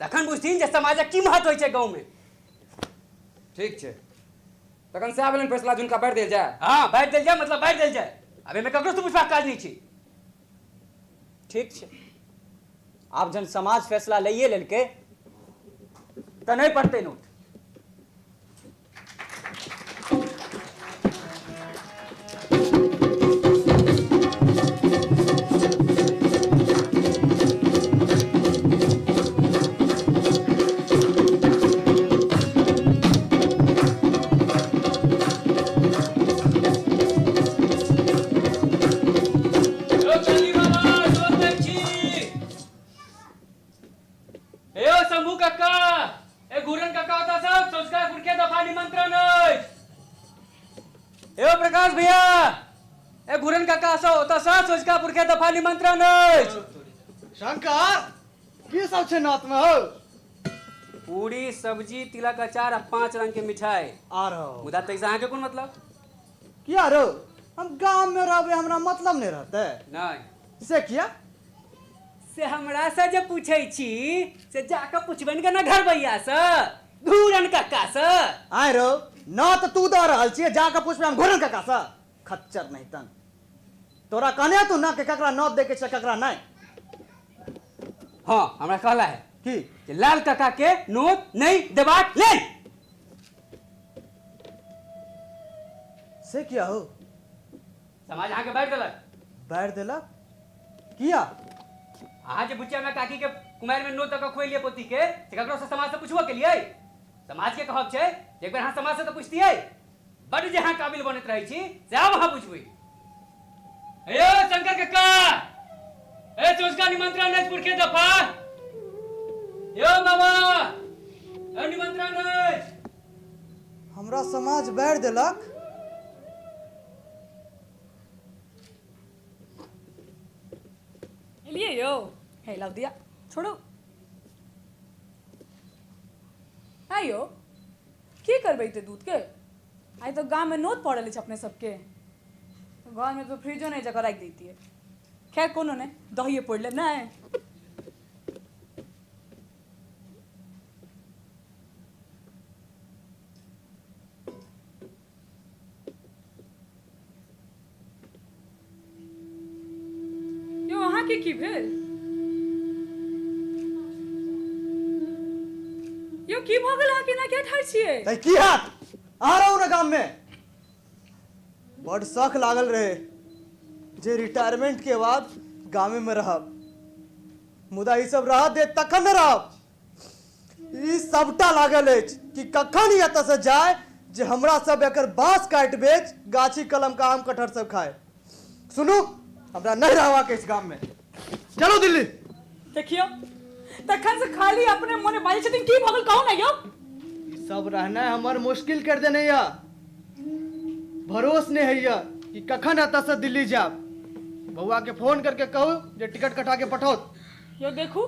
तखन बुझथिन जे समाजक की महत्व होइ छै गाँवमे। ठीक छै, तखन सएह भेलनि फैसला, हुनका बाहर देल जाय। हँ बाहर देल जाय, मतलब बाहर देल जाय, आब एहिमे ककरो से पुछबाक काज नहि छै। ठीक छै, आब जहन समाज फैसला लैए लेलकै तऽ नहि पड़तै नोत। यो शंभू काका, ए घूरन काका होता सब संस्कार पुरखे दफा निमंत्रण अछि। यो प्रकाश भैया, ए घूरन काका सब होता सब संस्कार पुरखे दफा निमंत्रण अछि। शंकर, की सब छै नात में हो? पूरी सब्जी तिलक अचार आ 5 रंग के मिठाई। आरो मुदा तैसे अहाँके कोन मतलब? किया रो, हम गाम में रहबै हमरा मतलब नहीं रहतै? नहीं। से किया? से हमरा से जे पूछै छी से जाके पुछबनि के ना घरबैया से, घूरन काका से। आय रो, ना तऽ तू दऽ रहल छियै, जाके पुछबै हम घूरन काका से? खच्चर नहीं तन, तोरा कहने तू ना के ककरा नौत दे के छै ककरा नहीं। हाँ हमरा कहला है की जे लाल काका के नोत नहीं देबाक लेल। से किया हो? समाज अहाँके बाँटि देलक। बाँटि देलक किया? अहाँ जे बुचिया में काकी के कुमारि में नोत दऽ कऽ खुएलियै पोती के, से ककरो से समाज से पुछबो केलियै? समाज के कहब छै जे एक बेर अहाँ समाज से तऽ पुछतियै। बड्ड जे अहाँ काबिल बनैत रहै छी से आब अहाँ बुझबै। हे यौ शंकर कक्का, हे चौचका निमंत्रण अछि पुरखे दफा। यौ बाबा, हे निमंत्रण अछि। हमरा समाज बारि देलक। एलियै यौ, हे लाउ दिया, छोड़ू। आइ यौ, की करबै एते दूध के? आइ तऽ गाममे नोत पड़ल अछि अपने सबके, घरमे तऽ फ्रिजो नहि जकर राखि दैतियै। खैर कोनो नहि, दहिए पड़ि लेब नहि। अहाँके की भेल यौ? की भऽ गेल अहाँके? एना किया ठाढ़ छियै? तै की हैत, अहाँ रहू ने गाममे। बड शौक लागल रहे जे रिटायरमेंट के बाद गामे में रहब, मुदा ई सब रह दे तखन ने रहब। ई सबटा लागल अछि कि कखन ई एतऽ से जाय जे हमरा सब एकर बाँस काटि बेच गाछी कलम का आम कटहर सब खाए। सुनू, हमरा नहीं रहबाक अछि गाम में, चलू दिल्ली। देखियौ तखन से खाली अपने मोने बाजै छथिन, की भऽ गेल कहू ने यौ? ई सब रहनाइ हमर मुश्किल कर देने यऽ। भरोस नहीं है यऽ कि कखन एतऽ से दिल्ली जायब। बउआ के फोन करके कहू जे टिकट कटा के पठाओत। यौ देखू,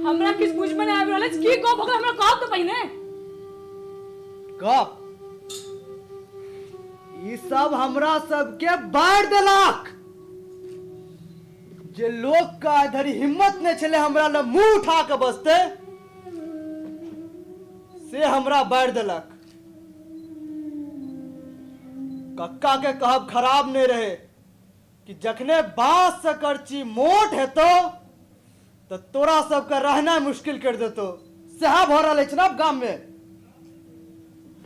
हमरा किछु बुझमे नहि आबि रहल अछि, की गप भऽ गेल हमरा कहब तऽ पहिने। गप ई सब हमरा सबके बाढ़ि देलक जे लोक के आइ धरि हिम्मत नहि छलै हमरा लग मुंह उठा के बजतै, से हमरा बाढ़ि देलक। कक्का के कहब खराब नहीं रहे कि जखने बांस से करची मोट हेतो तो तोरा सबके रहना मुश्किल कर देतो। सएह भऽ रहल अछि ने आब गाम में।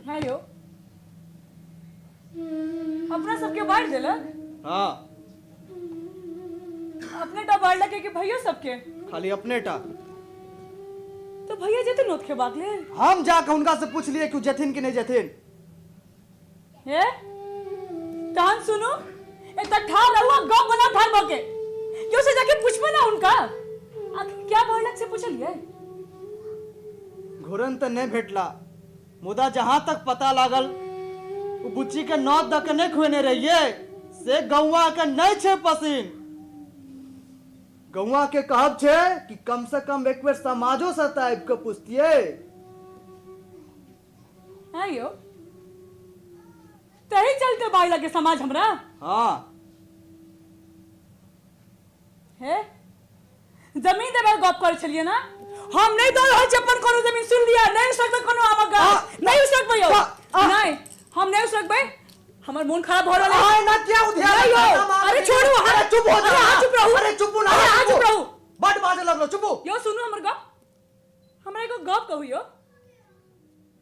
हाँ यौ, अपना सबके बाढ़ि देलक? हाँ। अपने टा बाढ़लक कि भैया सबके? खाली अपने टा। तो भैया जेथिन नोत खेबाक लेल? हम जाके हुनका से पूछलिए कि जेथिन कि नहीं जेथिन। हे तहन सुनू, एतऽ ठाढ़ रहू आ गप बना ठाढ़ भऽ के यो से जाके पूछबे ना हुनका आखिर क्या भरलक से पूछलिए? घुरन तऽ नहि भेटला, मुदा जहाँ तक पता लागल ओ बुच्ची के नौत दऽ के नहि खुएने रहिए से गौआ के नहि छै पसीन। गौआ के कहब छै कि कम से कम एक बेर समाजो से तऽ आबि के पूछतियै। हाँ यौ, तही चलते बाई लगे समाज हमरा। हाँ। हे जमीन देबै गप करै छलियै ना, हम नहीं दऽ रहल छी अपन कोनो जमीन। सुन लिया, नहीं उसकबै कोनो आमक गाछ नहीं उसकबै यौ, नहीं हम नहीं उसकबै। हमर मोन खराब भऽ रहल अहाँ एना किया उधिया नहीं यौ, अरे छोड़ू अहाँ। अरे चुप हो जाओ। अरे अहाँ चुप रहू। अरे चुप ना, अरे अहाँ चुप रहू। बड बाजऽ लगलो, चुप हो। यौ सुनू हमर गप, हमरा एगो गप कहू यौ,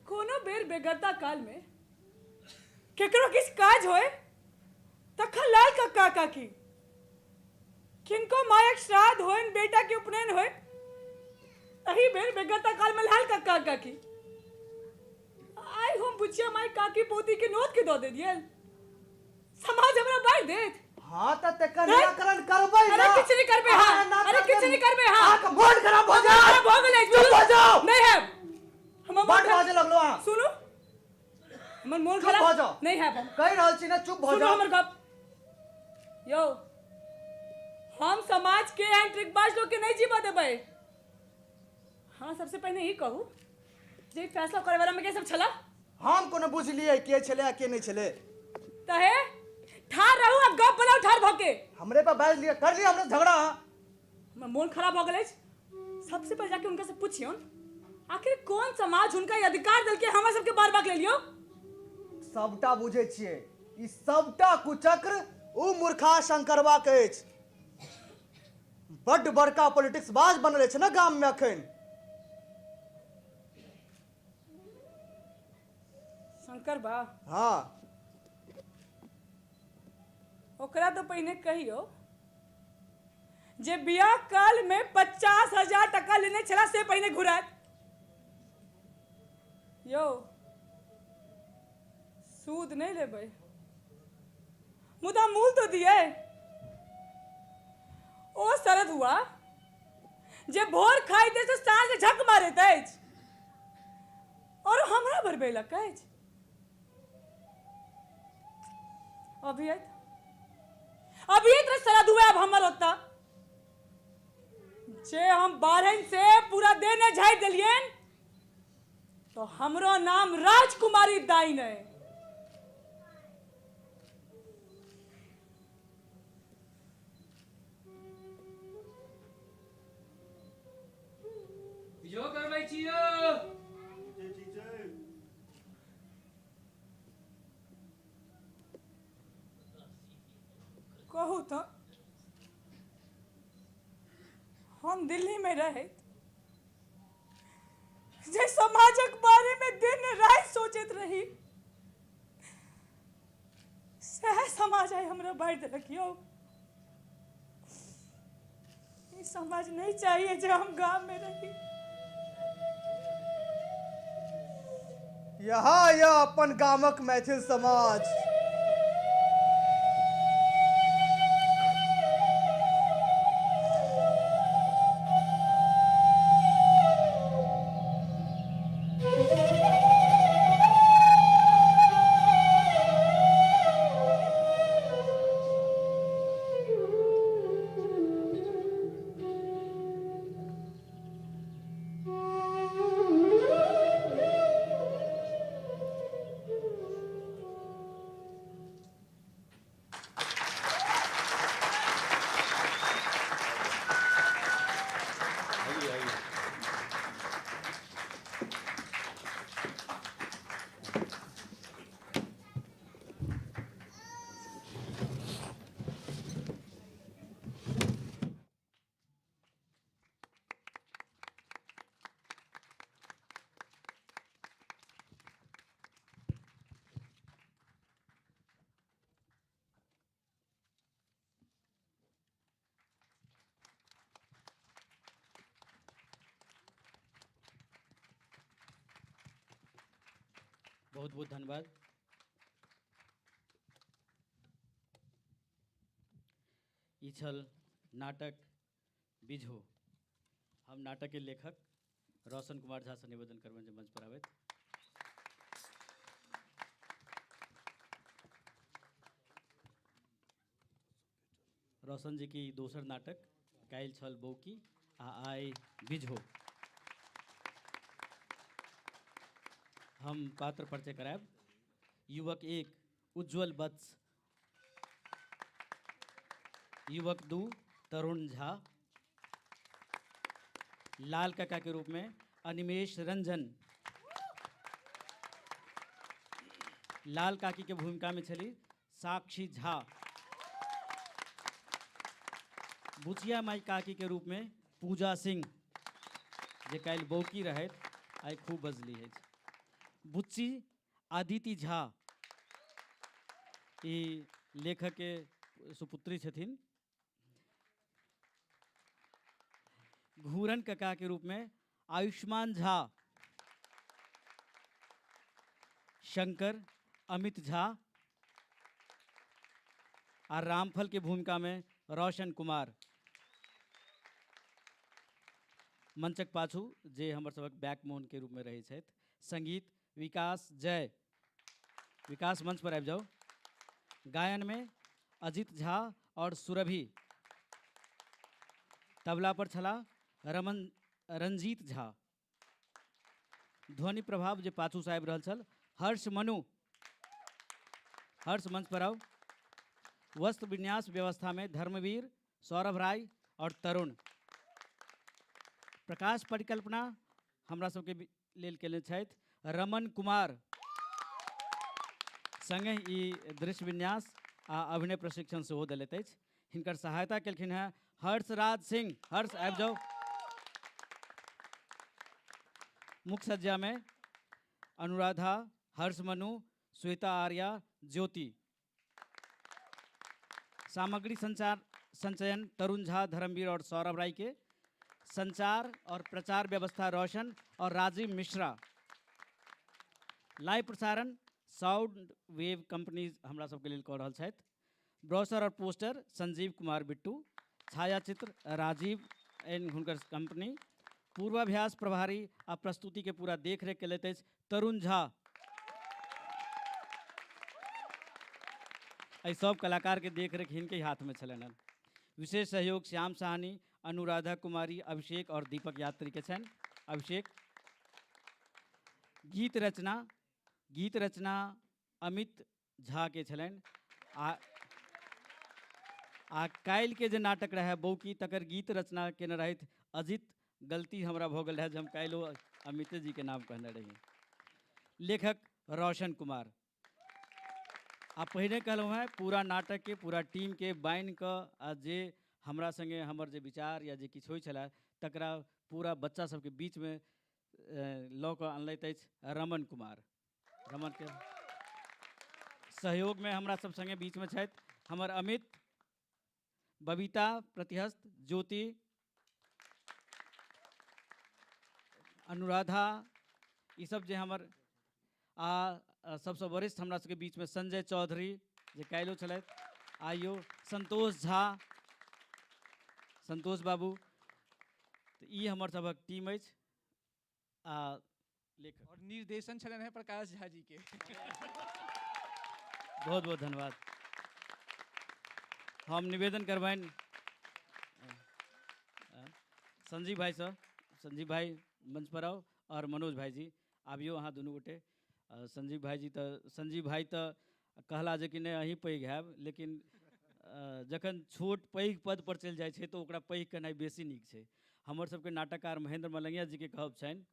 कोनो बेर बेगरता काल में केकरो किछु काज होय तखन लाल कक्का काकी, किनको मायक श्राद्ध होइन, बेटा के उपनयन होय, एही बेर बेगरता काल में लाल कक्का काकी। आइ हम बुचिया माय काकी पोती के नोत के दऽ देलियनि, समाज हमरा बाँटि देत। हाँ तऽ तेकर निराकरण करबै अरे ना। किछु नहि करबै अहाँ अहाँ। एना अरे करबै। किछु नहि करबै अहाँ। अहाँके मोन खराब भऽ मोन जायत। खराब भऽ गेलै। चुप भऽ जाउ। नहि हैब। हमर मोन बड खराब- बाजऽ लगलो अहाँ। सुनू, हमर मोन चुप खराब भऽ जाउ। नहि हैब हम। कहि रहल छी ने, चुप भऽ सुनू जाउ। हमर गप यौ, हम समाज के एहन ट्रिकबाज लोग के नहीं जीबऽ देबै। हाँ सबसे पहिने ई कहू जे ई फैसला करे वाला में के सब छला? हम कोनो बुझलियै के छलै आ के नहि छलै। तहे ठार रहू आ गप बनाउ ठार भऽ के। हमरे पर बाजि लिअ, कर लिअ हमरे से झगड़ा अहाँ। हमर मोन खराब भऽ गेल अछि। सबसे पहिले जाके हुनका से पुछियौन आखिर कौन समाज हुनका ई अधिकार देलकै हमरा सबके बारबाक लेल यौ? सबटा बुझै छियै, ई सबटा कुचक्र उ मूर्खा शंकरवा के अछि। बड्ड बड़का पॉलिटिक्स बाज बनल अछि ने गाम में अखन। शंकर बा? हाँ। ओकरा तो पहिने कहियो जे बियाह काल में 50,000 टका लेने छला से पहिने घुरात। यौ सूद नहीं लेबै मुदा मूल तो दिए। ओ शरद हुआ जे भोर खाइत अछि से साँझ झक मारैत अछि और हमरा भरबेलक अछि। अभी अभी तो शरद हुआ अब हमर होता जे हम बारहन से पूरा देह झाड़ि देलियनि तो हमरो नाम राजकुमारी दाई नहीं। जो करबै छी यौ। कहू तऽ हम दिल्लीमे रहैत जे समाजक बारेमे दिन राति सोचैत रही, सएह समाज आइ हमरा बाँटि देलक यौ। ई समाज नहि चाहिए जे हम गाममे रही। यहाँ यह अपन गामक मैथिल समाज। बहुत बहुत धन्यवाद। ई छल नाटक बिझो। हम नाटक के लेखक रोशन कुमार झा से निवेदन करबनि जे मंच पर आबथि। रोशन जी की दोसर नाटक काल्हि छल बौकी आ आइ बिझो। हम पात्र परिचय करायब। युवक 1 उज्ज्वल वत्स, युवक 2 तरुण झा, लाल काका के रूप में अनिमेष रंजन, लाल काकी के भूमिका में छली साक्षी झा, बुचिया माई काकी के रूप में पूजा सिंह जे काल्हि बौकी रहथि आइ खूब बजली अछि, बुच्ची आदिति झा ई लेखक के सुपुत्री छथिन, घूरन कका के रूप में आयुष्मान झा, शंकर अमित झा और रामफल के भूमिका में रोशन कुमार। मंचक पाछू जे हमर सबक बैकबोन के रूप में रहै छथि, संगीत विकास जय, विकास मंच पर आबि जाउ। गायन में अजित झा और सुरभि, तबला पर छला रमन रंजीत झा, ध्वनि प्रभाव जे पाछू से आबि रहल छल हर्ष मनु, हर्ष मंच पर आउ। वस्त्र विन्यास व्यवस्था में धर्मवीर, सौरभ राय और तरुण। प्रकाश परिकल्पना हमरा सबके लेल केने छथि रमन कुमार। संगहि ई दृश्य विन्यास आ अभिनय प्रशिक्षण सेहो देलैत अछि। हिनकर सहायता केलखिन हेँ हर्षराज सिंह। हर्ष आबि जाउ। मुख्य सज्जा में अनुराधा, हर्ष मनु, श्वेता आर्या, ज्योति। सामग्री संचार संचयन तरुण झा, धर्मवीर और सौरभ राय के। संचार और प्रचार व्यवस्था रोशन और राजीव मिश्रा। लाइव प्रसारण साउंड वेव कंपनी हमरा सबके लेल कऽ रहल छथि। ब्रोशर और पोस्टर संजीव कुमार बिट्टू, छायाचित्र राजीव एंड हुनकर कंपनी। पूर्वाभ्यास प्रभारी आ प्रस्तुति के पूरा देखरेख केलथि अछि तरुण झा। एहि सब कलाकार के देखरेख हिनके हाथ में छलनि हन। विशेष सहयोग श्याम साहनी, अनुराधा कुमारी, अभिषेक और दीपक यात्री के छनि। अभिषेक। गीत रचना अमित झा के छलनि। आ काल्हि के जे नाटक रहै बौकी तकर गीत रचना केने रहथि अजित। गलती हमरा भऽ गेल रहै जे हम काल्हिओ अमिते जी के नाम कहने रही। लेखक रोशन कुमार। आ पहिने कहलहुँ हेँ पूरा नाटक के पूरा टीम के बान्हि कऽ आ जे हमरा संगे हमर जे विचार या जे किछु होइ छलै तकरा पूरा बच्चा सबके बीचमे लऽ कऽ अनलथि अछि रमन कुमार। रमनके सहयोगमे हमरा सब सङ्गे बीचमे छथि हमर अमित, बबीता, प्रतिहस्त, ज्योति, अनुराधा, ई सब जे हमर आ सबसँ वरिष्ठ हमरा सबके बीचमे संजय चौधरी जे काल्हिओ छलथि, आइयो संतोष झा, संतोष बाबू। तऽ ई हमर सबक टीम अछि आ लेखक और निर्देशन छलनि हेँ प्रकाश झा जी के। बहुत बहुत धन्यवाद। हम निवेदन करबनि संजीव भाईसँ, संजीव भाई मंच पर आउ और मनोज भाईजी आबियौ अहाँ दुनू गोटे। संजीव भाईजी तऽ संजीव भाई तऽ कहला जे कि नहि अहीं पैघ हैब, लेकिन जखन छोट पैघ पद पर चलि जाइ छै तऽ ओकरा पैघ केनाइ बेसी नीक छै। हमर सबके नाटककार महेंद्र मलंगिया जीके कहब छनि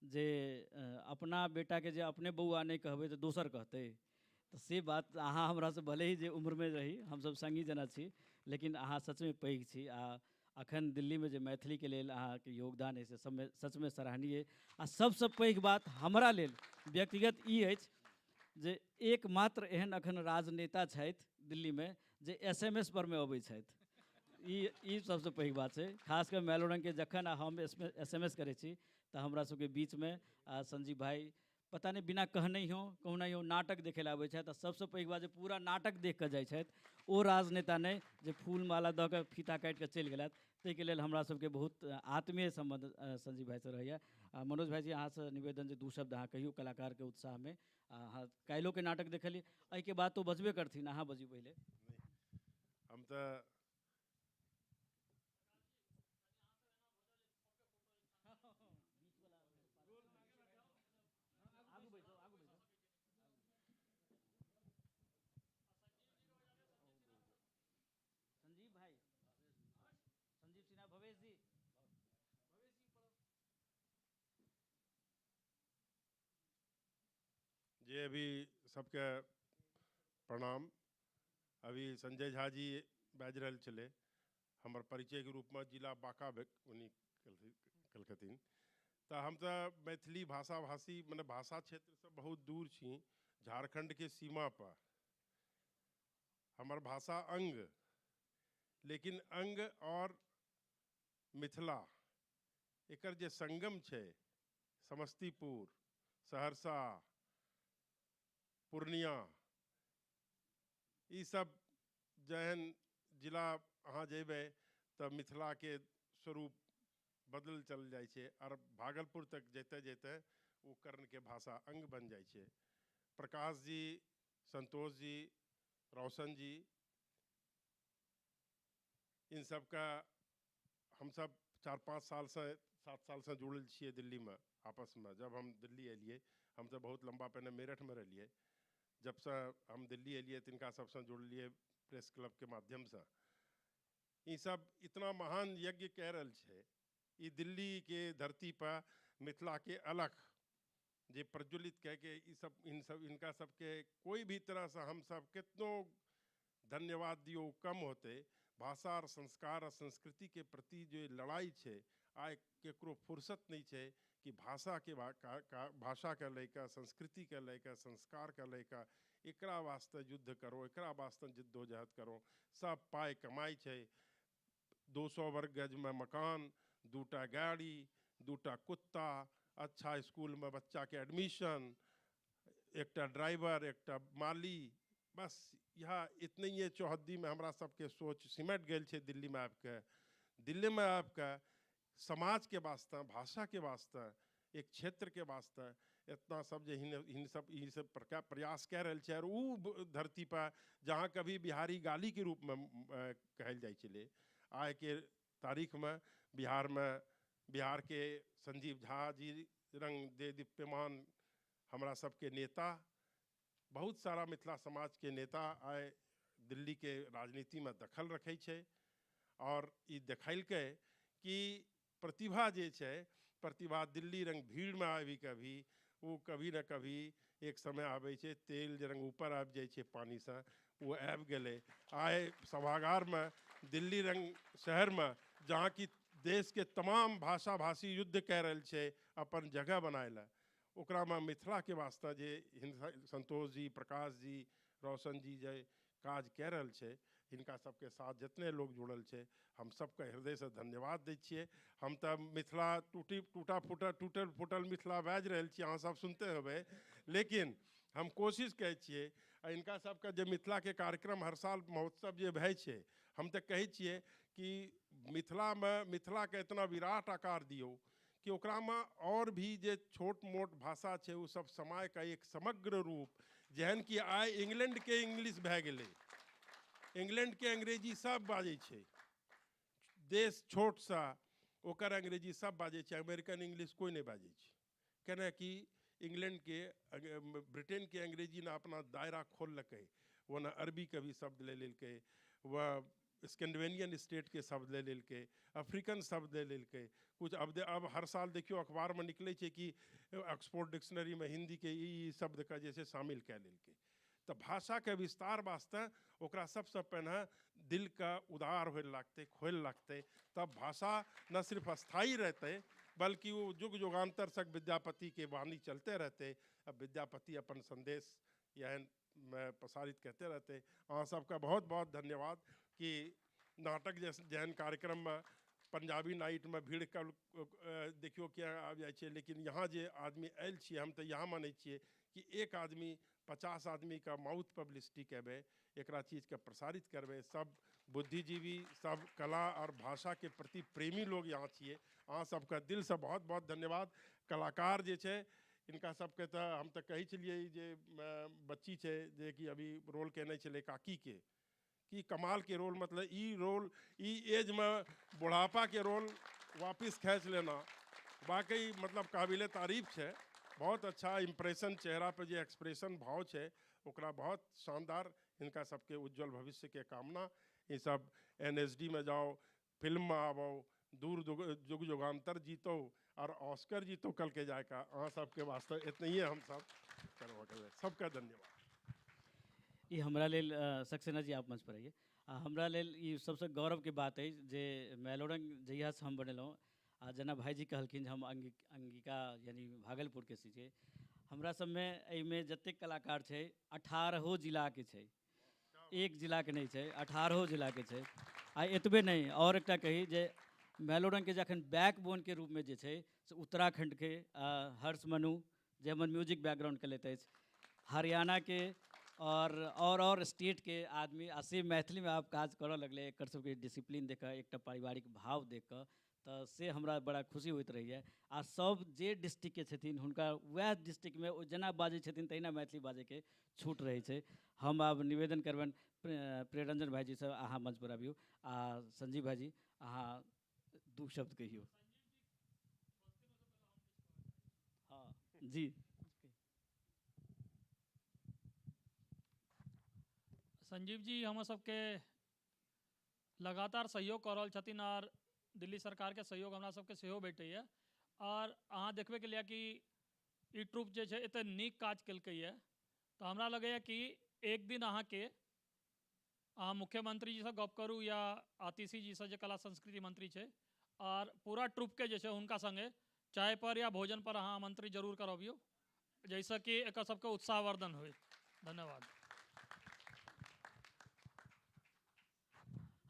जे अपना बेटाके जे अपने बौआ नहि कहबै तऽ दोसर कहतै। तऽ से बात अहाँ हमरासँ भले ही जे उम्रमे रही, हमसब सङ्गी जेना छी, लेकिन अहाँ सचमे पैघ छी आ अखन दिल्लीमे जे मैथिलीके लेल अहाँके योगदान अछि से सबमे सचमे सराहनीय। आ सबसँ पैघ बात हमरा लेल व्यक्तिगत ई अछि जे एकमात्र एहन अखन राजनेता छथि दिल्लीमे जे SMS पर मे अबै छथि। ई सबसँ पैघ बात छै। खास कऽ मैलोरंगके जखन हम SMS करै छी तऽ हमरा सबके बीचमे संजीव भाई पता नहि बिना कहनहियो कहुनाहियो नाटक देखै लए आबै छथि आ सबसँ पैघ बात जे पूरा नाटक देख कऽ जाइ छथि। ओ राजनेता नहि जे फूल माला दऽ कऽ फीता काटि कऽ चलि गेलथि। ताहिके लेल हमरा सबके बहुत आत्मीय सम्बन्ध संजीव भाईसँ रहैए। आ मनोज भाईजी अहाँसँ निवेदन जे दू शब्द अहाँ कहियौ कलाकारके उत्साहमे। अहाँ काल्हिओके नाटक देखलियै, एहिके बाद तो बजबे करथिन, अहाँ बजियौ पहिले। हम तऽ संजीव भाई, संजीव सिन्हा, भवेश जी, जे अभी सबके प्रणाम। अभी संजय झा जी बाजि रहल छलै, हमर परिचयके रूपमे जिला बांका उनी कलकथिन। तऽ हम तऽ मैथिली भाषा भाषी मने भाषा क्षेत्रसँ बहुत दूर छी, झारखण्डके सीमा पर हमर भाषा अंग, लेकिन अंग और मिथिला एकर जे संगम छै, समस्तीपुर, सहरसा, पूर्णिया, ई सब जहन जिला अहाँ जेबै तऽ मिथिलाके स्वरूप बदल चल जाइ छै और भागलपुर तक जैते जैते ओ कर्णके भाषा अंग बन जाइ छै। प्रकाश जी, संतोष जी, रोशन जी, इन सबका हम सब 4-5 साल से 7 साल से जुड़ल छियै दिल्लीमे आपसमे। जब हम दिल्ली एलियै, हम तऽ बहुत लम्बा पहिने मेरठमे रहलियै, जब से हम दिल्ली एलियै तिनका सबसँ जुड़लियै प्रेस क्लबके माध्यमसँ। ई सब इतना महान यज्ञ कए रहल छै, ई दिल्लीके धरती पर मिथिलाके अलख जे प्रज्वलित कए के ई सब इन सब इनका सबके कोई भी तरहसँ हम सब कितनो धन्यवाद दियौ कम होतै। भाषा और संस्कार और संस्कृति के प्रति जो लड़ाई छै, आइ केकरो फुर्सत नहीं छै कि भाषा के भाषा के लैके, संस्कृति के लैके, संस्कार के लैके एकरा वास्ते युद्ध करो, एकरा वास्ते जद्दोजहद करो। सब पाइ कमाइ छै, 200 वर्ग गज में मकान, 2टा गाड़ी, 2टा कुत्ता, अच्छा स्कूल में बच्चा के एडमिशन, एकटा ड्राइवर, एकटा माली, बस यह इतने ही चौहद्दी में हमरा सबके सोच सिमट गेल छै दिल्ली में आबिके। दिल्ली में आबिके समाज के वास्ते, भाषा के वास्ते, एक क्षेत्र के वास्ते इतना सब जे हिन सब ई सब प्रकार प्रयास कए रहल छै। और उ धरती पर जहाँ कभी बिहारी गाली के रूप में कहल जाइ छलै, आइ के तारीख में बिहार में बिहार के संजीव झा जी रंग दे दीप्यमान हमरा सबके नेता, बहुत सारा मिथिला समाज के नेता आइ दिल्ली के राजनीति में दखल रखै छै। और ई देखलकै कि प्रतिभा जे छै, प्रतिभा दिल्ली रंग भीड़ में आबि कभी वो कभी न कभी एक समय आबै छै, तेल जे रंग ऊपर आबि जाइ छै पानिसँ, वो आबि गेलै। आइ सभागारमे दिल्ली रंग शहरमे जहाँ कि देशके तमाम भाषा भाषी युद्ध कए रहल छै अपन जगह बनाए लए, ओकरामे मिथिलाके वास्ते जे संतोष जी, प्रकाश जी, रोशन जी जे काज कए रहल छै, हिनका सबके साथ जितने लोग जुड़ल छै, हम सबके हृदयसँ धन्यवाद दै छियै। हम तऽ मिथिला टूटी टूटा फूटल टूटल फूटल मिथिला बाजि रहल छी, अहाँ सब सुनते हेबै, लेकिन हम कोशिश करै छियै आ हिनका सबके जे मिथिलाके कार्यक्रम हर साल महोत्सव जे भए छै, हम तऽ कहै छियै कि मिथिलामे मिथिलाके इतना विराट आकार दियौ कि ओकरामे आओर भी जे छोट मोट भाषा छै ओ सब समायके एक समग्र रूप, जेहन कि आइ इंग्लैंडके इंग्लिश भए गेलै, इंग्लैंडके अंग्रेजी सब बाजै छै, देश छोट सा ओकर अंग्रेजी सब बाजै छै, अमेरिकन इंग्लिश कोइ नहि बाजै छै। केना कि इंग्लैंडके ब्रिटेनके अंग्रेजी ने अपना दायरा खोललकै, वो ने अरबीके भी शब्द ले लेलकै, वह स्कैंडिनेवियन स्टेटके शब्द ले लेलकै, अफ्रीकन शब्द ले लेलकै कुछ। अब हर साल देखियौ अखबारमे निकलै छै कि ऑक्सफोर्ड डिक्शनरीमे हिन्दीके ई शब्दके जे छै शामिल कए लेलकै। तऽ भाषाके विस्तार वास्ते ओकरा सबसँ पहिने दिलके उदार होए लागतै, खोलि लागतै, तब भाषा न सिर्फ स्थायी रहतै बल्कि वो युग युगांतर तक विद्यापतिके वाणी चलते रहतै। अब विद्यापति अपन संदेश एहन प्रसारित करते रहते। अहाँ सबके बहुत बहुत धन्यवाद कि नाटक जेहन कार्यक्रममे पंजाबी नाइटमे भीड़ कल देखियौ किया आबि जाइ छै, लेकिन यहाँ जे आदमी आयल छियै, हम तऽ यहाँ मानै छियै कि एक आदमी 50 आदमीके माउथ पब्लिसिटी करबै, एकरा चीजके प्रसारित करबै। सब बुद्धिजीवी, सब कला और भाषाके प्रति प्रेमी लोग यहाँ छियै। अहाँ सबके दिलसँ बहुत बहुत धन्यवाद। कलाकार जे छै इनका सबके तऽ हम तऽ कहै छलियै जे बच्ची छै जे कि अभी रोल केने छलै काकीके, कि कमालके रोल, मतलब ई रोल ई एजमे बुढ़ापाके रोल वापिस खींच लेना वाकई मतलब काबिले तारीफ छै। बहुत अच्छा इम्प्रेशन, चेहरा पर जे एक्सप्रेशन भाव छै ओकरा बहुत शानदार। हिनका सबके उज्जवल भविष्यके कामना। ई सब NSD में जाओ, फिल्म में आबो, दूर जुग जुगांतर जीतो और ऑस्कर जीतो कल के जायका। अहाँ सबके वास्ते इतने ही हम सब करबा के सबका धन्यवाद। ई हमरा लेल सक्सेना जी आप मंच पर आइए। हमरा लेल ई सबसे गौरव के बात है जे मैलोरंग जहिया से हम बनेलहुँ, आ जेना भाईजी कहलखिन जे हम अंगिका यानी भागलपुर के छियै, हमरा सबमे एहिमे जतेक कलाकार छै 18 जिलाके छै, एक जिलाके नहि छै, 18 जिलाके छै। आ एतबे नहि, और एकटा कही जे मैलोरंगके जखन बैकबोनके रूपमे जे छै से उत्तराखण्डके हर्ष मनु जे हमर म्यूजिक बैकग्राउंडके लैत अछि, हरियाणाके और स्टेटके आदमी, आ से मैथिलीमे आब काज करऽ लगलै। एकर सबके डिसिप्लिन देख कऽ, एकटा पारिवारिक भाव देख कऽ, तऽ से हमरा बड़ा खुशी होइत रहैए। आ सब जे डिस्ट्रिक्टके छथिन हुनका वएह डिस्ट्रिक्टमे ओ जेना बाजै छथिन तहिना मैथिली बाजैके छूट रहै छै। हम आब निवेदन करबनि प्रियरंजन भाईजीसँ, अहाँ मंच पर आबियौ, आ संजीव भाईजी अहाँ 2 शब्द कहियौ। हाँ जी। संजीव जी हमर सबके लगातार सहयोग कऽ रहल छथिन और दिल्ली सरकारके सहयोग हमरा सबके सेहो भेटैए। और अहाँ देखबे केलियै कि ई ट्रूप जे छै एते नीक काज केलकैए, तऽ हमरा लगैए कि एक दिन अहाँ मुख्यमंत्री जीसँ गप करू या आतिशी जीसँ जे कला संस्कृति मंत्री छै, और पूरा ट्रूपके जे छै हुनका सङ्गे चाय पर या भोजन पर अहाँ आमंत्रित जरूर करबियौ, जाहिसँ कि एकर सबके उत्साहवर्धन होइ। धन्यवाद।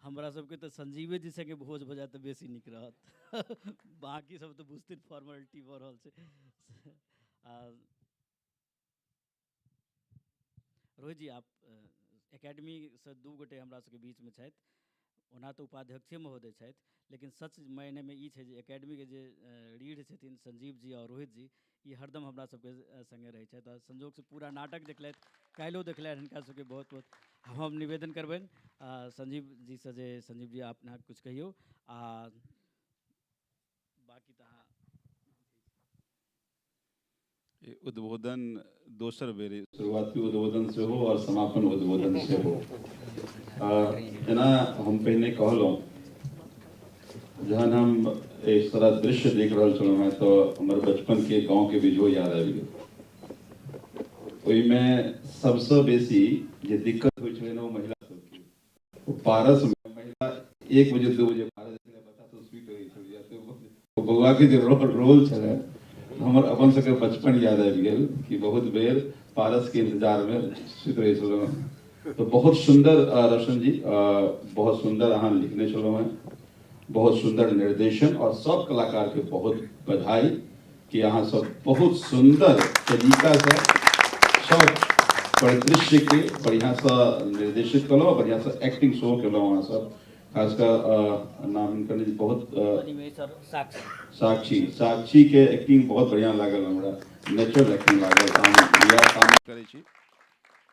हमरा सबके तऽ संजीवे जी संगे भोज भऽ जायत तऽ बेसी नीक रहत, बाकी सब तऽ बुझथिन फॉर्मेलिटी भऽ रहल छै। आ रोहित जी आप एकेडमीसँ 2 गोटे हमरा सबके बीचमे छथि, ओना तऽ उपाध्यक्षे महोदय छथि, लेकिन सच मायनेमे ई छै जे एकेडमीके जे रीढ़ छथिन संजीव जी और रोहित जी, ई हरदम हमरा सबके संगे रहै छथि। आ संजोगसँ पूरा नाटक देखलथि, काल्हिओ देखलथि, हिनका सबके बहुत बहुत हम निवेदन करबनि संजीव जीसँ जे संजीव जी अपना कुछ कहियौ, आ बाकी तऽ अहाँ उद्बोधन दोसर बेर, शुरुआती उद्बोधन सेहो और समापन उद्बोधन सेहो। जेना हम पहिने कहलहुँ, जहन हम एहि सारा दृश्य देख रहल छलहुँ हेँ तऽ हमर बचपन के गाँव के बिजो याद आबि गेल। ओहिमे सबसँ बेसी जे दिक्कत होइ छलै ओ महिला सबके, ओ पारस में महिला 1 बजे 2 बजे पारस छलै, बच्चा सब सुति रहै छलै, बौआके जे रोल छलै, हमर अपन सबके बचपन याद आबि गेल कि बहुत बेर पारसके इंतजारमे सुति रहै छलहुँ। तऽ बहुत सुन्दर रोशन जी, बहुत सुन्दर अहाँ लिखने छलहुँ हेँ, बहुत सुन्दर निर्देशन और सब कलाकारके बहुत बधाई कि अहाँ सब बहुत सुन्दर तरीकासँ सब परिदृश्यके बढ़िआँसँ निर्देशित केलहुँ, बढ़िआँसँ एक्टिंग सेहो केलहुँ अहाँ सब। खास कऽ नाम हिनकर बहुत साक्षी, साक्षीके एक्टिंग बहुत बढ़िआँ लागल हमरा, नेचुरल एक्टिंग लागल। तऽ हम इएह कामना करै छी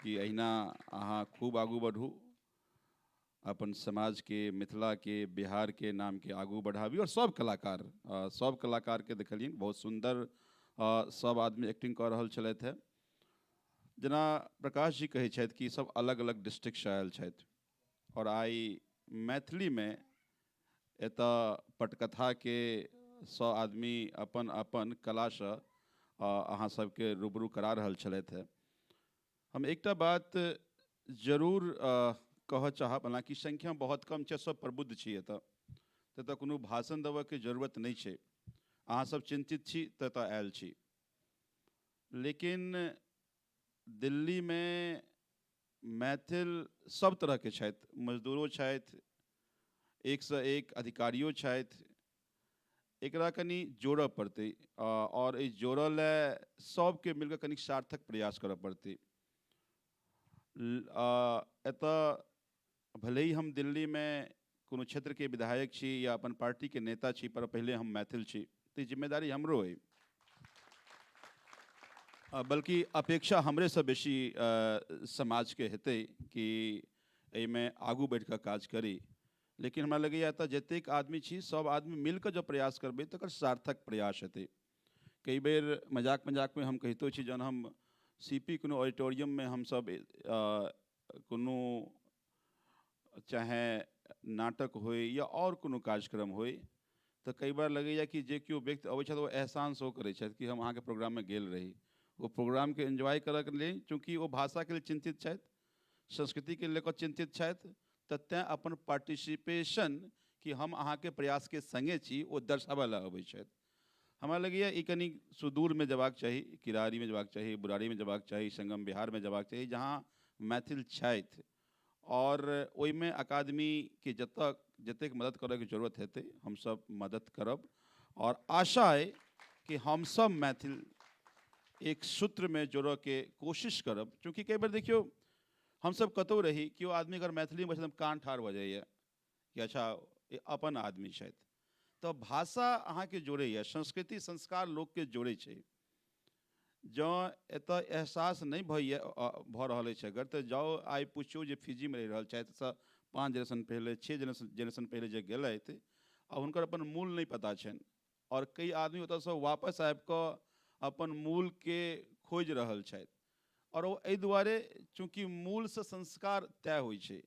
कि अहिना अहाँ खूब आगू बढ़ू, अपन समाजके, मिथिलाके, बिहारके नामके आगू बढ़ाबी। और सब कलाकार, सब कलाकारके देखलियनि बहुत सुन्दर सब आदमी एक्टिंग कऽ रहल छलथि हेँ। जेना प्रकाश जी कहै छथि कि सब अलग अलग डिस्ट्रिक्टसँ आयल छथि और आइ मैथिलीमे एतऽ पटकथाके 100 आदमी अपन अपन कलासँ अहाँ सबके रूबरू करा रहल छलथि हेँ। हम एकटा बात जरूर कहऽ चाहब, हालाँकि संख्या बहुत कम छै, सब प्रबुद्ध छी एतऽ, तऽ कोनो भाषण देबऽके जरूरत नहि छै, अहाँ सब चिन्तित छी तऽ एतऽ आयल छी। लेकिन दिल्लीमे मैथिल सब तरहके छथि, मजदूरो छथि, एकसँ एक अधिकारियो छथि, एकरा कनि जोड़ऽ पड़तै और एहि जोड़ऽ लए सबके मिलकऽ कनि सार्थक प्रयास करऽ पड़तै। एतऽ भले ही हम दिल्लीमे कोनो क्षेत्रके विधायक छी या अपन पार्टीके नेता छी, पर पहिले हम मैथिल छी, तऽ जिम्मेदारी हमरो अइ, बल्कि अपेक्षा हमरेसँ बेसी समाजके हेतै कि एहिमे आगू बढ़िकऽ काज करी। लेकिन हमरा लगैए एतऽ जतेक आदमी छी सब आदमी मिलकऽ जँ प्रयास करबै तकर सार्थक प्रयास हेतै। कई बेर मजाक मजाकमे हम कहितो छी, जहन हम सी पी कोनो ऑडिटोरियममे हमसब कोनो चाहे नाटक होइ या आओर कोनो कार्यक्रम होइ, तऽ कई बार लगैए कि जे केओ व्यक्ति अबै छथि ओ एहसान सेहो करै छथि कि हम अहाँके प्रोग्राममे गेल रही। ओ प्रोग्रामके एन्जॉय करऽके लेल चूँकि ओ भाषाके लेल चिन्तित छथि, संस्कृतिके लऽ कऽ चिन्तित छथि, तऽ तैँ अपन पार्टिसिपेशन कि हम अहाँके प्रयासके सङ्गे छी ओ दर्शाबै लए अबै छथि। हमरा लगैए ई कनि सुदूरमे जेबाक चाही, किरारीमे जेबाक चाही, बुरारीमे जेबाक चाही, संगम बिहारमे जेबाक चाही, जहाँ मैथिल छथि और ओहिमे अकादमीके जतऽ जतेक मदद करऽके जरूरत हेतै हमसब मदद करब। और आशा अइ कि हमसब मैथिल एक सूत्रमे जोड़ऽके कोशिश करब। चूँकि कई बेर देखियौ हमसब कतहु रही, केओ आदमी अगर मैथिलीमे बजै तऽ कान ठाढ़ भऽ जाइए कि अच्छा अपन आदमी छथि। तऽ भाषा अहाँके जोड़ैए, संस्कृति संस्कार लोकके जोड़ै छै। जँ एतऽ एहसास नहि भऽ रहल अछि अगर, तऽ जाउ आइ पुछियौ जे फिजीमे रहि रहल छथि से 5 जेनरेशन पहिले, 6 जेनरेशन पहिले जे गेलथि आ हुनकर अपन मूल नहि पता छनि, और कई आदमी ओतऽसँ वापस आबिकऽ अपन मूलके खोजि रहल छथि। और ओ एहि दुआरे चूँकि मूलसँ संस्कार तय होइ छै।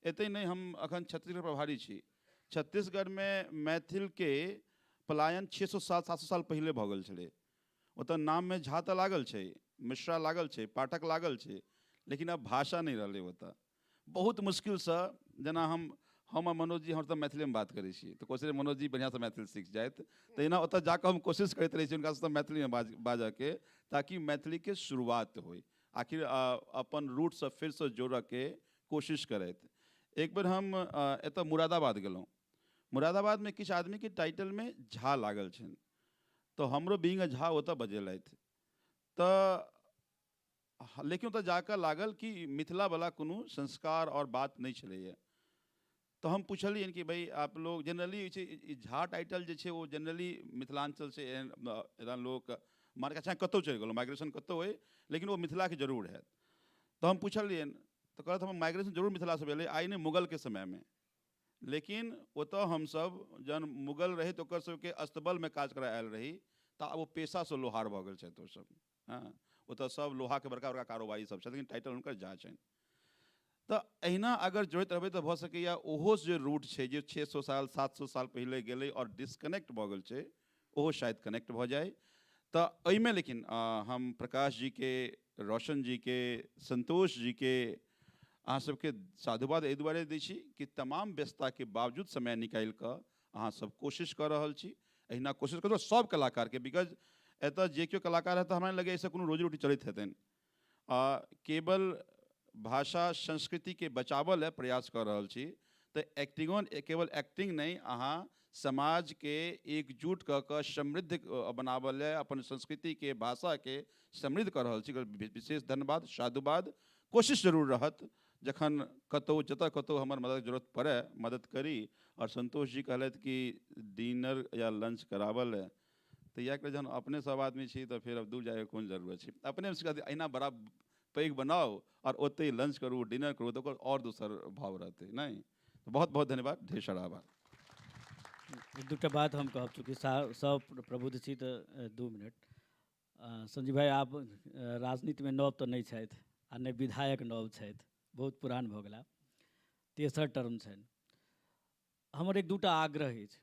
एतहि नहि, हम अखन छत्तीसगढ़ प्रभारी छी, छत्तीसगढ़मे मैथिलके पलायन 600 साल 700 साल पहिले भऽ गेल छलै। ओतऽ नाममे झा तऽ लागल छै, मिश्रा लागल छै, पाठक लागल छै, लेकिन आब भाषा नहि रहलै ओतऽ। बहुत मुश्किलसँ जेना हम आ मनोज जी हम तऽ मैथिलीमे बात करै छी, तऽ कोशिश मनोज जी बढ़िआँसँ मैथिली सीख जाथि, तहिना ओतऽ जाकऽ हम कोशिश करैत रहै छी हुनकासँ मैथिलीमे बाजऽके, ताकि मैथिलीके शुरुआत होइ, आखिर अपन रूटसँ फेरसँ जोड़ऽके कोशिश करथि। एक बेर हम एतऽ मुरादाबाद गेलहुँ, मुरादाबादमे किछु आदमीके टाइटलमे झा लागल छनि, तऽ हमरो बीइंग अ झा ओतऽ बजेलथि, तऽ लेकिन ओतऽ जाकऽ लागल कि मिथिलावला कोनो संस्कार आओर बात नहि छलैए। तऽ हम पुछलियनि कि भाइ आप लोग जनरली जे छै झा टाइटल जे छै ओ जनरली मिथिलाञ्चलसँ एहन एना लोक मानि कऽ कतहु चलि गेलहुँ, माइग्रेशन कतहु होइ, लेकिन ओ मिथिलाके जरूर हैत। तऽ हम पुछलियनि तऽ कहलथि हमर माइग्रेशन जरूर मिथिलासँ भेलै, आइ नहि मुगलके समयमे, लेकिन ओतऽ हमसब जहन मुगल रहै तऽ ओकर सबके अस्तबलमे काज करऽ आयल रही, तऽ आब ओ पेशासँ लोहार भऽ गेल छथि ओसब। हँ, ओतऽ सब लोहाके बड़का बड़का कारोबारी सब छथि, लेकिन टाइटल हुनकर झा छनि। तऽ एहिना अगर जोड़ैत रहबै तऽ भऽ सकैए ओहो जे रूट छै जे 600 साल 700 साल पहिले गेलै आओर डिस्कनेक्ट भऽ गेल छै, ओहो शायद कनेक्ट भऽ जाय। तऽ एहिमे लेकिन हम प्रकाश जीके, रोशन जीके, संतोष जीके अहाँ सबके साधुवाद एहि दुआरे दै छी कि तमाम व्यस्तताके बावजूद समय निकालि कऽ अहाँ सब कोशिश कऽ रहल छी। एहिना कोशिश करू सब कलाकारके, because एतऽ जे केओ कलाकार हेतै हमरा लगैए एहिसँ कोनो रोजी रोटी चलैत हेतनि। आ केवल भाषा संस्कृतिके बचाबऽ लए प्रयास कऽ रहल छी, तऽ एक्टिंगो केवल एक्टिंग नहि, अहाँ समाजके एकजुट कऽ कऽ समृद्ध बनाबऽ लए अपन संस्कृतिके भाषाके समृद्ध कऽ रहल छी। विशेष धन्यवाद, साधुवाद। कोशिश जरूर रहत जखन कतहु जतऽ कतहु हमर मददके जरूरत पड़ै मदद करी। आओर संतोष जी कहलथि कि डिनर या लंच कराबऽ लए, तऽ इएह कहै जहन अपने सब आदमी छी तऽ फेर अब दूर जाइके कोन जरूरत छै, अपने अहिना बड़ा पैघ बनाउ आओर ओतहि लंच करू डिनर करू, तऽ ओकर आओर दोसर भाव रहतै नहि। बहुत बहुत धन्यवाद, ढेर सारा आभार। एक दूटा बात हम कहब, चूँकि सब प्रबुद्ध छी तऽ 2 मिनट। संजीव भाई, आप राजनीतिमे नव तऽ नहि छथि आ नहि विधायक नव छथि, बहुत पुरान भऽ गेला, तेसर टर्म छनि। हमर एक दूटा आग्रह अछि,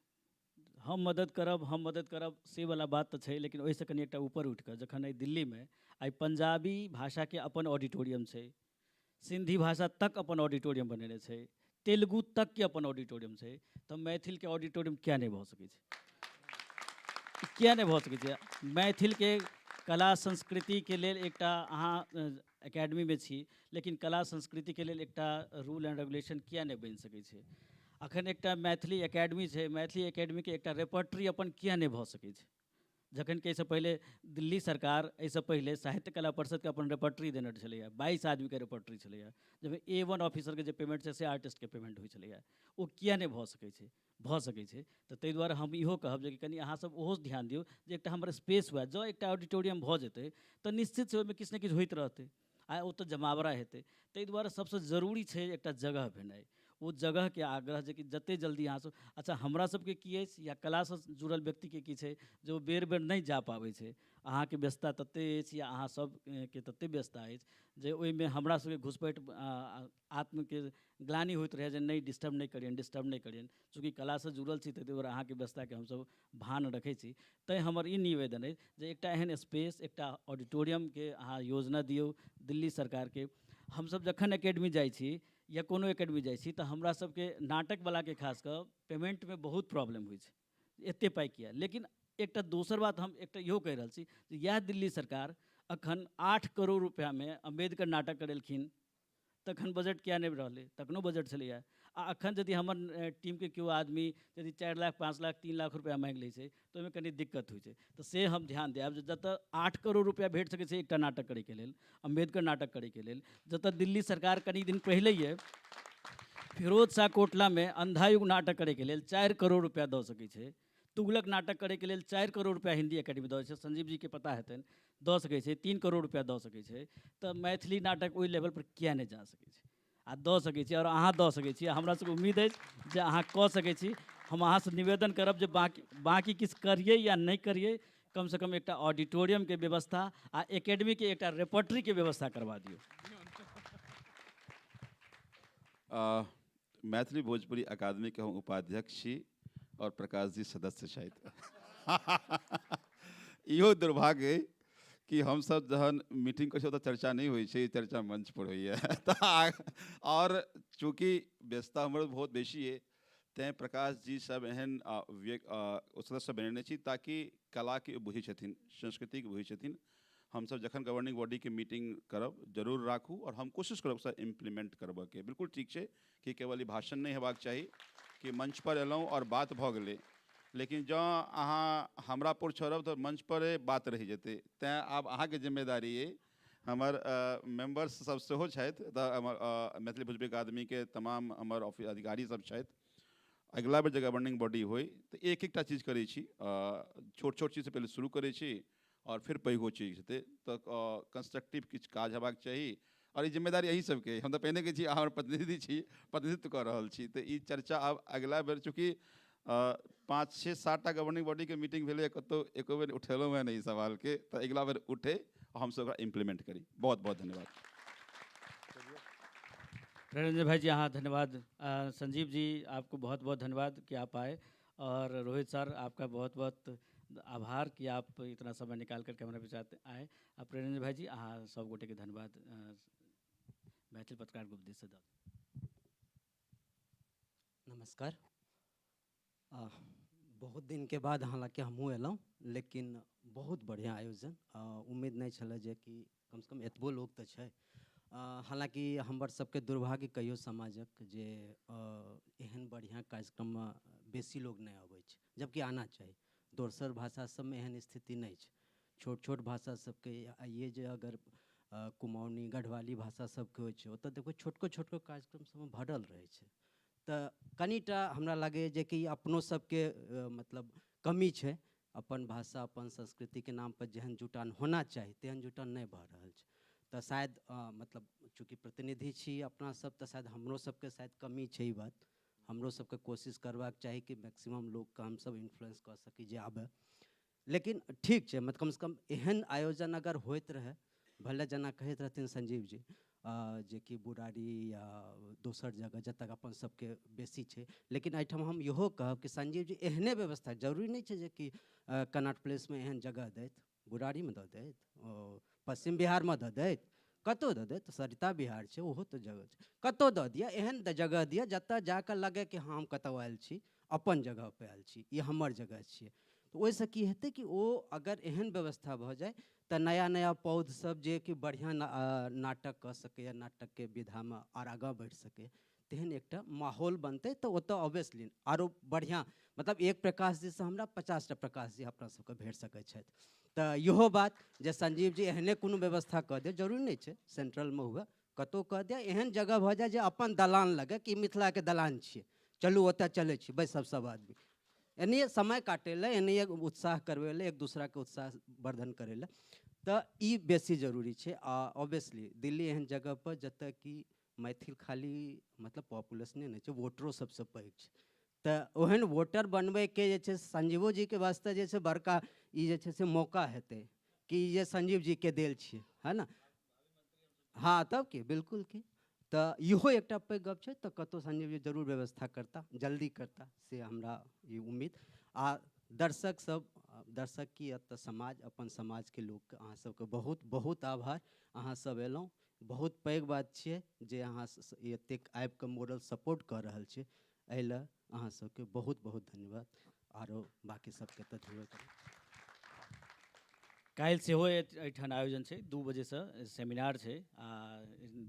हम मदद करब, हम मदद करब से वाला बात तऽ छै, लेकिन ओहिसँ कनि एकटा ऊपर उठि कऽ जखन एहि दिल्लीमे आइ पंजाबी भाषाके अपन ऑडिटोरियम छै, सिन्धी भाषा तक अपन ऑडिटोरियम बनेने छै, तेलुगु तकके अपन ऑडिटोरियम छै, तऽ मैथिलके ऑडिटोरियम किया नहि भऽ सकै छै? किया नहि भऽ सकै छै? मैथिलके कला संस्कृतिके लेल एकटा अहाँ एकेडमीमे छी, लेकिन कला संस्कृतिके लेल एकटा रूल एंड रेगुलेशन किया नहि बनि सकै छै? अखन एकटा मैथिली एकेडमी छै, मैथिली एकेडमीके एकटा रेपर्टरी अपन किया नहि भऽ सकै छै? जखन कि एहिसँ पहिले दिल्ली सरकार एहिसँ पहिले साहित्य कला परिषदके अपन रेपर्टरी देने छलैए, 22 आदमीके रेपर्टरी छलैए, जाहिमे A1 ऑफिसरके जे पेमेंट छै से आर्टिस्टके पेमेंट होइ छलैए, ओ किया नहि भऽ सकै छै? भऽ सकै छै। तऽ ताहि दुआरे हम इहो कहब जे कनि अहाँसब ओहो ध्यान दियौ जे एकटा हमर स्पेस हुए, जँ एकटा ऑडिटोरियम भऽ जेतै तऽ निश्चित से ओहिमे किछु ने किछु होइत रहतै आ ओतऽ जमावड़ा हेतै। ताहि दुआरे सबसँ जरूरी छै एकटा जगह भेनाइ, ओ जगहके आग्रह जे कि जतेक जल्दी अहाँसब, अच्छा हमरा सबके की अछि या कलासँ जुड़ल व्यक्तिके की छै जे ओ बेर बेर नहि जा पाबै छै, अहाँके व्यस्तता ततेक अछि या अहाँ सबके ततेक व्यस्तता अछि जे ओहिमे हमरा सबके घुसपैठ आत्मके ग्लानि होइत रहै जे नहि डिस्टर्ब नहि करियनि, डिस्टर्ब नहि करियनि। चूँकि कलासँ जुड़ल छी ताहि दुआरे अहाँके व्यस्तताके हमसब भान रखै छी। तैँ हमर ई निवेदन अछि जे एकटा एहन स्पेस, एकटा ऑडिटोरियमके अहाँ योजना दियौ दिल्ली सरकारके। हमसब जखन एकेडमी जाइ छी या कोनो एकेडमी जाइ छी तऽ हमरा सबके नाटकवलाके खास कऽ पेमेंटमे बहुत प्रॉब्लम होइ छै, एतेक पाइ किया। लेकिन एकटा दोसर बात हम एकटा इहो कहि रहल छी जे इएह दिल्ली सरकार अखन 8 करोड़ रुपैआमे अम्बेडकर नाटक करेलखिन, तखन बजट किया नहि रहलै? तखनो बजट छलैए। आ अखन यदि हमर टीमके केओ आदमी यदि 4 लाख 5 लाख 3 लाख रुपैआ माँगि लै छै तऽ ओहिमे कनि दिक्कत होइ छै। तऽ से हम ध्यान देब जे जतऽ 8 करोड़ रुपैआ भेट सकै छै एकटा नाटक करैके लेल, अम्बेडकर नाटक करैके लेल, जतऽ दिल्ली सरकार कनि दिन पहिलैए फिरोज शाह कोटलामे अन्धायुग नाटक करैके लेल 4 करोड़ रुपैआ दऽ सकै छै, तुगलक नाटक करैके लेल 4 करोड़ रुपैआ हिन्दी एकेडमी दऽ छै, संजीव जीके पता हेतनि, दऽ सकै छै, 3 करोड़ रुपैआ दऽ सकै छै, तऽ मैथिली नाटक ओहि लेवलपर किया नहि जा सकै छै? आ दऽ सकै छी और अहाँ दऽ सकै छी, हमरा सबके उम्मीद अछि जे अहाँ कऽ सकै छी। हम अहाँसँ निवेदन करब जे बाँकी किछु करियै या नहि करियै, कमसँ कम एकटा ऑडिटोरियमके व्यवस्था आ एकेडमीके एकटा रेपर्टरीके व्यवस्था करबा दियौ। मैथिली भोजपुरी अकादमीके हम उपाध्यक्ष छी और प्रकाश जी सदस्य छथि। इहो दुर्भाग्य अइ कि हमसब जहन मीटिंग करै छी ओतऽ चर्चा नहि होइ छै, चर्चा मंच पर होइए। तऽ और चूँकि व्यस्तता हमर बहुत बेसी अइ तैँ प्रकाश जी सब एहन सदस्य बनेने छी ताकि कलाके बुझै छथिन, संस्कृतिके बुझै छथिन। हमसब जखन गवर्निंग बॉडीके मीटिंग करब जरूर राखू और हम कोशिश करब सर इम्प्लीमेंट करबऽके। बिल्कुल ठीक छै कि केवल ई भाषण नहि हेबाक चाही कि मंच पर एलहुँ और बात भऽ गेलै, लेकिन जँ अहाँ हमरा पर छोड़ब तऽ मंच पर बात रहि जेतै। तैँ आब अहाँके जिम्मेदारी अइ, हमर मेम्बर्स सब सेहो छथि, तऽ हमर मैथिली भोजपुरी अकादमीके तमाम हमर ऑफिस अधिकारी सब छथि। अगिला बेर जे गवर्निंग बॉडी होइ तऽ एक एकटा चीज करै छी, छोट छोट चीजसँ पहिले शुरू करै छी और फिर पैघो चीज हेतै, तऽ कंस्ट्रक्टिव किछु काज हेबाक चाही और ई जिम्मेदारी अहीं सबके। हम तऽ पहिने कहै छी अहाँ हमर प्रतिनिधि छी, प्रतिनिधित्व कऽ रहल छी, तऽ ई चर्चा आब अगिला बेर चूँकि 5 6 7 टा गवर्निंग बॉडीके मीटिंग भेलैए, कतहु एको बेर उठेलहुँ हेँ नहि ई सवालके, तऽ अगिला बेर उठे हमसब ओकरा इम्प्लीमेंट करी। बहुत बहुत धन्यवाद। रंजन भाई जी अहाँ धन्यवाद। संजीव जी आपको बहुत बहुत धन्यवाद कि आप आए, और रोहित सर आपका बहुत बहुत आभार कि आप इतना समय निकाल करके हमारे बीच आए। आ प्रेरंजन भाई जी अहाँ सब गोटे के धन्यवाद। मैथिली पत्रकार ग्रुप दिस से। नमस्कार। बहुत दिनके बाद हालाँकि हमहूँ अयलहुँ, लेकिन बहुत बढ़िआँ आयोजन। उम्मीद नहि छलै जे कि कमसँ कम एतबो लोक तऽ छै। हालाँकि हमर सबके दुर्भाग्य कहियो समाजक जे एहन बढ़िआँ कार्यक्रममे बेसी लोक नहि अबै छै, जबकि आना चाही। दोसर भाषा सबमे एहन स्थिति नहि छै। छोट छोट भाषा सबके आइए जे अगर कुमाऊनी गढ़वाली भाषा सबके होइ छै, ओतऽ देखबै छोटको छोटको कार्यक्रम सबमे भरल रहै छै। तऽ कनिटा हमरा लागैए जे कि अपनो सबके मतलब कमी छै, अपन भाषा अपन संस्कृतिके नामपर जेहन जुटान होना चाही तेहन जुटान नहि भऽ रहल छै। तऽ शायद मतलब चूँकि प्रतिनिधि छी अपना सब, तऽ शायद हमरो सबके शायद कमी छै ई बात। हमरो सबके कोशिश करबाक चाही कि मैक्सिमम लोकके हमसब इन्फ्लुएंस कऽ सकी जे आबय। लेकिन ठीक छै, मतलब कमसँ कम एहन आयोजन अगर होइत रहै, भले जेना कहैत रहथिन संजीव जी जेकि बुरारी या दोसर जगह जतऽ अपन सबके बेसी छै, लेकिन एहिठाम हम इहो कहब कि संजीव जी एहने व्यवस्था जरूरी नहि छै जे कि कनॉट प्लेसमे एहन जगह दैत, बुरारीमे दऽ दैत, पश्चिम बिहारमे दऽ दैत, कतहु दऽ दैत, सरिता बिहार छै ओहो तऽ जगह छै, कतहु दऽ दिअ, एहन जगह दिअ जतऽ जाकऽ लगै कि हँ हम कतहु आयल छी, अपन जगहपर आयल छी, ई हमर जगह छियै। तऽ ओहिसँ की हेतै कि ओ अगर एहन व्यवस्था भऽ जाय तऽ नया नया पौध सब जे कि बढ़िआँ नाटक कऽ सकैए, नाटकके विधामे आओर आगाँ बढ़ि सकैए, तेहन एकटा माहौल बनतै। तऽ ओतऽ ऑब्वियसली आरो बढ़िआँ, मतलब एक प्रकाश जीसँ हमरा 50टा प्रकाश जी अपना सबके भेट सकै छथि। तऽ इहो बात जे संजीव जी एहने कोनो व्यवस्था कऽ दे, जरूरी नहि छै सेंट्रलमे हुए, कतहु कऽ दे, एहन जगह भऽ जाय जे अपन दलान लगै कि मिथिलाके दलान छियै, चलू ओतऽ चलै छी बैसब सब आदमी, एनाहिए समय काटै लए, एनाहिए उत्साह करबै लए, एक दूसराके उत्साह वर्धन करै लए, तऽ ई बेसी जरूरी छै। आ ऑब्वियसली दिल्ली एहन जगहपर जतऽ कि मैथिल खाली मतलब पॉपुलेशने नहि छै, वोटरो सबसँ पैघ छै, तऽ ओहन वोटर बनबैके जे छै संजीवो जीके वास्ते जे छै बड़का ई जे छै से मौका हेतै कि जे संजीव जीके देल छियै, है ने? हाँ तब की, बिल्कुल की। तऽ इहो एकटा पैघ गप छै। तऽ कतहु संजीव जी जरूर व्यवस्था करता, जल्दी करता, से हमरा ई उम्मीद। आ दर्शक सब, दर्शक की एतऽ समाज, अपन समाजके लोकके अहाँ सबके बहुत बहुत आभार, अहाँ सब एलहुँ, बहुत पैघ बात छियै जे अहाँ एतेक आबिकऽ मोरल सपोर्ट कऽ रहल छी, एहि लए अहाँ सबके बहुत बहुत धन्यवाद। आरो बाकी सबके तऽ धन्यवाद। काल्हि सेहो एहिठाम आयोजन छै, 2 बजेसँ सेमिनार छै आ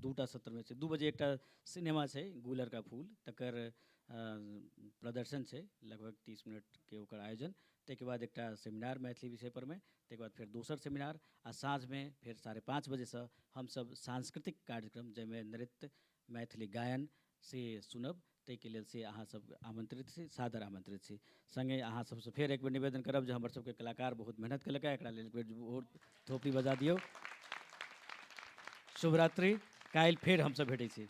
2टा सत्रमे छै। 2 बजे एकटा सिनेमा छै गुलर का फूल, तकर प्रदर्शन छै, लगभग 30 मिनटके ओकर आयोजन। ताहिके बाद एकटा सेमिनार मैथिली विषय परमे, ताहिके बाद फेर दोसर सेमिनार, आ साँझमे फेर 5:30 बजेसँ हमसब सांस्कृतिक कार्यक्रम जाहिमे नृत्य, मैथिली गायन से सुनब, ताहिके लेल से अहाँ सब आमंत्रित छी, सादर आमंत्रित छी। सङ्गे अहाँ सबसँ फेर एक बेर निवेदन करब जे हमर सबके कलाकार बहुत मेहनत केलक, एकरा लेल एक बेर और थोपड़ी बजा दियौ। शुभरात्रि, काल्हि फेर हमसब भेटै छी।